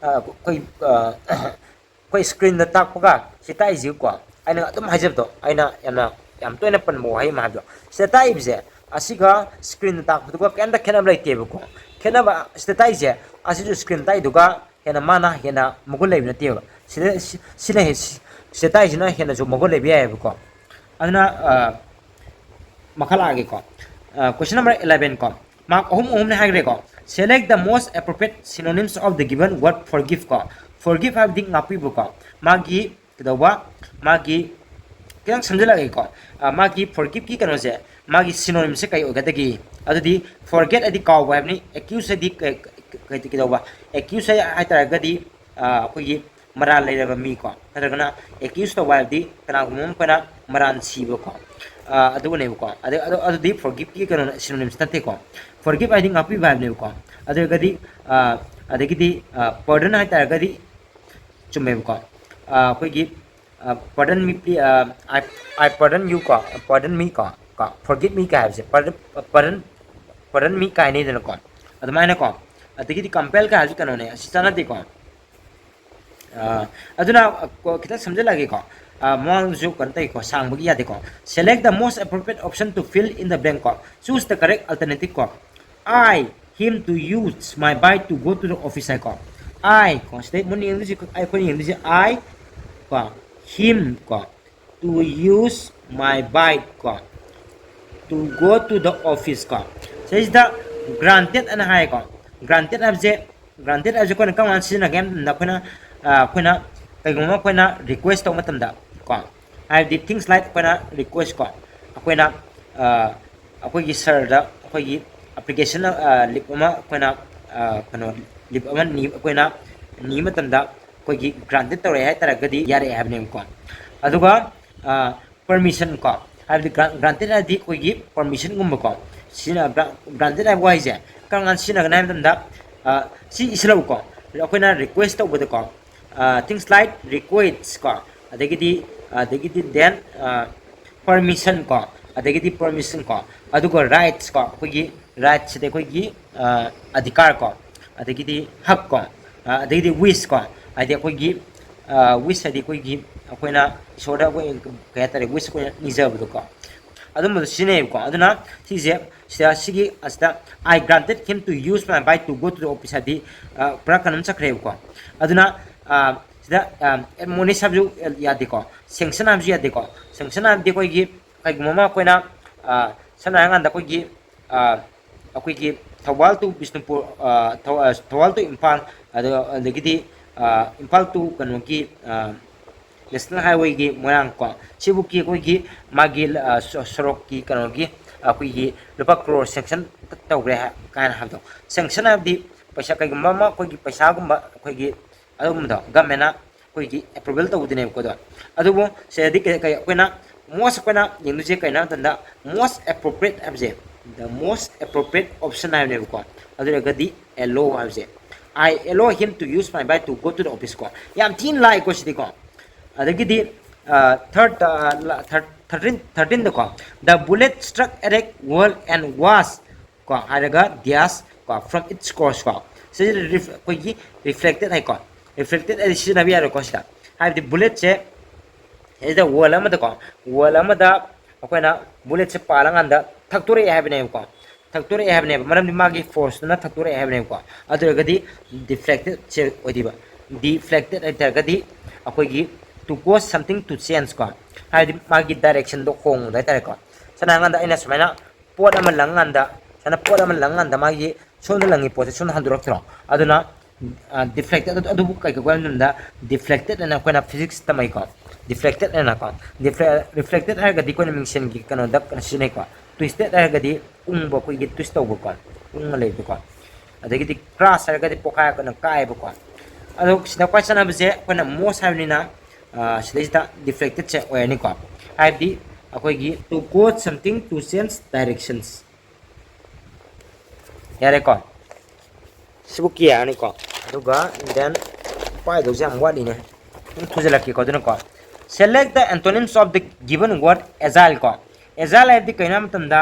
ꯑ, ꯑꯩꯈꯣꯏ, ꯑ, ꯑꯩꯈꯣꯏ screenꯗ ꯇꯥꯛꯄꯒ ꯁꯤ ꯇꯥꯛꯏꯁꯤꯒꯀꯣ, ꯑꯩꯅ ꯑꯗꯨꯝ ꯍꯥꯏꯖꯕꯗꯣ, ꯑꯩꯅ ꯌꯥꯝꯅ, ꯌꯥꯝ ꯇꯣꯏꯅ ꯄꯟꯕ ꯋꯥꯍꯩ ꯑꯃ ꯍꯥꯏꯕꯗꯣ, ꯁꯤꯗ ꯇꯥꯛꯏꯕꯁꯦ ꯑꯁꯤꯒ screenꯗ ꯇꯥꯛꯄꯗꯨꯒ ꯀꯩꯝꯇ ꯈꯦꯠꯅꯕ ꯂꯩꯇꯦꯕꯀꯣ꯫ ꯈꯦꯠꯅꯕ ꯁꯤꯗ ꯇꯥꯛꯏꯁꯦ, ꯑꯁꯤꯁꯨ screenꯗ ꯇꯥꯛꯏꯗꯨꯒ ꯍꯦꯟꯅ, ꯃꯥꯅ ꯍꯦꯟꯅ ꯃꯒꯨꯟ ꯂꯩꯕ ꯅꯠꯇꯦꯕ꯫ ꯁꯤꯗ, ꯁꯤ-, ꯁꯤꯅ ꯍꯦ-, ꯁꯤ-, ꯁꯤꯗ ꯇꯥꯛꯏꯁꯤꯅ ꯍꯦꯟꯅꯁꯨ ꯃꯒꯨꯟ ꯂꯩꯕ ꯌꯥꯏꯑꯕꯀꯣ꯫ ꯑꯗꯨꯅ, ꯑ, ꯃꯈꯥ ꯂꯥꯛꯑꯒꯦꯀꯣ꯫ ꯑ, question number eleven ꯀꯣ꯫ Mark ꯑꯍꯨꯝ ꯑꯍꯨꯝꯅꯦ ꯍꯥꯏꯈ꯭ꯔꯦꯀꯣ꯫ Select the most appropriate synonyms of the given word forgive ꯀꯣ꯫ Forgive ꯍꯥꯏꯕꯗꯤ ꯉꯥꯛꯄꯤꯕꯀꯣ꯫ ꯃꯥꯒꯤ ꯀꯩꯗꯧꯕ? ꯃꯥꯒꯤ, ꯈꯤꯇꯪ ꯁꯝꯖꯤꯜꯂꯛꯑꯒꯦꯀꯣ꯫ ꯑ, ꯃꯥꯒꯤ forgiveꯀꯤ ꯀꯩꯅꯣꯁꯦ, ꯃꯥꯒꯤ synonymꯁꯦ ꯀꯩ ꯑꯣꯏꯒꯗꯒꯦ? ꯑꯗꯨꯗꯤ forget ꯍꯥꯏꯗꯤ ꯀꯥꯎꯕ ꯍꯥꯏꯕꯅꯤ, accuse ꯍꯥꯏꯗꯤ ꯀꯩ-, ꯀꯩ-, ꯀꯩꯗꯧꯕ? Accuse ꯍꯥꯏ, ꯍꯥꯏ ꯇꯥꯔꯒꯗꯤ, ꯑ, ꯑꯩꯈꯣꯏꯒꯤ ꯃꯔꯥꯜ ꯂꯩꯔꯕ ꯃꯤꯀꯣ, ꯅꯠꯇ꯭ꯔꯒꯅ accuse ꯇꯧꯕ ꯍꯥꯏꯕꯗꯤ ꯀꯅꯥꯒꯨꯝꯕ ꯑꯃ ꯑꯩꯈꯣꯏꯅ ꯃꯔꯥꯜ ꯁꯤꯕꯀꯣ, ꯑ, ꯑꯗꯨꯒꯅꯦꯕꯀꯣ꯫ ꯑꯗ-, ꯑꯗꯨ-, ꯑꯗꯨꯗꯤ forgiveꯀꯤ ꯀꯩꯅꯣ synonymꯁ ꯅꯠꯇꯦꯀꯣ꯫ Forgive ꯍꯥꯏꯗꯤ ꯉꯥꯛꯄꯤꯕ ꯍꯥꯏꯕꯅꯦꯕꯀꯣ꯫ ꯑꯗꯨ ꯑꯣꯏꯔꯒꯗꯤ, ꯑ, ꯑꯗꯒꯤꯗꯤ, ꯑ, pardon ꯍꯥꯏ ꯇꯥꯔꯒꯗꯤ ꯆꯨꯝꯃꯦꯕꯀꯣ꯫ ꯑ, ꯑꯩꯈꯣꯏꯒꯤ, ꯑ, pardon me, please, ꯑ, I, I pardon you ꯀꯣ, pardon me ꯀꯣ, ꯀꯣ, forgive me ꯀꯥꯏ ꯍꯥꯏꯕꯁꯦ, pardon, pardon, pardon me ꯀꯥꯏꯅꯤꯗꯅꯀꯣ꯫ ꯑꯗꯨꯃꯥꯏꯅꯀꯣ꯫ ꯑꯗꯒꯤꯗꯤ compel ꯀꯥꯏ ꯍꯥꯏꯕꯁꯤ ꯀꯩꯅꯣꯅꯦ, ꯑꯁꯤ ꯆꯠꯅꯗꯦꯀꯣ꯫ ꯑ, ꯑꯗꯨꯅ, ꯑ, ꯀꯣ-, ꯈꯤꯇꯪ ꯁꯝꯖꯤꯜꯂꯒꯦꯀꯣ꯫ ꯑ, ꯃꯃꯥꯡꯗꯁꯨ ꯀꯩꯅꯣ ꯇꯧꯏꯀꯣ, ꯁꯥꯡꯕꯒꯤ ꯌꯥꯗꯦꯀꯣ꯫ Select the most appropriate option to fill in the blank ꯀꯣ꯫ Choose the correct alternative ꯀꯣ꯫ I him to use my bike to go to the office ꯍꯥꯏꯀꯣ꯫ I ꯀꯣ, ꯁꯤꯗꯩ ꯃꯨꯟꯅ ꯌꯦꯡꯗꯣꯏꯁꯦ, ꯑꯩꯈꯣꯏꯅ ꯌꯦꯡꯗꯣꯏꯁꯦ I ꯀꯣ, him ꯀꯣ, to use my bike ꯀꯣ, to go to the office ꯀꯣ꯫ ꯁꯤꯗꯩꯁꯤꯗ granted ꯑꯅ ꯍꯥꯏꯀꯣ꯫ Granted ꯍꯥꯏꯕꯁꯦ, granted ꯍꯥꯏꯕꯁꯦ ꯑꯩꯈꯣꯏꯅ ꯀꯔꯝ ꯀꯥꯟꯗ ꯁꯤꯖꯤꯟꯅꯒꯦ ꯍꯥꯏ ꯃꯇꯝꯗ, ꯑꯩꯈꯣꯏꯅ, ꯑ, ꯑꯩꯈꯣꯏꯅ ꯀꯩꯒꯨꯝꯕ ꯑꯩꯈꯣꯏꯅ request ꯇꯧꯕ ꯃꯇꯝꯗ ꯀꯣ, ꯍꯥꯏꯕꯗꯤ things like ꯑꯩꯈꯣꯏꯅ request ꯀꯣ, ꯑꯩꯈꯣꯏꯅ ꯑꯩꯈꯣꯏꯒꯤ ꯁꯥꯔꯗ ꯑꯩꯈꯣꯏꯒꯤ application leave ꯑꯃ ꯑꯩꯈꯣꯏꯅ ꯀꯩꯅꯣ leave ꯑꯃ ꯑꯩꯈꯣꯏꯅ ꯅꯤꯕ ꯃꯇꯝꯗ ꯑꯩꯈꯣꯏꯒꯤ granted ꯇꯧꯔꯛꯑꯦ ꯍꯥꯏꯇꯥꯔꯒꯗꯤ ꯌꯥꯔꯛꯑꯦ ꯍꯥꯏꯕꯅꯦꯕꯀꯣ꯫ ꯑꯗꯨꯒ permission ꯀꯣ, ꯍꯥꯏꯕꯗꯤ granted ꯍꯥꯏꯗꯤ ꯑꯩꯈꯣꯏꯒꯤ permission ꯒꯨꯝꯕꯀꯣ꯫ ꯁꯤꯖꯤꯟꯅ granted ꯍꯥꯏꯕ ꯋꯥꯍꯩꯁꯦ ꯀꯔꯝ ꯀꯥꯟꯗ ꯁꯤꯖꯤꯟꯅꯒꯅꯤ ꯍꯥꯏꯕ ꯃꯇꯝꯗ ꯁꯤ ꯏꯁꯤꯜꯂꯧꯀꯣ꯫ ꯑꯩꯈꯣꯏꯅ request ꯇꯧꯕꯗꯀꯣ, things like request ꯀꯣ, ꯑꯗꯒꯤꯗꯤ ꯑꯗꯒꯤꯗꯤ then permission ꯀꯣ, ꯑꯗꯒꯤꯗꯤ permission ꯀꯣ, ꯑꯗꯨꯒ rights ꯀꯣ, ꯑꯩꯈꯣꯏꯒꯤ rights ꯁꯤꯗꯤ ꯑꯩꯈꯣꯏꯒꯤ ꯑꯗꯤꯀꯥꯔ ꯀꯣ, ꯑꯗꯒꯤꯗꯤ ꯍꯛ ꯀꯣ, ꯑꯗꯒꯤꯗꯤ wish ꯀꯣ, ꯍꯥꯏꯗꯤ ꯑꯩꯈꯣꯏꯒꯤ wish ꯍꯥꯏꯗꯤ ꯑꯩꯈꯣꯏꯒꯤ ꯑꯩꯈꯣꯏꯅ ꯏꯁꯣꯔꯗ ꯑꯩꯈꯣꯏ ꯀꯩ ꯍꯥꯏꯇꯥꯔꯦ wish ꯑꯩꯈꯣꯏꯅ ꯅꯤꯖꯕꯗꯣꯀꯣ꯫ ꯑꯗꯨꯝꯕꯗꯣ ꯁꯤꯖꯤꯟꯅꯩꯌꯦꯕꯀꯣ꯫ ꯑꯗꯨꯅ ꯁꯤꯁꯦ ꯁꯤꯗ ꯁꯤꯒꯤ ꯑꯁꯤꯗ "I granted him to use my bike to go to the office" ꯍꯥꯏꯗꯤ ꯄꯨꯔꯥ ꯀꯩꯅꯣꯝ ꯆꯠꯈ꯭ꯔꯦꯕꯀꯣ꯫ ꯑꯗꯨꯅ ꯁꯤꯗ admonish ꯍꯥꯏꯕꯁꯨ ꯌꯥꯗꯦꯀꯣ, sanction ꯍꯥꯏꯕꯁꯨ ꯌꯥꯗꯦꯀꯣ꯫ Sanction ꯍꯥꯏꯕꯗꯤ ꯑꯩꯈꯣꯏꯒꯤ ꯀꯩꯒꯨꯝꯕ ꯑꯃ ꯑꯩꯈꯣꯏꯅ ꯁꯝꯅ ꯍꯥꯏꯔꯀꯥꯟꯗ ꯑꯩꯈꯣꯏꯒꯤ ꯑꯩꯈꯣꯏꯒꯤ ꯊꯧꯕꯥꯜ to ꯕꯤꯁꯅꯨꯄꯨꯔ, ꯊꯧꯕꯥꯜ to ꯏꯝꯐꯥꯜ, ꯑꯗꯨꯒ ꯑꯗꯒꯤꯗꯤ ꯏꯝꯐꯥꯜ to ꯀꯩꯅꯣꯒꯤ national highway ꯒꯤ ꯃꯣꯏꯔꯥꯡ ꯀꯣ, ꯁꯤꯕꯨꯛꯀꯤ ꯑꯩꯈꯣꯏꯒꯤ ꯃꯥꯒꯤ ꯁꯣꯔꯣꯛꯀꯤ ꯀꯩꯅꯣꯒꯤ ꯑꯩꯈꯣꯏꯒꯤ ꯂꯨꯄꯥ crore sanction ꯇꯧꯈ꯭ꯔꯦ ꯀꯥꯏꯅ ꯍꯥꯏꯕꯗꯣ꯫ Sanction ꯍꯥꯏꯕꯗꯤ ꯄꯩꯁꯥ ꯀꯩꯒꯨꯝꯕ ꯑꯃ ꯑꯩꯈꯣꯏꯒꯤ ꯄꯩꯁꯥꯒꯨꯝꯕ ꯑꯩꯈꯣꯏꯒꯤ ꯑꯗꯨꯒꯨꯝꯕꯗꯣ government ꯅ ꯑꯩꯈꯣꯏꯒꯤ approval ꯇꯧꯕꯗꯨꯅꯦꯕꯀꯣ꯫ ꯑꯗꯣ ꯑꯗꯨꯕꯨ ꯁꯤꯗꯗꯤ ꯑꯩꯈꯣꯏꯅ most ꯑꯩꯈꯣꯏꯅ ꯌꯦꯡꯗꯣꯏꯁꯦ ꯀꯩꯅꯣ ꯍꯥꯏ ꯃꯇꯝꯗ most appropriate ꯍꯥꯏꯕꯁꯦ, the most appropriate option ꯍꯥꯏꯕꯅꯦꯕꯀꯣ꯫ ꯑꯗꯨ ꯑꯣꯏꯔꯒꯗꯤ allow ꯍꯥꯏꯕꯁꯦ, "I allow him to use my bike to go to the office" ꯀꯣ꯫ ꯌꯥꯝ ꯊꯤꯅ ꯂꯥꯏꯀꯣ ꯁꯤꯗꯤꯀꯣ꯫ ꯑꯗꯒꯤꯗꯤ third thirteen thirteen ꯗꯀꯣ, "The bullet struck at a wall and was" ꯀꯣ ꯍꯥꯏꯔꯒ "dash" ꯀꯣ "from its course" ꯀꯣ꯫ ꯁꯤꯁꯤꯗ ꯑꯩꯈꯣꯏꯒꯤ reflected ꯍꯥꯏꯀꯣ꯫ Reflected ꯍꯥꯏꯗꯤ ꯁꯤꯖꯤꯟꯅꯕ ꯌꯥꯔꯣꯏꯀꯣ ꯁꯤꯗ꯫ ꯍꯥꯏꯕꯗꯤ bullet ꯁꯦ ꯁꯤꯗ wall ꯑꯃꯗꯀꯣ, wall ꯑꯃꯗ ꯑꯩꯈꯣꯏꯅ bullet ꯁꯦ ꯄꯥꯜꯂꯀꯥꯟꯗ ꯊꯛꯇꯣꯔꯛꯑꯦ ꯍꯥꯏꯕꯅꯦꯕꯀꯣ꯫ ꯊꯛꯇꯣꯔꯛꯑꯦ ꯍꯥꯏꯕꯅꯦꯕ, ꯃꯔꯝꯗꯤ ꯃꯥꯒꯤ force ꯇꯨꯅ ꯊꯛꯇꯣꯔꯛꯑꯦ ꯍꯥꯏꯕꯅꯦꯕꯀꯣ꯫ ꯑꯗꯨ ꯑꯣꯏꯔꯒꯗꯤ deflected ꯁꯦ ꯑꯣꯏꯗꯣꯏꯕ꯫ Deflected ꯍꯥꯏꯇꯥꯔꯒꯗꯤ ꯑꯩꯈꯣꯏꯒꯤ "to cause something to change" ꯀꯣ, ꯍꯥꯏꯗꯤ ꯃꯥꯒꯤ direction ꯗꯣ ꯍꯣꯡꯕꯗꯣ ꯍꯥꯏꯇꯥꯔꯦꯀꯣ꯫ ꯁꯝꯅ ꯍꯥꯏꯔꯀꯥꯟꯗ ꯑꯩꯅ ꯁꯨꯃꯥꯏꯅ ꯄꯣꯠ ꯑꯃ ꯂꯪꯀꯥꯟꯗ, ꯁꯨꯃꯥꯏꯅ ꯄꯣꯠ ꯑꯃ ꯂꯪꯀꯥꯟꯗ ꯃꯥꯒꯤ ꯁꯣꯝꯗ ꯂꯪꯉꯤ ꯄꯣꯠꯁꯦ ꯁꯣꯝꯗ ꯍꯟꯗꯣꯔꯛꯇ꯭ꯔꯣ? ꯑꯗꯨꯅ deflected ꯑꯗꯨꯕꯨ ꯀꯩ ꯀꯧꯒꯦ ꯍꯥꯏꯕ ꯃꯇꯝꯗ deflected ꯍꯥꯏꯅ ꯑꯩꯈꯣꯏꯅ physics ꯇꯝꯃꯛꯏꯀꯣ꯫ Deflected ꯍꯥꯏꯅꯀꯣ, reflected ꯍꯥꯏꯔꯒꯗꯤ ꯑꯩꯈꯣꯏꯅ ꯃꯤꯡꯁꯦꯟꯒꯤ ꯀꯩꯅꯣꯗ ꯀꯩꯅꯣ ꯁꯤꯖꯤꯟꯅꯩꯀꯣ꯫ Twisted ꯍꯥꯏꯔꯒꯗꯤ ꯎꯪꯕ, ꯑꯩꯈꯣꯏꯒꯤ twist ꯇꯧꯕꯀꯣ, ꯎꯪꯉ ꯂꯩꯕꯀꯣ꯫ ꯑꯗꯒꯤꯗꯤ crush ꯍꯥꯏꯔꯒꯗꯤ ꯄꯣꯛꯈꯥꯏꯔꯛꯄꯅ ꯀꯥꯏꯕꯀꯣ꯫ ꯑꯗꯣ ꯁꯤꯗ ꯈ꯭ꯋꯥꯏ ꯆꯠꯅꯕꯁꯦ ꯑꯩꯈꯣꯏꯅ most ꯍꯥꯏꯕꯅꯤꯅ, ꯑ, ꯁꯤꯗꯩꯁꯤꯗ deflected ꯁꯦ ꯑꯣꯏꯔꯅꯤꯀꯣ꯫ ꯍꯥꯏꯕꯗꯤ ꯑꯩꯈꯣꯏꯒꯤ to cause something to change directions꯫ ꯌꯥꯔꯦꯀꯣ, ꯁꯤꯕꯨ ꯀꯦ ꯌꯥꯔꯅꯤꯀꯣ꯫ ꯑꯗꯨꯒ then ꯄꯥꯏꯗꯧꯁꯦ ꯌꯥꯝ ꯋꯥꯠꯂꯤꯅꯦ, ꯑꯗꯨꯝ ꯊꯨꯖꯜꯂꯛꯀꯦꯀꯣ꯫ ꯑꯗꯨꯅꯀꯣ, select the antonyms of the given word agile ꯀꯣ꯫ Agile ꯍꯥꯏꯕꯗꯤ ꯀꯩꯅꯣ ꯍꯥꯏꯕ ꯃꯇꯝꯗ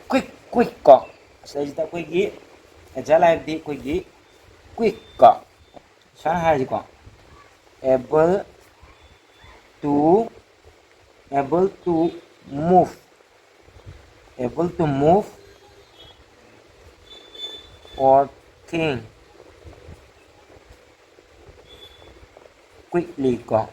quick, quick ꯀꯣ꯫ ꯁꯤꯗꯩꯁꯤꯗ ꯑꯩꯈꯣꯏꯒꯤ agile ꯍꯥꯏꯕꯗꯤ ꯑꯩꯈꯣꯏꯒꯤ quick ꯀꯣ꯫ ꯁꯨꯃꯥꯏꯅ ꯍꯥꯏꯔꯁꯤꯀꯣ, able to, able to move, able to move or think quickly ꯀꯣ꯫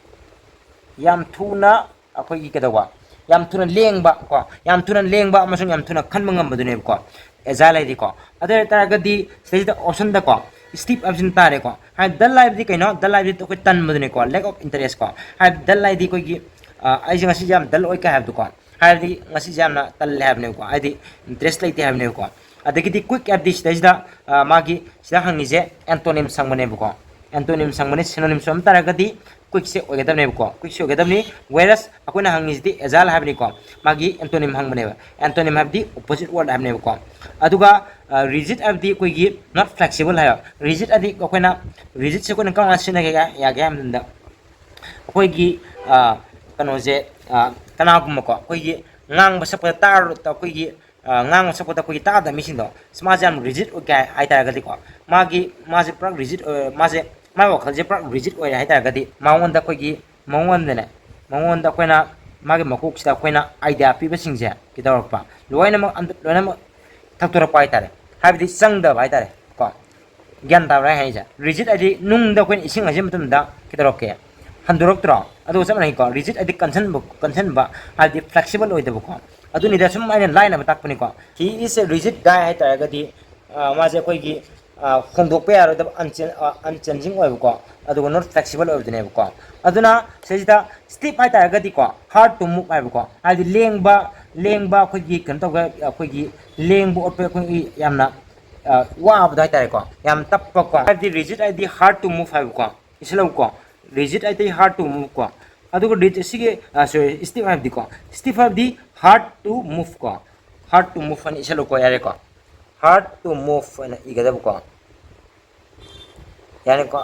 ꯌꯥꯝ ꯊꯨꯅ ꯑꯩꯈꯣꯏꯒꯤ ꯀꯩꯗꯧꯕ, ꯌꯥꯝ ꯊꯨꯅ ꯂꯦꯡꯕ ꯀꯣ, ꯌꯥꯝ ꯊꯨꯅ ꯂꯦꯡꯕ ꯑꯃꯁꯨꯡ ꯌꯥꯝ ꯊꯨꯅ ꯈꯟꯕ ꯉꯝꯕꯗꯨꯅꯦꯕꯀꯣ, agile ꯍꯥꯏꯗꯤꯀꯣ꯫ ꯑꯗꯨ ꯑꯣꯏ ꯇꯥꯔꯒꯗꯤ ꯁꯤꯗꯩꯁꯤꯗ option ꯗꯀꯣ, stiff ꯍꯥꯏꯕꯁꯤꯅ ꯇꯥꯔꯦꯀꯣ꯫ ꯍꯥꯏꯗꯤ dull ꯍꯥꯏꯕꯗꯤ ꯀꯩꯅꯣ? Dull ꯍꯥꯏꯕꯗꯤ ꯑꯩꯈꯣꯏ ꯇꯟꯕꯗꯨꯅꯦꯀꯣ, lack of interest ꯀꯣ꯫ ꯍꯥꯏꯕꯗꯤ dull ꯍꯥꯏꯗꯤ ꯑꯩꯈꯣꯏꯒꯤ, ꯑ, ꯑꯩꯁꯦ ꯉꯁꯤꯁꯦ ꯌꯥꯝ dull ꯑꯣꯏ ꯀꯥꯏ ꯍꯥꯏꯕꯗꯣꯀꯣ꯫ ꯍꯥꯏꯕꯗꯤ ꯉꯁꯤꯁꯦ ꯌꯥꯝꯅ ꯇꯜꯂꯦ ꯍꯥꯏꯕꯅꯦꯕꯀꯣ, ꯍꯥꯏꯗꯤ interest ꯂꯩꯇꯦ ꯍꯥꯏꯕꯅꯦꯕꯀꯣ꯫ ꯑꯗꯒꯤꯗꯤ quick ꯍꯥꯏꯕꯗꯤ ꯁꯤꯗꯩꯁꯤꯗ, ꯑ, ꯃꯥꯒꯤ ꯁꯤꯗ ꯍꯪꯉꯤꯁꯦ antonyms ꯍꯪꯕꯅꯦꯕꯀꯣ꯫ Antonyms ꯍꯪꯕꯅꯦ, synonyms ꯑꯣꯏꯔꯝ ꯇꯥꯔꯒꯗꯤ quick ꯁꯦ ꯑꯣꯏꯒꯗꯕꯅꯦꯕꯀꯣ, quick ꯁꯦ ꯑꯣꯏꯒꯗꯕꯅꯤ꯫ Whereas ꯑꯩꯈꯣꯏꯅ ꯍꯪꯉꯤꯁꯤꯗꯤ agile ꯍꯥꯏꯕꯅꯤꯀꯣ, ꯃꯥꯒꯤ antonym ꯍꯪꯕꯅꯦꯕ꯫ Antonym ꯍꯥꯏꯕꯗꯤ opposite word ꯍꯥꯏꯕꯅꯦꯕꯀꯣ꯫ ꯑꯗꯨꯒ, ꯑ, rigid ꯍꯥꯏꯕꯗꯤ ꯑꯩꯈꯣꯏꯒꯤ not flexible ꯍꯥꯏꯕ꯫ Rigid ꯍꯥꯏꯗꯤ ꯑꯩꯈꯣꯏꯅ, rigid ꯁꯦ ꯑꯩꯈꯣꯏꯅ ꯀꯔꯝ ꯀꯥꯟꯗ ꯁꯤꯖꯤꯟꯅꯒꯦ, ꯌꯥꯒꯦ ꯍꯥꯏꯕ ꯃꯇꯝꯗ, ꯑꯩꯈꯣꯏꯒꯤ, ꯑ, ꯀꯩꯅꯣꯁꯦ, ꯑ, ꯀꯅꯥꯒꯨꯝꯕꯀꯣ, ꯑꯩꯈꯣꯏꯒꯤ ꯉꯥꯡꯕ ꯁꯛꯄꯗ ꯇꯥꯔ-, ꯑꯩꯈꯣꯏꯒꯤ, ꯑ, ꯉꯥꯡꯕ ꯁꯛꯄꯗ ꯑꯩꯈꯣꯏꯒꯤ ꯇꯥꯗꯕ ꯃꯤꯁꯤꯡꯗꯣ, ꯑꯁ, ꯃꯥꯁꯦ ꯌꯥꯝ rigid ꯑꯣꯏ ꯀꯥꯏ ꯍꯥꯏ ꯇꯥꯔꯒꯗꯤꯀꯣ, ꯃꯥꯒꯤ, ꯃꯥꯁꯦ ꯄꯨꯔꯥ rigid ꯑꯣꯏ-, ꯃꯥꯁꯦ, ꯃꯥꯒꯤ ꯋꯥꯈꯜꯁꯦ ꯄꯨꯔꯥ rigid ꯑꯣꯏꯔꯦ ꯍꯥꯏ ꯇꯥꯔꯒꯗꯤ, ꯃꯉꯣꯟꯗ ꯑꯩꯈꯣꯏꯒꯤ, ꯃꯉꯣꯟꯗꯅꯦ, ꯃꯉꯣꯟꯗ ꯑꯩꯈꯣꯏꯅ, ꯃꯥꯒꯤ ꯃꯀꯣꯛꯁꯤꯗ ꯑꯩꯈꯣꯏꯅ idea ꯄꯤꯕꯁꯤꯡꯁꯦ ꯀꯩꯗꯧꯔꯛꯄ, ꯂꯣꯏꯅꯃꯛ ꯑꯝꯇ, ꯂꯣꯏꯅꯃꯛ ꯊꯛꯇꯣꯔꯛꯄ ꯍꯥꯏ ꯇꯥꯔꯦ, ꯍꯥꯏꯕꯗꯤ ꯆꯪꯗꯕ ꯍꯥꯏ ꯇꯥꯔꯦ ꯀꯣ꯫ ꯒ꯭ꯌꯥꯟ ꯇꯥꯕ꯭ꯔꯥ ꯑꯩ ꯍꯥꯏꯁꯦ? Rigid ꯍꯥꯏꯗꯤ ꯅꯨꯡꯗ ꯑꯩꯈꯣꯏꯅ ꯏꯁꯤꯡ ꯍꯩꯖꯤꯟꯕ ꯃꯇꯝꯗ ꯀꯩꯗꯧꯔꯛꯀꯦ? ꯍꯟꯗꯣꯔꯛꯇ꯭ꯔꯣ? ꯑꯗꯨꯒ ꯆꯞ ꯃꯥꯟꯅꯩꯀꯣ꯫ Rigid ꯍꯥꯏꯗꯤ ꯀꯟꯁꯟꯕ, ꯀꯟꯁꯟꯕ, ꯍꯥꯏꯕꯗꯤ flexible ꯑꯣꯏꯗꯕꯀꯣ꯫ ꯑꯗꯨꯅꯤꯗ ꯁꯨꯝ ꯑꯩꯅ ꯂꯥꯏꯅꯕ ꯇꯥꯛꯄꯅꯤꯀꯣ꯫ He is a rigid guy ꯍꯥꯏ ꯇꯥꯔꯒꯗꯤ, ꯑ, ꯃꯥꯁꯦ ꯑꯩꯈꯣꯏꯒꯤ, ꯑ, ꯍꯣꯡꯗꯣꯛꯄ ꯌꯥꯔꯣꯏꯗꯕ, unchanging ꯑꯣꯏꯕꯀꯣ, ꯑꯗꯨꯒ not flexible ꯑꯣꯏꯕꯗꯨꯅꯦꯕꯀꯣ꯫ ꯑꯗꯨꯅ ꯁꯤꯁꯤꯗ stiff ꯍꯥꯏꯇꯥꯔꯒꯗꯤꯀꯣ, hard to move ꯍꯥꯏꯕꯀꯣ, ꯍꯥꯏꯗꯤ ꯂꯦꯡꯕ ꯂꯦꯡꯕ ꯑꯩꯈꯣꯏꯒꯤ ꯀꯩꯅꯣ ꯇꯧꯕ, ꯑꯩꯈꯣꯏꯒꯤ ꯂꯦꯡꯕ ꯑꯣꯠꯄ ꯑꯩꯈꯣꯏꯒꯤ ꯌꯥꯝꯅ ꯋꯥꯕꯗꯣ ꯍꯥꯏꯇꯥꯔꯦꯀꯣ, ꯌꯥꯝ ꯇꯞꯄꯀꯣ꯫ ꯍꯥꯏꯕꯗꯤ rigid ꯍꯥꯏꯗꯤ hard to move ꯍꯥꯏꯕꯀꯣ, ꯏꯁꯤꯜꯂꯧꯀꯣ꯫ Rigid ꯍꯥꯏꯗꯤ hard to move ꯀꯣ꯫ ꯑꯗꯨꯒ ꯔꯤꯖ-, ꯁꯤꯒꯤ, sorry, stiff ꯍꯥꯏꯕꯗꯤꯀꯣ, stiff ꯍꯥꯏꯕꯗꯤ hard to move ꯀꯣ, hard to move ꯍꯥꯏꯅ ꯏꯁꯤꯜꯂꯨꯀꯣ, ꯌꯥꯔꯦꯀꯣ꯫ Hard to move ꯍꯥꯏꯅ ꯏꯒꯗꯕꯀꯣ, ꯌꯥꯔꯦꯀꯣ꯫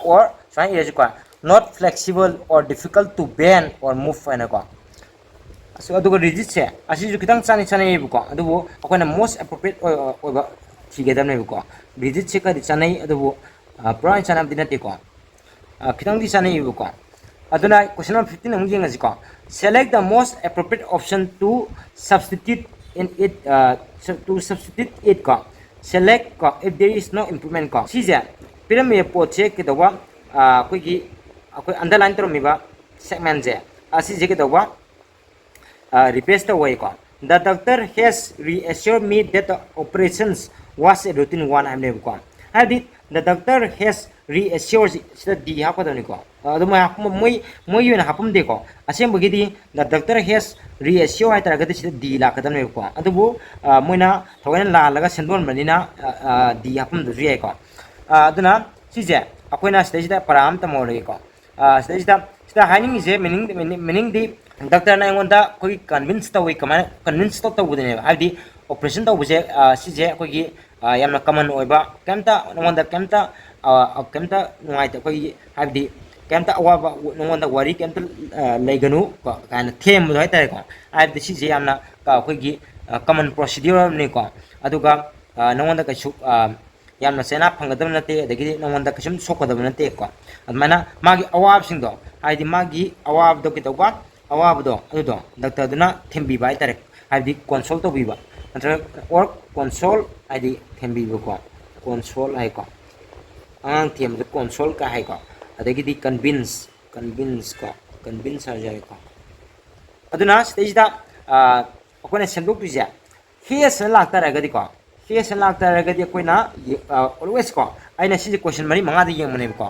Or ꯁꯨꯃꯥꯏꯅ ꯏꯔꯁꯤꯀꯣ, not flexible or difficult to bend or move ꯍꯥꯏꯅꯀꯣ꯫ ꯑꯗꯨꯒ ꯔꯤꯖꯤꯠꯁꯦ ꯑꯁꯤꯁꯨ ꯈꯤꯇꯪ ꯆꯥꯅꯩ, ꯆꯥꯅꯩꯌꯦꯕꯀꯣ, ꯑꯗꯨꯕꯨ ꯑꯩꯈꯣꯏꯅ most appropriate ꯑꯣꯏꯕ ꯊꯤꯒꯗꯕꯅꯦꯕꯀꯣ꯫ ꯔꯤꯖꯤꯠꯁꯦ ꯈꯔꯗꯤ ꯆꯥꯅꯩ, ꯑꯗꯨꯕꯨ ꯄꯨꯔꯥ ꯆꯥꯅꯕꯗꯤ ꯅꯠꯇꯦꯀꯣ꯫ ꯈꯤꯇꯪꯗꯤ ꯆꯥꯅꯩꯌꯦꯕꯀꯣ꯫ ꯑꯗꯨꯅ question number fifteen ꯑꯃꯨꯛ ꯌꯦꯡꯉꯁꯤꯀꯣ꯫ Select the most appropriate option to substitute in it, to substitute it ꯀꯣ꯫ Select ꯀꯣ, if there is no improvement ꯀꯣ꯫ ꯁꯤꯁꯦ ꯄꯤꯔꯝꯃꯤꯕ ꯄꯣꯠꯁꯦ ꯀꯩꯗꯧꯕ, ꯑꯩꯈꯣꯏꯒꯤ, ꯑꯩꯈꯣꯏ underline ꯇꯧꯔꯝꯃꯤꯕ segmentꯁꯦ, ꯑꯁꯤꯁꯦ ꯀꯩꯗꯧꯕ, replace ꯇꯧꯋꯦꯀꯣ꯫ The doctor has reassured me that the operations was a routine one ꯍꯥꯏꯕꯅꯦꯕꯀꯣ꯫ ꯍꯥꯏꯕꯗꯤ the doctor has reassured ꯁꯤꯗ D ꯍꯥꯞꯀꯗꯕꯅꯤꯀꯣ꯫ ꯑꯗꯨ ꯃꯣꯏ ꯍꯥꯞꯄ-, ꯃꯣꯏ, ꯃꯣꯏꯒꯤ ꯑꯣꯏꯅ ꯍꯥꯞꯄꯝꯗꯦꯀꯣ꯫ ꯑꯁꯦꯡꯕꯒꯤꯗꯤ the doctor has reassured ꯍꯥꯏꯇꯥꯔꯒꯗꯤ ꯁꯤꯗ D ꯂꯥꯛꯀꯗꯕꯅꯦꯕꯀꯣ꯫ ꯑꯗꯨꯕꯨ ꯃꯣꯏꯅ ꯊꯑꯣꯏꯅ ꯂꯥꯜꯂꯒ ꯁꯦꯝꯗꯣꯛꯍꯟꯕꯅꯤꯅ D ꯍꯥꯞꯄꯝꯗꯁꯨ ꯌꯥꯏꯀꯣ꯫ ꯑꯗꯨꯅ ꯁꯤꯁꯦ ꯑꯩꯈꯣꯏꯅ ꯁꯤꯗꯩꯁꯤꯗ ꯄꯔꯥ ꯑꯃ ꯇꯝꯍꯧꯔꯒꯦꯀꯣ꯫ ꯁꯤꯗꯩꯁꯤꯗ, ꯁꯤꯗ ꯍꯥꯏꯅꯤꯡꯉꯤꯁꯦ meaning, meaning, meaningꯗꯤ doctorꯅ ꯑꯩꯉꯣꯟꯗ ꯑꯩꯈꯣꯏꯒꯤ convince ꯇꯧꯋꯤ꯫ ꯀꯃꯥꯏꯅ convince ꯇꯧ-, ꯇꯧꯕꯗꯨꯅꯦꯕ? ꯍꯥꯏꯕꯗꯤ operation ꯇꯧꯕꯁꯦ, ꯁꯤꯁꯦ ꯑꯩꯈꯣꯏꯒꯤ ꯌꯥꯝꯅ common ꯑꯣꯏꯕ, ꯀꯩꯝꯇ ꯅꯉꯣꯟꯗ ꯀꯩꯝꯇ, ꯀꯩꯝꯇ ꯅꯨꯡꯉꯥꯏꯇ-, ꯑꯩꯈꯣꯏꯒꯤ, ꯍꯥꯏꯕꯗꯤ ꯀꯩꯝꯇ ꯑꯋꯥꯕ, ꯅꯉꯣꯟꯗ worry ꯀꯩꯝꯇ ꯂꯩꯒꯅꯨ ꯀꯣ ꯀꯥꯏꯅ ꯊꯦꯝꯕꯗꯣ ꯍꯥꯏꯇꯥꯔꯦꯀꯣ꯫ ꯍꯥꯏꯕꯗꯤ ꯁꯤꯁꯦ ꯌꯥꯝꯅ ꯑꯩꯈꯣꯏꯒꯤ common procedure ꯑꯃꯅꯤꯀꯣ꯫ ꯑꯗꯨꯒ ꯅꯉꯣꯟꯗ ꯀꯩꯁꯨ ꯌꯥꯝꯅ ꯆꯩꯅꯥ ꯐꯪꯒꯗꯕ ꯅꯠꯇꯦ, ꯑꯗꯒꯤꯗꯤ ꯅꯉꯣꯟꯗ ꯀꯩꯁꯨꯝ ꯁꯣꯛꯀꯗꯕ ꯅꯠꯇꯦꯀꯣ꯫ ꯑꯗꯨꯃꯥꯏꯅ ꯃꯥꯒꯤ ꯑꯋꯥꯕꯁꯤꯡꯗꯣ, ꯍꯥꯏꯗꯤ ꯃꯥꯒꯤ ꯑꯋꯥꯕꯗꯣ ꯀꯩꯗꯧꯕ, ꯑꯋꯥꯕꯗꯣ ꯑꯗꯨꯗꯣ doctorꯗꯨꯅ ꯊꯦꯝꯕꯤꯕ ꯍꯥꯏꯇꯥꯔꯦ, ꯍꯥꯏꯕꯗꯤ console ꯇꯧꯕꯤꯕ, ꯅꯠꯇ꯭ꯔꯒ or console ꯍꯥꯏꯗꯤ ꯊꯦꯝꯕꯤꯕꯀꯣ, console ꯍꯥꯏꯀꯣ꯫ ꯑꯉꯥꯡ ꯊꯦꯝꯕꯗ console ꯀ ꯍꯥꯏꯀꯣ꯫ ꯑꯗꯒꯤꯗꯤ convince, convince ꯀꯣ, convince ꯍꯥꯏꯔꯁꯨ ꯌꯥꯏꯀꯣ꯫ ꯑꯗꯨꯅ ꯁꯤꯗꯩꯁꯤꯗ ꯑꯩꯈꯣꯏꯅ ꯁꯦꯝꯗꯣꯛꯇꯣꯏꯁꯦ hasꯅ ꯂꯥꯛꯇꯥꯔꯒꯗꯤꯀꯣ, Yes ꯍꯥꯏꯅ ꯂꯥꯛꯇꯥꯔꯒꯗꯤ ꯑꯩꯈꯣꯏꯅ always ꯀꯣ, ꯑꯩꯅ ꯁꯤꯁꯦ question ꯃꯔꯤ ꯃꯉꯥꯗ ꯌꯦꯡꯕꯅꯦꯕꯀꯣ꯫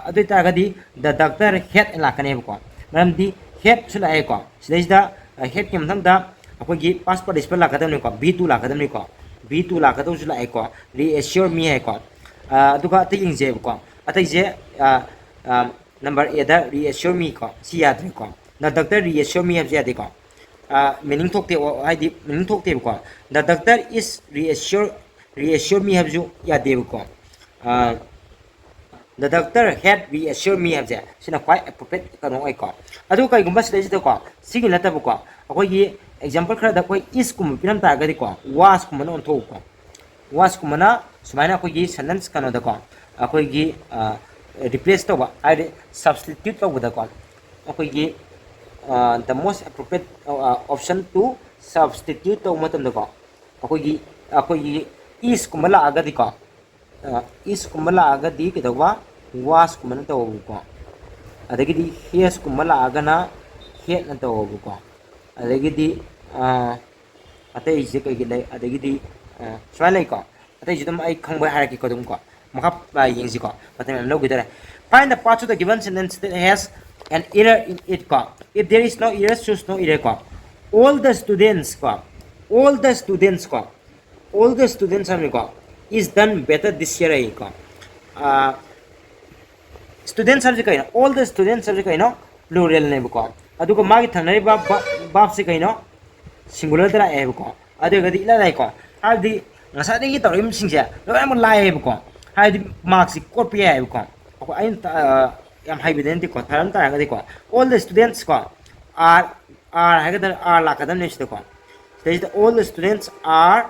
ꯑꯗꯨ ꯑꯣꯏꯇꯥꯔꯒꯗꯤ the doctor had ꯍꯥꯏꯅ ꯂꯥꯛꯀꯅꯦꯕꯀꯣ꯫ ꯃꯔꯝꯗꯤ hadꯁꯨ ꯂꯥꯛꯑꯦꯀꯣ꯫ ꯁꯤꯗꯩꯁꯤꯗ hadꯀꯤ ꯃꯊꯪꯗ ꯑꯩꯈꯣꯏꯒꯤ past participle ꯂꯥꯛꯀꯗꯕꯅꯤꯀꯣ, be to ꯂꯥꯛꯀꯗꯕꯅꯤꯀꯣ꯫ Be to ꯂꯥꯛꯀꯗꯕꯁꯨ ꯂꯥꯛꯑꯦꯀꯣ꯫ Reassure me ꯍꯥꯏꯀꯣ꯫ ꯑꯗꯨꯒ ꯑꯇꯩ ꯌꯦꯡꯖꯩꯕꯀꯣ꯫ ꯑꯇꯩꯁꯦ number Aꯗ reassure me ꯀꯣ, ꯁꯤ ꯌꯥꯗ꯭ꯔꯦꯀꯣ꯫ The doctor reassure me ꯍꯥꯏꯕꯁꯤ ꯌꯥꯗꯦꯀꯣ꯫ Meaning ꯊꯣꯛꯇꯦ, ꯍꯥꯏꯗꯤ meaning ꯊꯣꯛꯇꯦꯕꯀꯣ꯫ The doctor is reassure reassure me ꯍꯥꯏꯕꯁꯨ ꯌꯥꯗꯦꯕꯀꯣ꯫ The doctor had reassured me ꯍꯥꯏꯕꯁꯦ ꯁꯤꯅ ꯈ꯭ꯋꯥꯏ appropriate ꯀꯩꯅꯣ ꯑꯣꯏꯀꯣ꯫ ꯑꯗꯨ ꯀꯩꯒꯨꯝꯕ ꯁꯤꯗꯩꯁꯤꯗꯀꯣ, ꯁꯤꯒꯤ ꯅꯠꯇꯕꯀꯣ, ꯑꯩꯈꯣꯏꯒꯤ example ꯈꯔꯗ ꯑꯩꯈꯣꯏ isꯀꯨꯝꯕ ꯄꯤꯔꯝ ꯇꯥꯔꯒꯗꯤꯀꯣ, wasꯀꯨꯝꯕꯅ ꯑꯣꯟꯊꯣꯛꯎꯀꯣ꯫ Wasꯀꯨꯝꯕꯅ ꯁꯨꯃꯥꯏꯅ ꯑꯩꯈꯣꯏꯒꯤ sentence ꯀꯩꯅꯣꯗꯀꯣ, ꯑꯩꯈꯣꯏꯒꯤ replace ꯇꯧꯕ ꯍꯥꯏꯗꯤ substitute ꯇꯧꯕꯗꯀꯣ, ꯑꯩꯈꯣꯏꯒꯤ the most appropriate option to substitute ꯇꯧꯕ ꯃꯇꯝꯗꯀꯣ, ꯑꯩꯈꯣꯏꯒꯤ ꯑꯩꯈꯣꯏꯒꯤ isꯀꯨꯝꯕ ꯂꯥꯛꯑꯒꯗꯤꯀꯣ, isꯀꯨꯝꯕ ꯂꯥꯛꯑꯒꯗꯤ ꯀꯩꯗꯧꯕ, wasꯀꯨꯝꯕꯅ ꯇꯧꯕꯀꯣ꯫ ꯑꯗꯒꯤꯗꯤ hasꯀꯨꯝꯕ ꯂꯥꯛꯑꯒꯅ hadꯅ ꯇꯧꯕꯀꯣ꯫ ꯑꯗꯒꯤꯗꯤ ꯑꯇꯩꯁꯦ ꯀꯩꯀꯩ ꯂꯩ? ꯑꯗꯒꯤꯗꯤ ꯁꯨꯃꯥꯏꯅ ꯂꯩꯀꯣ꯫ ꯑꯇꯩꯁꯦ ꯑꯗꯨꯝ ꯑꯩ ꯈꯪꯕ ꯍꯥꯏꯔꯛꯀꯦꯀꯣ꯫ ꯑꯗꯨꯝ ꯀꯣ, ꯃꯈꯥ ꯌꯦꯡꯁꯤꯀꯣ, ꯃꯇꯝ ꯌꯥꯝ ꯂꯧꯈꯤꯗꯣꯔꯦ꯫ Find the parts of the given sentence that has an error in it ꯀꯣ꯫ If there is no error, choose no error ꯀꯣ꯫ All the students ꯀꯣ, all the students ꯀꯣ, all the students ꯍꯥꯏꯕꯅꯤꯀꯣ, is done better this year ꯍꯥꯏꯌꯦꯀꯣ꯫ Students ꯍꯥꯏꯕꯁꯤ ꯀꯩꯅꯣ? All the students ꯍꯥꯏꯕꯁꯤ ꯀꯩꯅꯣ? Pluralꯅꯦꯕꯀꯣ꯫ ꯑꯗꯨꯒ ꯃꯥꯒꯤ ꯊꯪꯅꯔꯤꯕ verbꯁꯤ ꯀꯩꯅꯣ? Singularꯗ ꯂꯥꯛꯑꯦꯕꯀꯣ꯫ ꯑꯗꯨ ꯑꯣꯏꯔꯒꯗꯤ ꯏꯂꯥꯏ ꯂꯥꯏꯀꯣ꯫ ꯍꯥꯏꯕꯗꯤ ꯉꯁꯥꯏꯗꯒꯤ ꯇꯧꯔꯛꯏꯕꯁꯤꯡꯁꯦ ꯂꯣꯏꯅꯃꯛ ꯂꯥꯏꯌꯦꯕꯀꯣ꯫ ꯍꯥꯏꯕꯗꯤ marksꯁꯤ ꯀꯣꯠꯄ ꯌꯥꯏꯌꯦꯕꯀꯣ꯫ ꯑꯩꯈꯣꯏ ꯑꯩꯅ ꯌꯥꯝ ꯍꯩꯕꯗꯤ ꯅꯠꯇꯦꯀꯣ, ꯊꯥꯔꯝ ꯇꯥꯔꯒꯗꯤꯀꯣ, all the students ꯀꯣ, are, are ꯍꯥꯏꯒꯗ꯭ꯔꯥ, are ꯂꯥꯛꯀꯗꯕꯅꯦ ꯁꯤꯗꯀꯣ꯫ ꯁꯤꯗꯩꯁꯤꯗ all the students are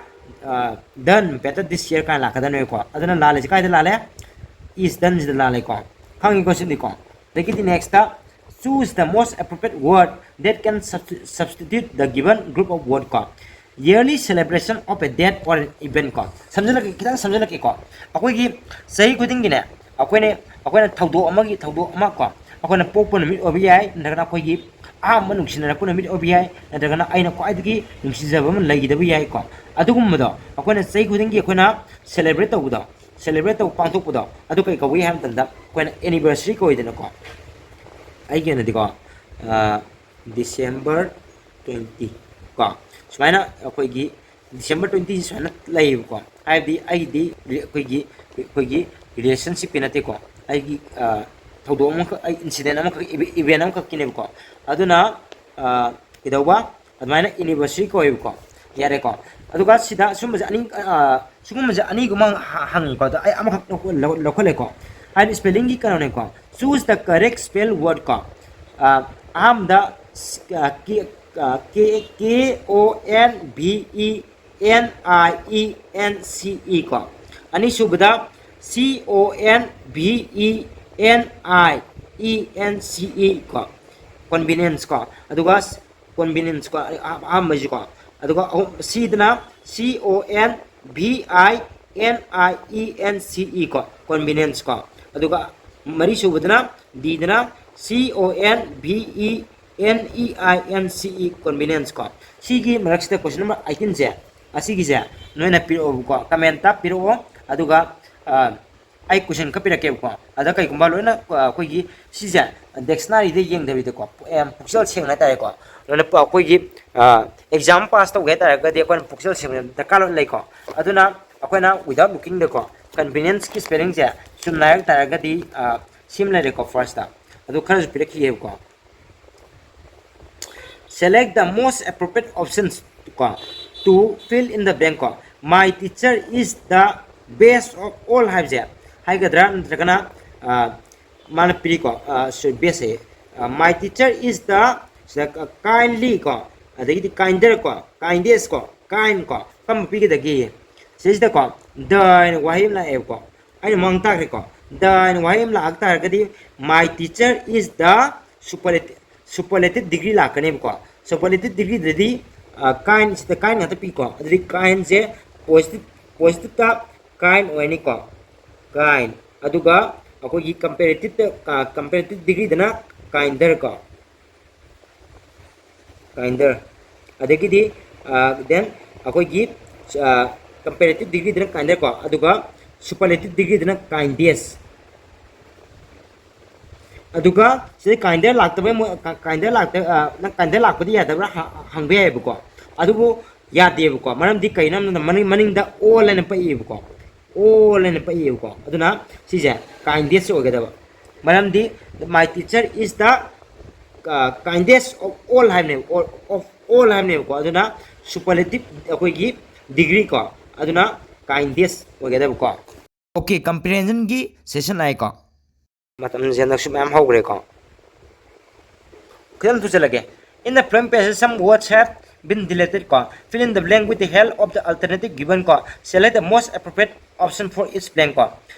done better this year ꯀꯥꯏꯅ ꯂꯥꯛꯀꯗꯕꯅꯦꯕꯀꯣ꯫ ꯑꯗꯨꯅ ꯂꯥꯜꯂꯤꯁꯦ ꯀꯥꯏꯗ ꯂꯥꯜꯂꯦ? Is doneꯁꯤꯗ ꯂꯥꯜꯂꯦꯀꯣ꯫ ꯈꯪꯉꯤꯀꯣ ꯁꯤꯗꯤꯀꯣ? ꯑꯗꯒꯤꯗꯤ nextꯇ, choose the most appropriate word that can substitute the given group of word ꯀꯣ꯫ Yearly celebration of a date or an event ꯀꯣ꯫ ꯁꯝꯖꯤꯜꯂꯛꯀꯦ, ꯈꯤꯇꯪ ꯁꯝꯖꯤꯜꯂꯛꯀꯦꯀꯣ꯫ ꯑꯩꯈꯣꯏꯒꯤ ꯆꯍꯤ ꯈꯨꯗꯤꯡꯒꯤꯅꯦ, ꯑꯩꯈꯣꯏꯅ ꯑꯩꯈꯣꯏꯅ ꯊꯧꯗꯣꯛ ꯑꯃꯒꯤ ꯊꯧꯗꯣꯛ ꯑꯃ ꯀꯣ, ꯑꯩꯈꯣꯏꯅ ꯄꯣꯛꯄ ꯅꯨꯃꯤꯠ ꯑꯣꯏꯕ ꯌꯥꯏ, ꯅꯠꯇ꯭ꯔꯒꯅ ꯑꯩꯈꯣꯏꯒꯤ ꯑꯍꯥꯟꯕ ꯅꯨꯡꯁꯤꯅꯔꯛꯄ ꯅꯨꯃꯤꯠ ꯑꯣꯏꯕ ꯌꯥꯏ, ꯅꯠꯇ꯭ꯔꯒꯅ ꯑꯩꯅ ꯈ꯭ꯋꯥꯏꯗꯒꯤ ꯅꯨꯡꯁꯤꯖꯕ ꯑꯃ ꯂꯩꯈꯤꯗꯕ ꯌꯥꯏꯀꯣ꯫ ꯑꯗꯨꯒꯨꯝꯕꯗꯣ ꯑꯩꯈꯣꯏꯅ ꯆꯍꯤ ꯈꯨꯗꯤꯡꯒꯤ ꯑꯩꯈꯣꯏꯅ celebrate ꯇꯧꯕꯗꯣ, celebrate ꯇꯧꯕ, ꯄꯥꯡꯊꯣꯛꯄꯗꯣ, ꯑꯗꯨ ꯀꯩ ꯀꯧꯏ ꯍꯥꯏꯕ ꯃꯇꯝꯗ ꯑꯩꯈꯣꯏꯅ anniversary ꯀꯧꯏꯗꯅꯀꯣ꯫ ꯑꯩꯒꯤ ꯑꯣꯏꯅꯗꯤꯀꯣ, ꯑ, December twenty ꯀꯣ, ꯁꯨꯃꯥꯏꯅ ꯑꯩꯈꯣꯏꯒꯤ December twenty ꯁꯨꯃꯥꯏꯅ ꯂꯩꯌꯦꯕꯀꯣ꯫ ꯍꯥꯏꯕꯗꯤ ꯑꯩꯒꯤꯗꯤ ꯔꯤ-, ꯑꯩꯈꯣꯏꯒꯤ, ꯑꯩꯈꯣꯏꯒꯤ relationshipꯀꯤ ꯅꯠꯇꯦꯀꯣ, ꯑꯩꯒꯤ, ꯑ, ꯊꯧꯗꯣꯛ ꯑꯃꯈꯛ, ꯑꯩ incident ꯑꯃꯈꯛ, eve-, event ꯑꯃꯈꯛꯀꯤꯅꯦꯕꯀꯣ꯫ ꯑꯗꯨꯅ, ꯑ, ꯀꯩꯗꯧꯕ, ꯑꯗꯨꯃꯥꯏꯅ anniversary ꯀꯧꯋꯦꯕꯀꯣ꯫ ꯌꯥꯔꯦꯀꯣ꯫ ꯑꯗꯨꯒ ꯁꯤꯗ ꯁꯨꯝꯕꯁꯦ ꯑꯅꯤ, ꯑ, ꯁꯤꯒꯨꯝꯕꯁꯦ ꯑꯅꯤꯒꯨꯝꯕ ꯍ-, ꯍꯪꯉꯤꯀꯣ꯫ ꯑꯗꯣ ꯑꯩ ꯑꯃꯈꯛ ꯂꯧꯈꯠ-, ꯂꯧ-, ꯂꯧꯈꯠꯂꯦꯀꯣ꯫ ꯍꯥꯏꯗꯤ spellingꯒꯤ ꯀꯩꯅꯣꯅꯦꯀꯣ꯫ Choose the correct spell word ꯀꯣ꯫ ꯑ, ꯑꯍꯥꯟꯕꯗ ꯁ-, ꯑ, K, ꯑ, K, K O N V E N I E N C E ꯀꯣ꯫ ꯑꯅꯤꯁꯨꯕꯗ C O N V E N I E N C E ꯀꯣ꯫ Convenience ꯀꯣ꯫ ꯑꯗꯨꯒ ꯁ-, convenience ꯀꯣ, ꯑꯍꯥ-, ꯑꯍꯥꯟꯕꯁꯤꯀꯣ꯫ ꯑꯗꯨꯒ ꯑꯍꯨꯝ, Cꯗꯅ C O N V I N I E N C E ꯀꯣ, convenience ꯀꯣ꯫ ꯑꯗꯨꯒ ꯃꯔꯤꯁꯨꯕꯗꯅ, Dꯗꯅ C O N V E N E I N C E, convenience ꯀꯣ꯫ ꯁꯤꯒꯤ ꯃꯔꯛꯁꯤꯗ question number eighteenꯁꯦ, ꯑꯁꯤꯒꯤꯁꯦ ꯅꯣꯏꯅ ꯄꯤꯔꯛꯑꯣꯕꯀꯣ, commentꯇ ꯄꯤꯔꯛꯑꯣ꯫ ꯑꯗꯨꯒ, ꯑ, ꯑꯩ question ꯈꯔ ꯄꯤꯔꯛꯀꯦꯕꯀꯣ꯫ ꯑꯗ ꯀꯩꯒꯨꯝꯕ ꯂꯣꯏꯅ, ꯑ, ꯑꯩꯈꯣꯏꯒꯤ ꯁꯤꯁꯦ dictionaryꯗ ꯌꯦꯡꯗꯕꯤꯗꯀꯣ, ꯑ, ꯄꯨꯛꯆꯦꯜ ꯁꯦꯡꯅ ꯍꯥꯏꯇꯥꯔꯦꯀꯣ, ꯂꯣꯏꯅ ꯄ-, ꯑꯩꯈꯣꯏꯒꯤ, ꯑ, exam pass ꯇꯧꯒꯦ ꯍꯥꯏ ꯇꯥꯔꯒꯗꯤ ꯑꯩꯈꯣꯏꯅ ꯄꯨꯛꯆꯦꯜ ꯁꯦꯡꯕ ꯗꯔꯀꯥꯔ ꯂꯣꯏꯅ ꯂꯩꯀꯣ꯫ ꯑꯗꯨꯅ ꯑꯩꯈꯣꯏꯅ without lookingꯗꯀꯣ, conveniencegꯤ spellingꯁꯦ ꯆꯨꯝꯅ ꯍꯥꯏꯔꯛ ꯇꯥꯔꯒꯗꯤ, ꯑ, ꯁꯤꯃ ꯂꯩꯔꯦꯀꯣ firstꯇ꯫ ꯑꯗꯨ ꯈꯔꯁꯨ ꯄꯤꯔꯛꯈꯤꯒꯦꯕꯀꯣ꯫ Select the most appropriate options ꯀꯣ, to fill in the blank ꯀꯣ꯫ My teacher is the best of all ꯍꯥꯏꯕꯁꯦ ꯍꯥꯏꯒꯗ꯭ꯔꯥ, ꯅꯠꯇ꯭ꯔꯒꯅ, ꯑ, ꯃꯥꯅ ꯄꯤꯔꯤꯀꯣ, ꯑ, sorry, best ꯍꯥꯏꯌꯦ꯫ ꯑ, "My teacher is the" ꯁꯤꯗ ꯀ-, kindly ꯀꯣ, ꯑꯗꯒꯤꯗꯤ kinder ꯀꯣ, kindest ꯀꯣ, kind ꯀꯣ, ꯀꯔꯝꯕ ꯄꯤꯒꯗꯒꯦ? ꯁꯤꯁꯤꯗꯀꯣ the ꯍꯥꯏꯅ ꯋꯥꯍꯩ ꯑꯃ ꯂꯥꯛꯑꯦꯕꯀꯣ꯫ ꯑꯩꯅ ꯃꯃꯥꯡ ꯇꯥꯛꯈ꯭ꯔꯦꯀꯣ꯫ The ꯍꯥꯏꯅ ꯋꯥꯍꯩ ꯑꯃ ꯂꯥꯛ ꯇꯥꯔꯒꯗꯤ, "My teacher is the superlative, superlative degree" ꯂꯥꯛꯀꯅꯦꯕꯀꯣ꯫ Superlative degreeꯗꯗꯤ, ꯑ, kind, ꯁꯤꯗ kind ꯉꯥꯛꯇ ꯄꯤꯀꯣ꯫ ꯑꯗꯨꯗꯤ kindꯁꯦ positive, positiveꯇ kind ꯑꯣꯏꯔꯅꯤꯀꯣ꯫ Kind꯫ ꯑꯗꯨꯒ ꯑꯩꯈꯣꯏꯒꯤ comparative, ꯑ, comparative degreeꯗꯅ kinder ꯀꯣ꯫ Kinder. ꯑꯗꯒꯤꯗꯤ then ꯑꯩꯈꯣꯏꯒꯤ comparative degreeꯗꯅ kinder ꯀꯣ, ꯑꯗꯨꯒ superlative degreeꯗꯅ kindest. ꯑꯗꯨꯒ ꯁꯤꯗ kinder ꯂꯥꯛꯇꯕꯩ ꯃꯣꯏ kinder ꯂꯥꯛꯇ ꯅꯪ kinder ꯂꯥꯛꯄꯗꯤ ꯌꯥꯗꯕ꯭ꯔꯥ ꯍꯪꯕ ꯌꯥꯏꯑꯕꯀꯣ꯫ ꯑꯗꯨꯕꯨ ꯌꯥꯗꯦꯕꯀꯣ꯫ ꯃꯔꯝꯗꯤ ꯀꯩꯅꯣ ꯍꯥꯏꯕꯗ ꯃꯅꯤꯡ ꯃꯅꯤꯡꯗ all ꯍꯥꯏꯅ ꯄꯛꯏꯕꯀꯣ꯫ All ꯍꯥꯏꯅ ꯄꯛꯏꯕꯀꯣ꯫ ꯑꯗꯨꯅ ꯁꯤꯁꯦ kindest ꯑꯣꯏꯒꯗꯕ꯫ ꯃꯔꯝꯗꯤ my teacher is the kindest of all ꯍꯥꯏꯕꯅꯦꯕ꯫ Of all ꯍꯥꯏꯕꯅꯦꯕꯀꯣ꯫ ꯑꯗꯨꯅ superlative ꯑꯩꯈꯣꯏꯒꯤ degree ꯀꯣ꯫ ꯑꯗꯨꯅ kindest ꯑꯣꯏꯒꯗꯕꯀꯣ꯫ Okay, comprehensionꯒꯤ session ꯂꯥꯛꯑꯦꯀꯣ꯫ ꯃꯇꯝꯁꯦ ꯍꯟꯗꯛꯁꯨ ꯃꯌꯥꯝ ꯍꯧꯈ꯭ꯔꯦꯀꯣ꯫ ꯈꯤꯇꯪ ꯊꯨꯖꯜꯂꯒꯦ꯫ In the following passage, some words have been deleted ꯀꯣ꯫ Fill in the blank with the help of the alternative given ꯀꯣ꯫ Select the most appropriate option for each blank ꯀꯣ꯫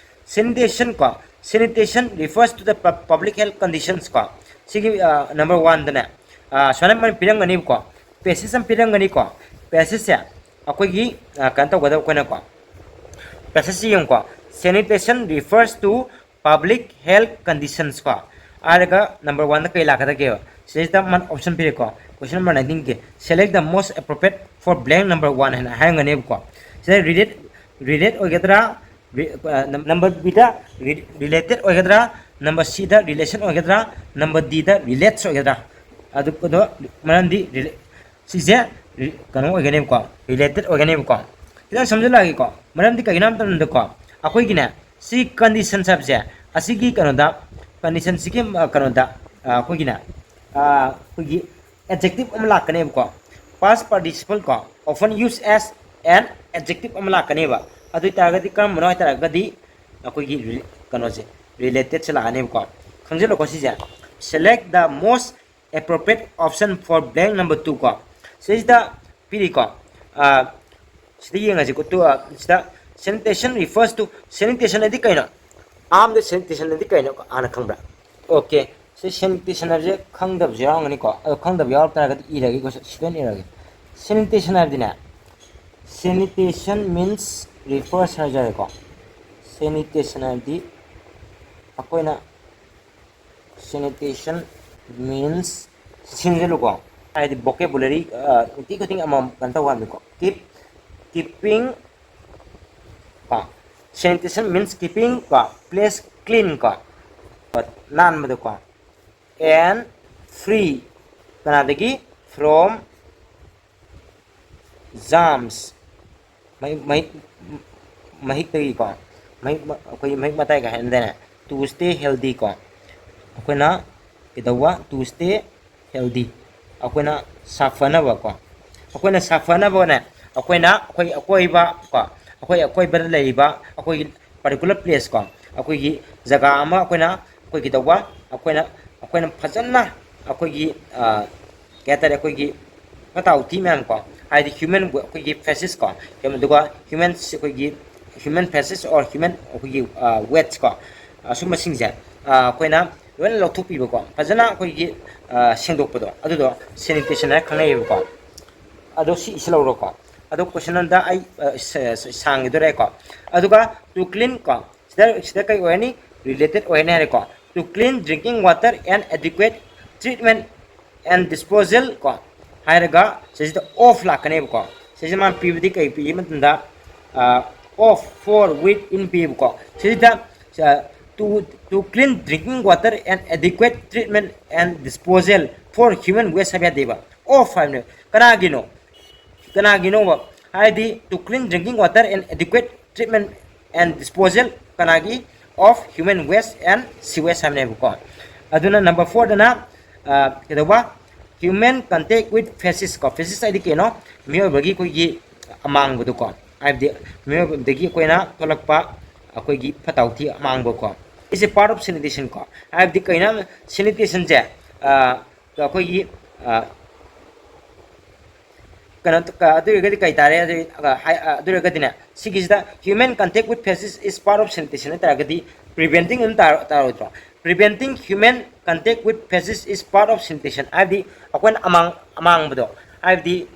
Sanitation ꯀꯣ꯫ Sanitation refers to the public health conditions ꯀꯣ꯫ ꯁꯤꯒꯤ number oneꯗꯅꯦ ꯁꯨꯃꯥꯏꯅ ꯑꯃ ꯄꯤꯔꯝꯒꯅꯤꯕꯀꯣ꯫ Passage ꯑꯃ ꯄꯤꯔꯝꯒꯅꯤꯀꯣ꯫ Passageꯁꯦ ꯑꯩꯈꯣꯏꯒꯤ ꯀꯩꯅꯣ ꯇꯧꯒꯗꯕ ꯑꯩꯈꯣꯏꯅꯀꯣ꯫ Passageꯁꯦ ꯌꯦꯡꯉꯨꯀꯣ꯫ Sanitation refers to public health conditions ꯀꯣ꯫ ꯍꯥꯏꯔꯒ number oneꯗ ꯀꯩ ꯂꯥꯛꯀꯗꯒꯦꯕ? ꯁꯤꯗꯩꯁꯤꯗ ꯃꯥꯅ option ꯄꯤꯔꯦꯀꯣ꯫ Question number nineteenꯒꯤ select the most appropriate for blank number one ꯍꯥꯏꯅ ꯍꯥꯏꯔꯝꯒꯅꯦꯕꯀꯣ꯫ ꯁꯤꯗ relate relate ꯑꯣꯏꯒꯗ꯭ꯔꯥ? Number Bꯗ related ꯑꯣꯏꯒꯗ꯭ꯔꯥ? Number Cꯗ relation ꯑꯣꯏꯒꯗ꯭ꯔꯥ? Number Dꯗ relates ꯑꯣꯏꯒꯗ꯭ꯔꯥ? ꯑꯗꯨ ꯑꯗꯣ ꯃꯔꯝꯗꯤ ꯁꯤꯁꯦ ꯀꯩꯅꯣ ꯑꯣꯏꯒꯅꯦꯕꯀꯣ, related ꯑꯣꯏꯒꯅꯦꯕꯀꯣ꯫ ꯈꯤꯇꯪ ꯁꯝꯖꯤꯜꯂꯛꯑꯒꯦꯀꯣ꯫ ꯃꯔꯝꯗꯤ ꯀꯩꯒꯤꯅꯣ ꯍꯥꯏꯕ ꯃꯇꯝꯗꯀꯣ, ꯑꯩꯈꯣꯏꯒꯤꯅꯦ ꯁꯤ conditions ꯍꯥꯏꯕꯁꯦ ꯑꯁꯤꯒꯤ ꯀꯩꯅꯣꯗ, conditionꯁꯤꯒꯤ ꯀꯩꯅꯣꯗ ꯑꯩꯈꯣꯏꯒꯤꯅꯦ ꯑꯩꯈꯣꯏꯒꯤ adjective ꯑꯃ ꯂꯥꯛꯀꯅꯦꯕꯀꯣ꯫ Past participle ꯀꯣ, often used as an adjective ꯑꯃ ꯂꯥꯛꯀꯅꯦꯕ꯫ ꯑꯗꯨ ꯑꯣꯏꯇꯥꯔꯒꯗꯤ ꯀꯔꯝꯕꯅꯣ ꯍꯥꯏꯇꯥꯔꯒꯗꯤ ꯑꯩꯈꯣꯏꯒꯤ ꯀꯩꯅꯣꯁꯦ, relatedꯁꯦ ꯂꯥꯛꯑꯅꯦꯕꯀꯣ꯫ ꯈꯪꯖꯤꯜꯂꯣꯀꯣ ꯁꯤꯁꯦ꯫ Select the most appropriate option for blank number two ꯀꯣ꯫ ꯁꯤꯗꯩꯁꯤꯗ ꯄꯤꯔꯤꯀꯣ꯫ ꯁꯤꯗ ꯌꯦꯡꯉꯁꯤꯀꯣ꯫ ꯇꯨ ꯁꯤꯗ sanitation refers to, sanitation ꯍꯥꯏꯗꯤ ꯀꯩꯅꯣ? ꯑꯍꯥꯟꯕꯗ sanitation ꯍꯥꯏꯗꯤ ꯀꯩꯅꯣ ꯍꯥꯟꯅ ꯈꯪꯕ꯭ꯔꯥ? Okay, ꯁꯤ sanitation ꯍꯥꯏꯕꯁꯦ ꯈꯪꯗꯕꯁꯨ ꯌꯥꯎꯔꯝꯒꯅꯤꯀꯣ꯫ ꯑꯗꯣ ꯈꯪꯗꯕ ꯌꯥꯎꯔꯛ ꯇꯥꯔꯒꯗꯤ ꯏꯔꯒꯦꯀꯣ꯫ ꯁꯤꯗ ꯑꯣꯏꯅ ꯏꯔꯒꯦ꯫ Sanitation ꯍꯥꯏꯕꯗꯤꯅꯦ, sanitation means refers ꯍꯥꯏꯖꯔꯦꯀꯣ꯫ Sanitation ꯍꯥꯏꯕꯗꯤ ꯑꯩꯈꯣꯏꯅ sanitation means, ꯁꯤꯡꯖꯤꯜꯂꯨꯀꯣ꯫ ꯍꯥꯏꯗꯤ vocabulary ꯅꯨꯡꯇꯤ ꯈꯨꯗꯤꯡ ꯑꯃꯃꯝ ꯀꯩꯅꯣ ꯇꯧꯕ ꯍꯥꯏꯕꯅꯤꯀꯣ꯫ Keep, keeping ꯀꯣ, sanitation means keeping ꯀꯣ, place clean ꯀꯣ, ꯀꯣ, ꯅꯥꯟꯕꯗꯀꯣ꯫ And free ꯀꯅꯥꯗꯒꯤ? From germs, ꯃꯍꯤꯛ ꯃꯍꯤꯛ ꯃꯍꯤꯛꯇꯒꯤꯀꯣ, ꯃꯍꯤꯛ ꯑꯩꯈꯣꯏꯒꯤ ꯃꯍꯤꯛ ꯃꯇꯥꯏꯒ ꯍꯥꯏꯅꯗꯅ꯫ To stay healthy ꯀꯣ, ꯑꯩꯈꯣꯏꯅ ꯀꯩꯗꯧꯕ? To stay healthy, ꯑꯩꯈꯣꯏꯅ ꯁꯥꯐꯅꯕꯀꯣ꯫ ꯑꯩꯈꯣꯏꯅ ꯁꯥꯐꯅꯕꯅꯦ, ꯑꯩꯈꯣꯏꯅ ꯑꯩꯈꯣꯏ ꯑꯀꯣꯏꯕ ꯀꯣ, ꯑꯩꯈꯣꯏ ꯑꯀꯣꯏꯕꯗ ꯂꯩꯔꯤꯕ ꯑꯩꯈꯣꯏꯒꯤ particular place ꯀꯣ, ꯑꯩꯈꯣꯏꯒꯤ ꯖꯒꯥ ꯑꯃ ꯑꯩꯈꯣꯏꯅ ꯑꯩꯈꯣꯏꯒꯤ ꯇꯧꯕ, ꯑꯩꯈꯣꯏꯅ ꯑꯩꯈꯣꯏꯅ ꯐꯖꯅ ꯑꯩꯈꯣꯏꯒꯤ ꯀꯩ ꯍꯥꯏꯇꯥꯔꯦ, ꯑꯩꯈꯣꯏꯒꯤ ꯐꯠꯇ ꯍꯥꯎꯊꯤ ꯃꯌꯥꯝ ꯀꯣ, ꯍꯥꯏꯗꯤ human ꯑꯩꯈꯣꯏꯒꯤ feces ꯀꯣ, ꯑꯗꯨꯒ human ꯑꯩꯈꯣꯏꯒꯤ human feces or human ꯑꯩꯈꯣꯏꯒꯤ waste ꯀꯣ, ꯑꯁꯨꯝꯕꯁꯤꯡꯁꯦ ꯑꯩꯈꯣꯏꯅ ꯂꯣꯏꯅ ꯂꯧꯊꯣꯛꯄꯤꯕꯀꯣ, ꯐꯖꯅ ꯑꯩꯈꯣꯏꯒꯤ ꯁꯦꯡꯗꯣꯛꯄꯗꯣ, ꯑꯗꯨꯗꯣ sanitation ꯍꯥꯏꯅ ꯈꯪꯅꯩꯌꯦꯕꯀꯣ꯫ ꯑꯗꯣ ꯁꯤ ꯏꯁꯤꯜꯍꯧꯔꯣꯀꯣ꯫ ꯑꯗꯣ question ꯑꯝꯗ ꯑꯩ ꯁꯥꯡꯈꯤꯗꯣꯔꯦꯀꯣ꯫ ꯑꯗꯨꯒ to clean ꯀꯣ, ꯁꯤꯗ ꯁꯤꯗ ꯀꯩ ꯑꯣꯏꯔꯅꯤ? Related ꯑꯣꯏꯔꯅꯤ ꯍꯥꯏꯔꯦꯀꯣ꯫ To clean drinking water and adequate treatment and disposal ꯀꯣ ꯍꯥꯏꯔꯒ ꯁꯤꯁꯤꯗ of ꯂꯥꯛꯀꯅꯦꯕꯀꯣ꯫ ꯁꯤꯁꯦ ꯃꯥꯅ ꯄꯤꯕꯗꯤ ꯀꯩ ꯄꯤꯒꯦ ꯃꯇꯝꯗ of, for, with, in ꯄꯤꯌꯦꯕꯀꯣ꯫ ꯁꯤꯁꯤꯗ to, to clean drinking water and adequate treatment and disposal for human waste ꯍꯥꯏꯕ ꯌꯥꯗꯦꯕ꯫ Of ꯍꯥꯏꯕꯅꯦ꯫ ꯀꯅꯥꯒꯤꯅꯣ? ꯀꯅꯥꯒꯤꯅꯣꯕ? ꯍꯥꯏꯗꯤ to clean drinking water and adequate treatment and disposal ꯀꯅꯥꯒꯤ? Of human waste and sewage ꯍꯥꯏꯕꯅꯦꯕꯀꯣ꯫ ꯑꯗꯨꯅ number fourꯗꯅ ꯀꯩꯗꯧꯕ? Human contact with feces ꯀꯣ꯫ Feces ꯍꯥꯏꯗꯤ ꯀꯩꯅꯣ? ꯃꯤꯑꯣꯏꯕꯒꯤ ꯑꯩꯈꯣꯏꯒꯤ ꯑꯃꯥꯡꯕꯗꯣꯀꯣ, ꯍꯥꯏꯕꯗꯤ ꯃꯤꯑꯣꯏꯕꯗꯒꯤ ꯑꯩꯈꯣꯏꯅ ꯊꯣꯛꯂꯛꯄ ꯑꯩꯈꯣꯏꯒꯤ ꯐꯠꯇ ꯍꯥꯎꯊꯤ ꯑꯃꯥꯡꯕꯀꯣ꯫ Is a part of sanitation ꯀꯣ꯫ ꯍꯥꯏꯕꯗꯤ ꯀꯩꯅꯣ? Sanitationꯁꯦ ꯑꯩꯈꯣꯏꯒꯤ ꯀꯩꯅꯣ ꯑꯗꯨ ꯑꯣꯏꯔꯒꯗꯤ ꯀꯩ ꯇꯥꯔꯦ? ꯑꯗꯨ ꯑꯣꯏꯔꯒꯗꯤꯅꯦ, ꯁꯤꯒꯤꯁꯤꯗ human contact with feces is part of sanitation ꯍꯥꯏ ꯇꯥꯔꯒꯗꯤ preventing ꯑꯗꯨꯝ ꯇꯥꯔꯣꯏꯗ꯭ꯔꯣ? Preventing human contact with feces is part of sanitation ꯍꯥꯏꯕꯗꯤ ꯑꯩꯈꯣꯏꯅ ꯑꯃꯥꯡ ꯑꯃꯥꯡꯕꯗꯣ, ꯍꯥꯏꯕꯗꯤ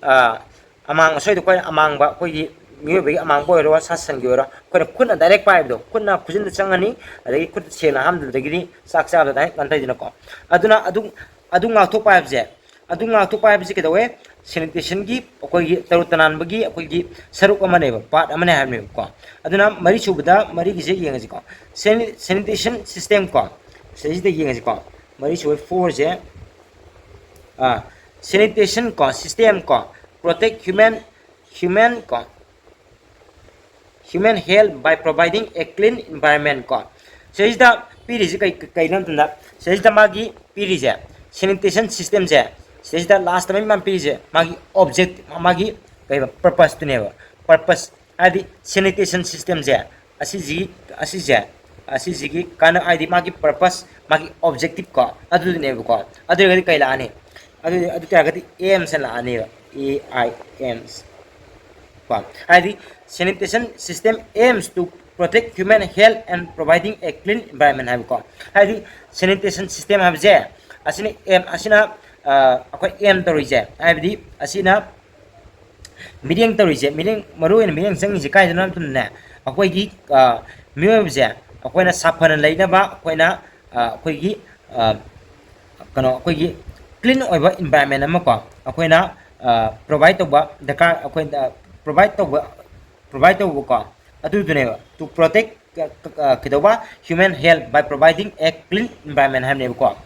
ꯑꯃꯥꯡ ꯑꯁꯣꯏꯗ ꯑꯩꯈꯣꯏꯅ ꯑꯃꯥꯡꯕ, ꯑꯩꯈꯣꯏꯒꯤ ꯃꯤꯑꯣꯏꯕꯒꯤ ꯑꯃꯥꯡꯕ ꯑꯣꯏꯔꯣ, ꯁꯥ ꯁꯟꯒꯤ ꯑꯣꯏꯔꯣ, ꯑꯩꯈꯣꯏꯅ ꯈꯨꯠꯅ direct ꯄꯥꯏꯕꯗꯣ, ꯈꯨꯠꯅ ꯈꯨꯖꯤꯟꯗ ꯆꯪꯉꯅꯤ, ꯑꯗꯒꯤ ꯈꯨꯠ ꯁꯦꯡꯅ ꯍꯥꯝꯗꯕꯗꯒꯤꯗꯤ ꯆꯥꯛ ꯆꯥꯕꯗ direct ꯅꯥꯟꯊꯩꯗꯅꯀꯣ꯫ ꯑꯗꯨꯅ ꯑꯗꯨ ꯑꯗꯨ ꯉꯥꯛꯊꯣꯛꯄ ꯍꯥꯏꯕꯁꯦ ꯑꯗꯨ ꯉꯥꯛꯊꯣꯛꯄ ꯍꯥꯏꯕꯁꯤ ꯀꯩꯗꯧꯋꯦ? Sanitationꯒꯤ ꯑꯩꯈꯣꯏꯒꯤ ꯇꯔꯨ ꯇꯅꯥꯟꯕꯒꯤ ꯑꯩꯈꯣꯏꯒꯤ ꯁꯔꯨꯛ ꯑꯃꯅꯦꯕ, part ꯑꯃꯅꯦ ꯍꯥꯏꯕꯅꯦꯕꯀꯣ꯫ ꯑꯗꯨꯅ ꯃꯔꯤꯁꯨꯕꯗ, ꯃꯔꯤꯒꯤꯁꯦ ꯌꯦꯡꯉꯁꯤꯀꯣ꯫ Sani- sanitation system ꯀꯣ, ꯁꯤꯗꯩꯁꯤꯗ ꯌꯦꯡꯉꯁꯤꯀꯣ꯫ ꯃꯔꯤꯁꯨꯕ fourꯁꯦ, ꯑꯥ, sanitation ꯀꯣ, system ꯀꯣ, protect human, human ꯀꯣ, human health by providing a clean environment ꯀꯣ꯫ ꯁꯤꯗꯩꯁꯤꯗ ꯄꯤꯔꯤꯁꯤ ꯀꯩ, ꯀꯩꯅꯣ ꯃꯇꯝꯗ, ꯁꯤꯗꯩꯁꯤꯗ ꯃꯥꯒꯤ ꯄꯤꯔꯤꯁꯦ, sanitation systemꯁꯦ, ꯁꯤꯗꯩꯁꯤꯗ last ꯃꯥꯒꯤ ꯄꯤꯔꯤꯁꯦ, ꯃꯥꯒꯤ object, ꯃꯥꯒꯤ ꯀꯩ purposeꯇꯨꯅꯦꯕ꯫ Purpose ꯍꯥꯏꯗꯤ sanitation systemꯁꯦ, ꯑꯁꯤꯁꯤꯒꯤ, ꯑꯁꯤꯁꯦ, ꯑꯁꯤꯁꯤꯒꯤ ꯀꯥꯟꯅ ꯍꯥꯏꯗꯤ ꯃꯥꯒꯤ purpose, ꯃꯥꯒꯤ objective ꯀꯣ, ꯑꯗꯨꯗꯨꯅꯦꯕꯀꯣ꯫ ꯑꯗꯨ ꯑꯣꯏꯔꯒꯗꯤ ꯀꯩ ꯂꯥꯛꯑꯅꯤ? ꯑꯗꯨ, ꯑꯗꯨ ꯇꯥꯔꯒꯗꯤ aims ꯍꯥꯏꯅ ꯂꯥꯛꯑꯅꯦꯕ, A I M S ꯀꯣ꯫ ꯍꯥꯏꯗꯤ sanitation system aims to protect human health and providing a clean environment ꯍꯥꯏꯕꯀꯣ꯫ ꯍꯥꯏꯗꯤ sanitation system ꯍꯥꯏꯕꯁꯦ, ꯑꯁꯤꯅ aim, ꯑꯁꯤꯅ, ꯑ, ꯑꯩꯈꯣꯏ aim ꯇꯧꯔꯤꯁꯦ, ꯍꯥꯏꯕꯗꯤ ꯑꯁꯤꯅ ꯃꯤꯠꯌꯦꯡ ꯇꯧꯔꯤꯁꯦ, ꯃꯤꯠꯌꯦꯡ, ꯃꯔꯨ ꯑꯣꯏꯅ ꯃꯤꯠꯌꯦꯡ ꯆꯪꯉꯤꯁꯦ ꯀꯥꯏꯗꯅꯣ ꯍꯥꯏꯕ ꯃꯇꯝꯗꯅꯦ, ꯑꯩꯈꯣꯏꯒꯤ, ꯑ, ꯃꯤꯑꯣꯏꯕꯁꯦ ꯑꯩꯈꯣꯏꯅ ꯁꯥꯐꯅ ꯂꯩꯅꯕ, ꯑꯩꯈꯣꯏꯅ, ꯑ, ꯑꯩꯈꯣꯏꯒꯤ, ꯑ, ꯀꯩꯅꯣ, ꯑꯩꯈꯣꯏꯒꯤ clean ꯑꯣꯏꯕ environment ꯑꯃ ꯀꯣ, ꯑꯩꯈꯣꯏꯅ, ꯑ, provide ꯇꯧꯕ ꯗꯔꯀꯥꯔ, ꯑꯩꯈꯣꯏꯅ provide ꯇꯧꯕ, provide ꯇꯧꯕꯀꯣ, ꯑꯗꯨꯗꯨꯅꯦꯕ, to protect, ꯑ, ꯑ, ꯀꯩꯗꯧꯕ, human health by providing a clean environment ꯍꯥꯏꯕꯅꯦꯕꯀꯣ꯫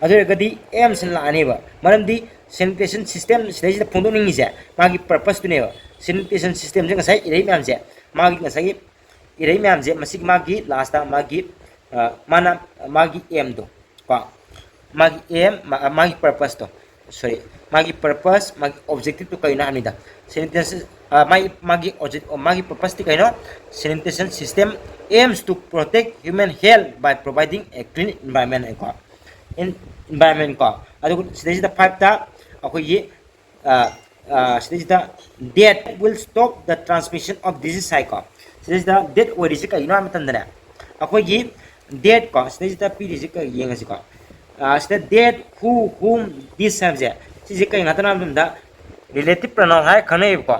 ꯑꯗꯨ ꯑꯣꯏꯔꯒꯗꯤ aims ꯂꯥꯛꯑꯅꯦꯕ, ꯃꯔꯝꯗꯤ sanitation system ꯁꯤꯗꯩꯁꯤꯗ ꯐꯣꯡꯗꯣꯛꯅꯤꯡꯉꯤꯁꯦ ꯃꯥꯒꯤ purposeꯇꯨꯅꯦꯕ꯫ Sanitation systemꯁꯦ ꯉꯁꯥꯏ ꯏꯔꯩ ꯃꯌꯥꯝꯁꯦ, ꯃꯥꯒꯤ ꯉꯁꯥꯏꯒꯤ ꯏꯔꯩ ꯃꯌꯥꯝꯁꯦ, ꯃꯁꯤꯒꯤ ꯃꯥꯒꯤ lastꯇ ꯃꯥꯒꯤ, ꯑ, ꯃꯥꯅ ꯃꯥꯒꯤ aimꯗꯣ ꯀꯣ, ꯃꯥꯒꯤ aim, ꯃꯥ-, ꯃꯥꯒꯤ purposeꯇꯣ, sorry, ꯃꯥꯒꯤ purpose, ꯃꯥꯒꯤ objectiveꯇꯣ ꯀꯩꯅꯣ ꯍꯥꯏꯕꯅꯤꯗ꯫ Sanitation, ꯑ, ꯃꯥꯒꯤ, ꯃꯥꯒꯤ object-, ꯃꯥꯒꯤ purposeꯇꯤ ꯀꯩꯅꯣ? Sanitation system aims to protect human health by providing a clean environment ꯀꯣ, environment ꯀꯣ꯫ ꯑꯗꯨꯒ ꯁꯤꯗꯩꯁꯤꯗ fiveꯇ ꯑꯩꯈꯣꯏꯒꯤ, ꯑ, ꯑ, ꯁꯤꯗꯩꯁꯤꯗ that will stop the transmission of disease ꯍꯥꯏꯀꯣ꯫ ꯁꯤꯗꯩꯁꯤꯗ that ꯑꯣꯏꯔꯤꯁꯤ ꯀꯩꯒꯤꯅꯣ ꯍꯥꯏꯕ ꯃꯇꯝꯗꯅꯦ, ꯑꯩꯈꯣꯏꯒꯤ that ꯀꯣ, ꯁꯤꯗꯩꯁꯤꯗ ꯄꯤꯔꯤꯁꯤ ꯀꯩ ꯌꯦꯡꯉꯁꯤꯀꯣ꯫ ꯑ, ꯁꯤꯗ that, who, whom, this ꯍꯥꯏꯕꯁꯦ, ꯁꯤꯁꯦ ꯀꯩ ꯉꯥꯛꯇꯅꯣ ꯍꯥꯏꯕ ꯃꯇꯝꯗ relative pronoun ꯍꯥꯏꯔ ꯈꯪꯅꯩꯌꯦꯕꯀꯣ꯫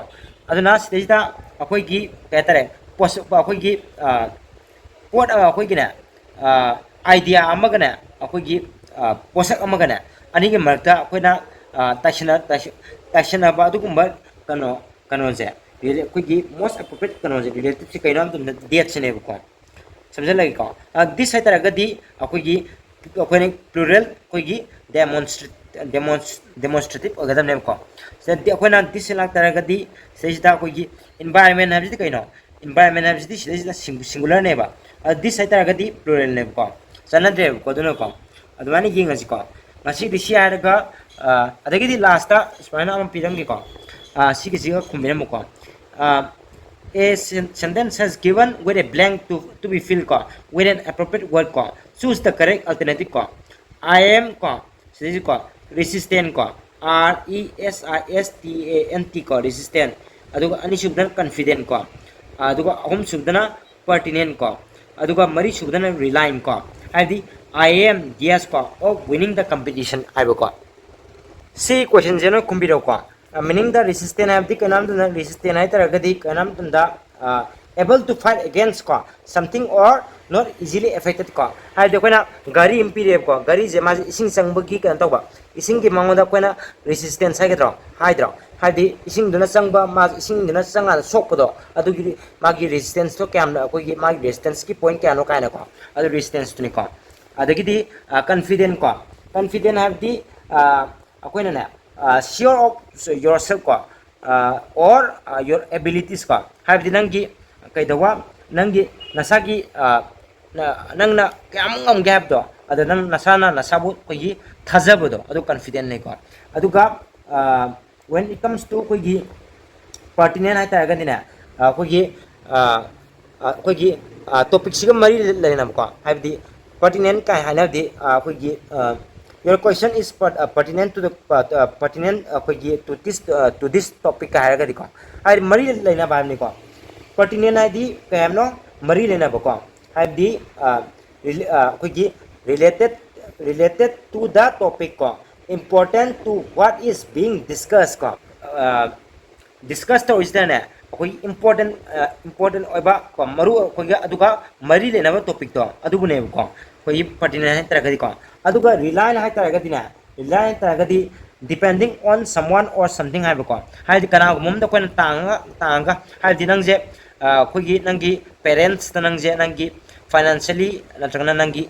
ꯑꯗꯨꯅ ꯁꯤꯗꯩꯁꯤꯗ ꯑꯩꯈꯣꯏꯒꯤ ꯀꯩ ꯍꯥꯏꯇꯥꯔꯦ, ꯄꯣꯠꯁꯛ, ꯑꯩꯈꯣꯏꯒꯤ, ꯑ, ꯄꯣꯠ ꯑꯃ ꯑꯩꯈꯣꯏꯒꯤꯅꯦ, ꯑ, idea ꯑꯃꯒꯅꯦ, ꯑꯩꯈꯣꯏꯒꯤ, ꯑ, ꯄꯣꯠꯁꯛ ꯑꯃꯒꯅꯦ, ꯑꯅꯤꯒꯤ ꯃꯔꯛꯇ ꯑꯩꯈꯣꯏꯅ, ꯑ, ꯇꯥꯏꯁꯤꯟꯅ-, ꯇꯥꯏꯁꯤ-, ꯇꯥꯏꯁꯤꯟꯅꯕ ꯑꯗꯨꯒꯨꯝꯕ ꯀꯩꯅꯣ, ꯀꯩꯅꯣꯁꯦ, ꯔꯤꯂꯦ-, ꯑꯩꯈꯣꯏꯒꯤ most appropriate ꯀꯩꯅꯣꯁꯦ, relative ꯁꯦ ꯀꯩꯅꯣ ꯍꯥꯏꯕ ꯃꯇꯝꯗ date ꯁꯤꯅꯦꯕꯀꯣ꯫ ꯁꯝꯖꯜꯂꯒꯦꯀꯣ꯫ ꯑ, this ꯍꯥꯏꯇꯥꯔꯒꯗꯤ ꯑꯩꯈꯣꯏꯒꯤ, ꯑꯩꯈꯣꯏꯅ plural, ꯑꯩꯈꯣꯏꯒꯤ demonstra-, demons-, demonstrative ꯑꯣꯏꯒꯗꯕꯅꯦꯕꯀꯣ꯫ ꯁꯤꯗꯗꯤ ꯑꯩꯈꯣꯏꯅ this ꯁꯤ ꯂꯥꯛꯇꯥꯔꯒꯗꯤ ꯁꯤꯗꯩꯁꯤꯗ ꯑꯩꯈꯣꯏꯒꯤ environment ꯍꯥꯏꯕꯁꯤꯗꯤ ꯀꯩꯅꯣ? Environment ꯍꯥꯏꯕꯁꯤꯗꯤ ꯁꯤꯗꯩꯁꯤꯗ sing-, singular ꯅꯦꯕ꯫ ꯑꯗ this ꯍꯥꯏꯇꯥꯔꯒꯗꯤ plural ꯅꯦꯕꯀꯣ꯫ ꯆꯠꯅꯗ꯭ꯔꯦꯕꯀꯣ꯫ ꯑꯗꯨꯅꯀꯣ, ꯑꯗꯨꯃꯥꯏꯅ ꯌꯦꯡꯉꯁꯤꯀꯣ꯫ ꯉꯁꯤꯗꯤ ꯁꯤ ꯍꯥꯏꯔꯒ, ꯑ, ꯑꯗꯒꯤꯗꯤ last ꯁꯨꯃꯥꯏꯅ ꯑꯃ ꯄꯤꯔꯝꯒꯦꯀꯣ꯫ ꯑ, ꯁꯤꯒꯤꯁꯤꯒ ꯈꯨꯝꯕꯤꯔꯝꯃꯨꯀꯣ꯫ ꯑ, a sen-, sentence has given with a blank to, to be filled ꯀꯣ, with an appropriate word ꯀꯣ, choose the correct alternative ꯀꯣ, I am ꯀꯣ, ꯁꯤꯗꯩꯁꯤꯀꯣ, resistant ꯀꯣ, R E S I S T A N T ꯀꯣ, resistant꯫ ꯑꯗꯨꯒ ꯑꯅꯤꯁꯨꯕꯗꯅ confident ꯀꯣ, ꯑꯗꯨꯒ ꯑꯍꯨꯝꯁꯨꯕꯗꯅ pertinent ꯀꯣ, ꯑꯗꯨꯒ ꯃꯔꯤꯁꯨꯕꯗꯅ reliant ꯀꯣ, ꯍꯥꯏꯕꯗꯤ I am yes ꯀꯣ, of winning the competition ꯍꯥꯏꯕꯀꯣ꯫ ꯁꯤ question ꯁꯦ ꯅꯣꯏ ꯈꯨꯝꯕꯤꯔꯣꯀꯣ꯫ ꯑ, meaning the resistant ꯍꯥꯏꯕꯗꯤ ꯀꯩꯅꯣꯝꯇꯅ resistant ꯍꯥꯏ ꯇꯥꯔꯒꯗꯤ ꯀꯩꯅꯣꯝꯇꯗ, ꯑ, able to fight against ꯀꯣ, something or not easily affected ꯀꯣ꯫ ꯍꯥꯏꯕꯗꯤ ꯑꯩꯈꯣꯏꯅ ꯒꯥꯔꯤ ꯑꯃ ꯄꯤꯔꯦꯕꯀꯣ, ꯒꯥꯔꯤꯁꯦ ꯃꯥꯁꯦ ꯏꯁꯤꯡ ꯆꯪꯕꯒꯤ ꯀꯩꯅꯣ ꯇꯧꯕ, ꯏꯁꯤꯡꯒꯤ ꯃꯉꯣꯟꯗ ꯑꯩꯈꯣꯏꯅ resistance ꯍꯥꯏꯒꯗ꯭ꯔꯣ, ꯍꯥꯏꯗ꯭ꯔꯣ? ꯍꯥꯏꯕꯗꯤ ꯏꯁꯤꯡꯗꯨꯅ ꯆꯪꯕ, ꯃꯥ ꯏꯁꯤꯡꯗꯨꯅ ꯆꯪꯉꯀꯥꯟꯗ ꯁꯣꯛꯄꯗꯣ, ꯑꯗꯨꯒꯤ ꯃꯥꯒꯤ resistance ꯇꯣ ꯀꯌꯥꯝꯅ, ꯑꯩꯈꯣꯏꯒꯤ ꯃꯥꯒꯤ resistance ꯀꯤ point ꯀꯌꯥꯅꯣ ꯀꯥꯏꯅꯀꯣ, ꯑꯗꯨ resistance ꯇꯨꯅꯤꯀꯣ꯫ ꯑꯗꯒꯤꯗꯤ, ꯑ, confident ꯀꯣ, confident ꯍꯥꯏꯕꯗꯤ, ꯑ, ꯑꯩꯈꯣꯏꯅꯅꯦ, ꯑ, sure of yourself ꯀꯣ, ꯑ, or, ꯑ, your abilities ꯀꯣ, ꯍꯥꯏꯕꯗꯤ ꯅꯪꯒꯤ ꯀꯩꯗꯧꯕ, ꯅꯪꯒꯤ ꯅꯁꯥꯒꯤ, ꯑ, ꯅ-, ꯅꯪꯅ ꯀꯌꯥꯃꯨꯛ ꯉꯝꯒꯦ ꯍꯥꯏꯕꯗꯣ, ꯑꯗꯣ ꯅꯪ ꯅꯁꯥꯅ ꯅꯁꯥꯕꯨ ꯑꯩꯈꯣꯏꯒꯤ ꯊꯥꯖꯕꯗꯣ, ꯑꯗꯨ confident ꯅꯤꯀꯣ꯫ ꯑꯗꯨꯒ, ꯑ, when it comes to ꯑꯩꯈꯣꯏꯒꯤ pertinent ꯍꯥꯏꯇꯥꯔꯒꯗꯤꯅꯦ, ꯑ, ꯑꯩꯈꯣꯏꯒꯤ, ꯑ, ꯑ, ꯑꯩꯈꯣꯏꯒꯤ, ꯑ, topic ꯁꯤꯒ ꯃꯔꯤ ꯂꯩꯅꯕꯀꯣ, ꯍꯥꯏꯕꯗꯤ pertinent ꯀꯥꯏ ꯍꯥꯏꯅꯕꯗꯤ, ꯑ, ꯑꯩꯈꯣꯏꯒꯤ, ꯑ, your question is per-, ꯑ, pertinent to the, ꯑ, ꯑ, pertinent ꯑꯩꯈꯣꯏꯒꯤ to this, ꯑ, to this topic ꯀꯥꯏ ꯍꯥꯏꯔꯒꯗꯤꯀꯣ, ꯍꯥꯏꯗꯤ ꯃꯔꯤ ꯂꯩꯅꯕ ꯍꯥꯏꯕꯅꯤꯀꯣ꯫ Pertinent ꯍꯥꯏꯗꯤ ꯀꯩ ꯍꯥꯏꯕꯅꯣ? ꯃꯔꯤ ꯂꯩꯅꯕꯀꯣ, ꯍꯥꯏꯕꯗꯤ, ꯑ, rela-, ꯑ, ꯑꯩꯈꯣꯏꯒꯤ related, related to the topic ꯀꯣ, important to what is being discussed ꯀꯣ, ꯑ, discuss ꯇꯧꯔꯤꯁꯤꯗꯅꯦ, ꯑꯩꯈꯣꯏꯒꯤ important, ꯑ, important ꯑꯣꯏꯕ ꯀꯣ, ꯃꯔꯨ ꯑꯩꯈꯣꯏꯒꯤ ꯑꯗꯨꯒ ꯃꯔꯤ ꯂꯩꯅꯕ topic ꯇꯣ ꯑꯗꯨꯕꯨꯅꯦꯕꯀꯣ, ꯑꯩꯈꯣꯏꯒꯤ pertinent ꯍꯥꯏꯇꯥꯔꯒꯗꯤꯀꯣ꯫ ꯑꯗꯨꯒ reliant ꯍꯥꯏꯇꯥꯔꯒꯗꯤꯅꯦ, Rely ꯍꯥꯏ ꯇꯥꯔꯒꯗꯤ depending on someone or something ꯍꯥꯏꯕꯀꯣ, ꯍꯥꯏꯗꯤ ꯀꯅꯥꯒꯨꯝꯕ ꯑꯃꯗ ꯑꯩꯈꯣꯏꯅ ꯇꯥꯡꯉꯒ ꯇꯥꯡꯉꯒ ꯍꯥꯏꯕꯗꯤ ꯅꯪꯁꯦ ꯑꯩꯈꯣꯏꯒꯤ ꯅꯪꯒꯤ parents ꯇ ꯅꯪꯁꯦ ꯅꯪꯒꯤ financially ꯅꯠꯇ꯭ꯔꯒꯅ ꯅꯪꯒꯤ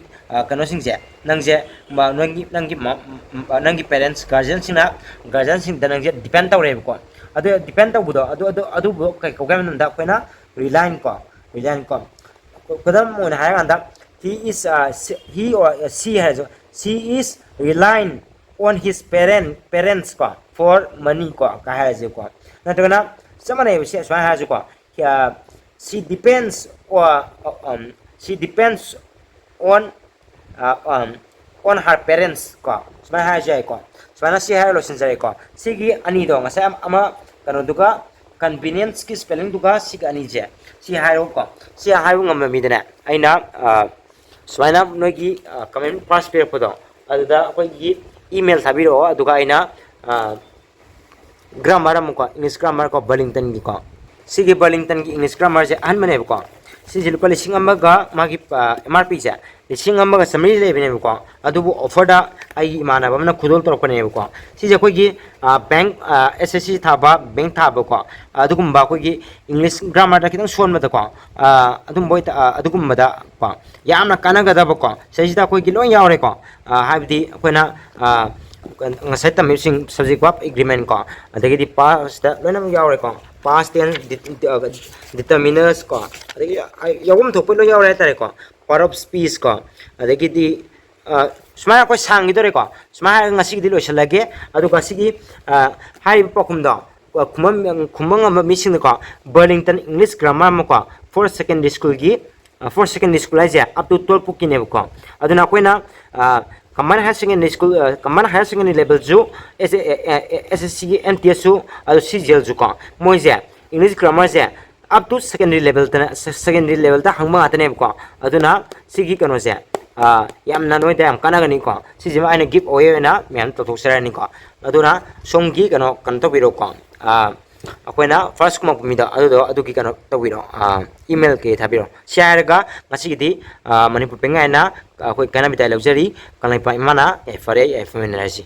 ꯀꯩꯅꯣꯁꯤꯡꯁꯦ ꯅꯪꯁꯦ ꯅꯪꯒꯤ ꯅꯪꯒꯤ ꯅꯪꯒꯤ parents guardian ꯁꯤꯡꯅ guardian ꯁꯤꯡꯗ ꯅꯪꯁꯦ depend ꯇꯧꯔꯦꯕꯀꯣ꯫ ꯑꯗꯨ depend ꯇꯧꯕꯗꯣ ꯑꯗꯨ ꯑꯗꯨ ꯑꯗꯨꯕꯨ ꯀꯩ ꯀꯧꯒꯦ ꯍꯥꯏꯕ ꯃꯇꯝꯗ ꯑꯩꯈꯣꯏꯅ relying ꯀꯣ, relying ꯀꯣ꯫ ꯈꯨꯗꯝ ꯑꯣꯏꯅ ꯍꯥꯏꯔꯀꯥꯟꯗ he is he or she ꯍꯥꯏꯔꯁꯨ, she is relying on his parent parents ꯀꯣ for money ꯀꯣ ꯀ ꯍꯥꯏꯔꯁꯦꯀꯣ꯫ ꯅꯠꯇ꯭ꯔꯒꯅ ꯆꯞ ꯃꯥꯟꯅꯩꯕ ꯁꯤ ꯁꯨꯃꯥꯏꯅ ꯍꯥꯏꯔꯁꯨꯀꯣ, she depends or she depends on on her parents ꯀꯣ ꯁꯨꯃꯥꯏꯅ ꯍꯥꯏꯔꯁꯨ ꯌꯥꯏꯀꯣ꯫ ꯁꯨꯃꯥꯏꯅ ꯁꯤ ꯍꯥꯏꯔ ꯂꯣꯏꯁꯤꯟꯖꯔꯦꯀꯣ꯫ ꯁꯤꯒꯤ ꯑꯅꯤꯗꯣ ꯉꯁꯥꯏ ꯑꯃ ꯀꯩꯅꯣꯗꯨꯒ convenience ꯀꯤ spelling ꯗꯨꯒ ꯁꯤꯒ ꯑꯅꯤꯁꯦ ꯁꯤ ꯍꯥꯏꯔꯣꯀꯣ꯫ ꯁꯤ ꯍꯥꯏꯕ ꯉꯝꯕ ꯃꯤꯗꯅꯦ ꯑꯩꯅ ꯁꯨꯃꯥꯏꯅ ꯅꯣꯏꯒꯤ comment first ꯄꯤꯔꯛꯄꯗꯣ ꯑꯗꯨꯗ ꯑꯩꯈꯣꯏꯒꯤ email ꯊꯥꯕꯤꯔꯛꯑꯣ꯫ ꯑꯗꯨꯒ ꯑꯩꯅ grammar ꯑꯃꯀꯣ, English grammar ꯀꯣ, Burlington ꯒꯤꯀꯣ꯫ ꯁꯤꯒꯤ Burlington ꯒꯤ English grammar ꯁꯦ ꯑꯍꯟꯕꯅꯦꯕꯀꯣ꯫ ꯁꯤꯁꯦ ꯂꯨꯄꯥ ꯂꯤꯁꯤꯡ ꯑꯃꯒ ꯃꯥꯒꯤ M R P ꯁꯦ ꯂꯤꯁꯤꯡ ꯑꯃꯒ ꯆꯥꯃꯔꯤ ꯂꯩꯕꯅꯦꯕꯀꯣ꯫ ꯑꯗꯨꯕꯨ offer ꯗ ꯑꯩꯒꯤ ꯏꯃꯥꯟꯅꯕ ꯑꯃꯅ ꯈꯨꯗꯣꯜ ꯇꯧꯔꯛꯄꯅꯦꯕꯀꯣ꯫ ꯁꯤꯁꯦ ꯑꯩꯈꯣꯏꯒꯤ bank, S S C ꯊꯥꯕ, bank ꯊꯥꯕꯀꯣ, ꯑꯗꯨꯒꯨꯝꯕ ꯑꯩꯈꯣꯏꯒꯤ English grammar ꯗ ꯈꯤꯇꯪ ꯁꯣꯟꯕꯗꯀꯣ, ꯑꯗꯨꯝꯕ ꯑꯗꯨꯒꯨꯝꯕꯗ ꯀꯣ ꯌꯥꯝꯅ ꯀꯥꯟꯅꯒꯗꯕꯀꯣ꯫ ꯁꯤꯁꯤꯗ ꯑꯩꯈꯣꯏꯒꯤ ꯂꯣꯏ ꯌꯥꯎꯔꯦꯀꯣ꯫ ꯍꯥꯏꯕꯗꯤ ꯑꯩꯈꯣꯏꯅ ꯉꯁꯥꯏ ꯇꯝꯃꯤꯕꯁꯤꯡ subject verb agreement ꯀꯣ, ꯑꯗꯒꯤꯗꯤ past ꯇ ꯂꯣꯏꯅꯃꯛ ꯌꯥꯎꯔꯦꯀꯣ꯫ Past tense, determiners ꯀꯣ, ꯑꯗꯒꯤ ꯌꯥꯎꯐꯝ ꯊꯣꯛꯄ ꯂꯣꯏ ꯌꯥꯎꯔꯦ ꯍꯥꯏꯇꯥꯔꯦꯀꯣ꯫ Part of speech ꯀꯣ, ꯑꯗꯒꯤꯗꯤ ꯁꯨꯃꯥꯏꯅ ꯑꯩꯈꯣꯏ ꯁꯥꯡꯈꯤꯗꯣꯔꯦꯀꯣ꯫ ꯁꯨꯃꯥꯏꯅ ꯍꯥꯏꯔꯒ ꯉꯁꯤꯒꯤꯗꯤ ꯂꯣꯏꯁꯤꯜꯂꯒꯦ꯫ ꯑꯗꯨꯒ ꯁꯤꯒꯤ ꯍꯥꯏꯔꯤꯕ ꯄꯥꯎꯈꯨꯝꯗꯣ ꯈꯨꯝꯕ ꯈꯨꯝꯕ ꯉꯝꯕ ꯃꯤꯁꯤꯡꯗꯀꯣ Burlington English grammar ꯑꯃꯀꯣ, for secondary school ꯒꯤ for secondary school ꯍꯥꯏꯁꯦ up to twelve ꯐꯥꯎꯀꯤꯅꯦꯕꯀꯣ꯫ ꯑꯗꯨꯅ ꯑꯩꯈꯣꯏꯅ combined higher secondary school, combined higher secondary level ꯁꯨ, S S C ꯒꯤ M T S ꯁꯨ, ꯑꯗꯨ C G L ꯁꯨ ꯀꯣ, ꯃꯣꯏꯁꯦ English grammar say up to secondary level ꯗꯅ, secondary level ꯗ ꯍꯪꯕ ꯉꯥꯛꯇꯅꯦꯕꯀꯣ꯫ ꯑꯗꯨꯅ ꯁꯤꯒꯤ ꯀꯩꯅꯣꯁꯦ ꯌꯥꯝꯅ ꯅꯣꯏꯗ ꯌꯥꯝ ꯀꯥꯟꯅꯒꯅꯤꯀꯣ꯫ ꯁꯤꯁꯤꯃ ꯑꯩꯅ give away ꯑꯣꯏꯅ ꯃꯌꯥꯝ ꯇꯧꯊꯣꯛꯆꯔꯅꯤꯀꯣ꯫ ꯑꯗꯨꯅ ꯁꯣꯝꯒꯤ ꯀꯩꯅꯣ ꯀꯩꯅꯣ ꯇꯧꯕꯤꯔꯣꯀꯣ꯫ ꯑꯩꯈꯣꯏꯅ ꯐꯥꯔꯁ ꯀꯨꯝꯃꯛꯄ ꯃꯤꯗꯣ ꯑꯗꯨꯗꯣ ꯑꯗꯨꯒꯤ ꯀꯩꯅꯣ ꯇꯧꯕꯤꯔꯣ, ꯏꯃꯦꯜ ꯀꯩ ꯊꯥꯕꯤꯔꯣ꯫ ꯁꯤ ꯍꯥꯏꯔꯒ ꯉꯁꯤꯒꯤꯗꯤ ꯃꯅꯤꯄꯨꯔ ꯄꯦꯡ ꯍꯥꯏꯅ ꯑꯩꯈꯣꯏ ꯀꯥꯏꯅꯕꯤꯗꯥꯏ ꯂꯧꯖꯔꯤ꯫ ꯀꯪꯂꯩꯄꯥꯛ ꯏꯃꯥꯅ ꯌꯥꯏꯐꯔꯦ, ꯌꯥꯏꯐꯃꯤꯟꯅꯔꯁꯤ꯫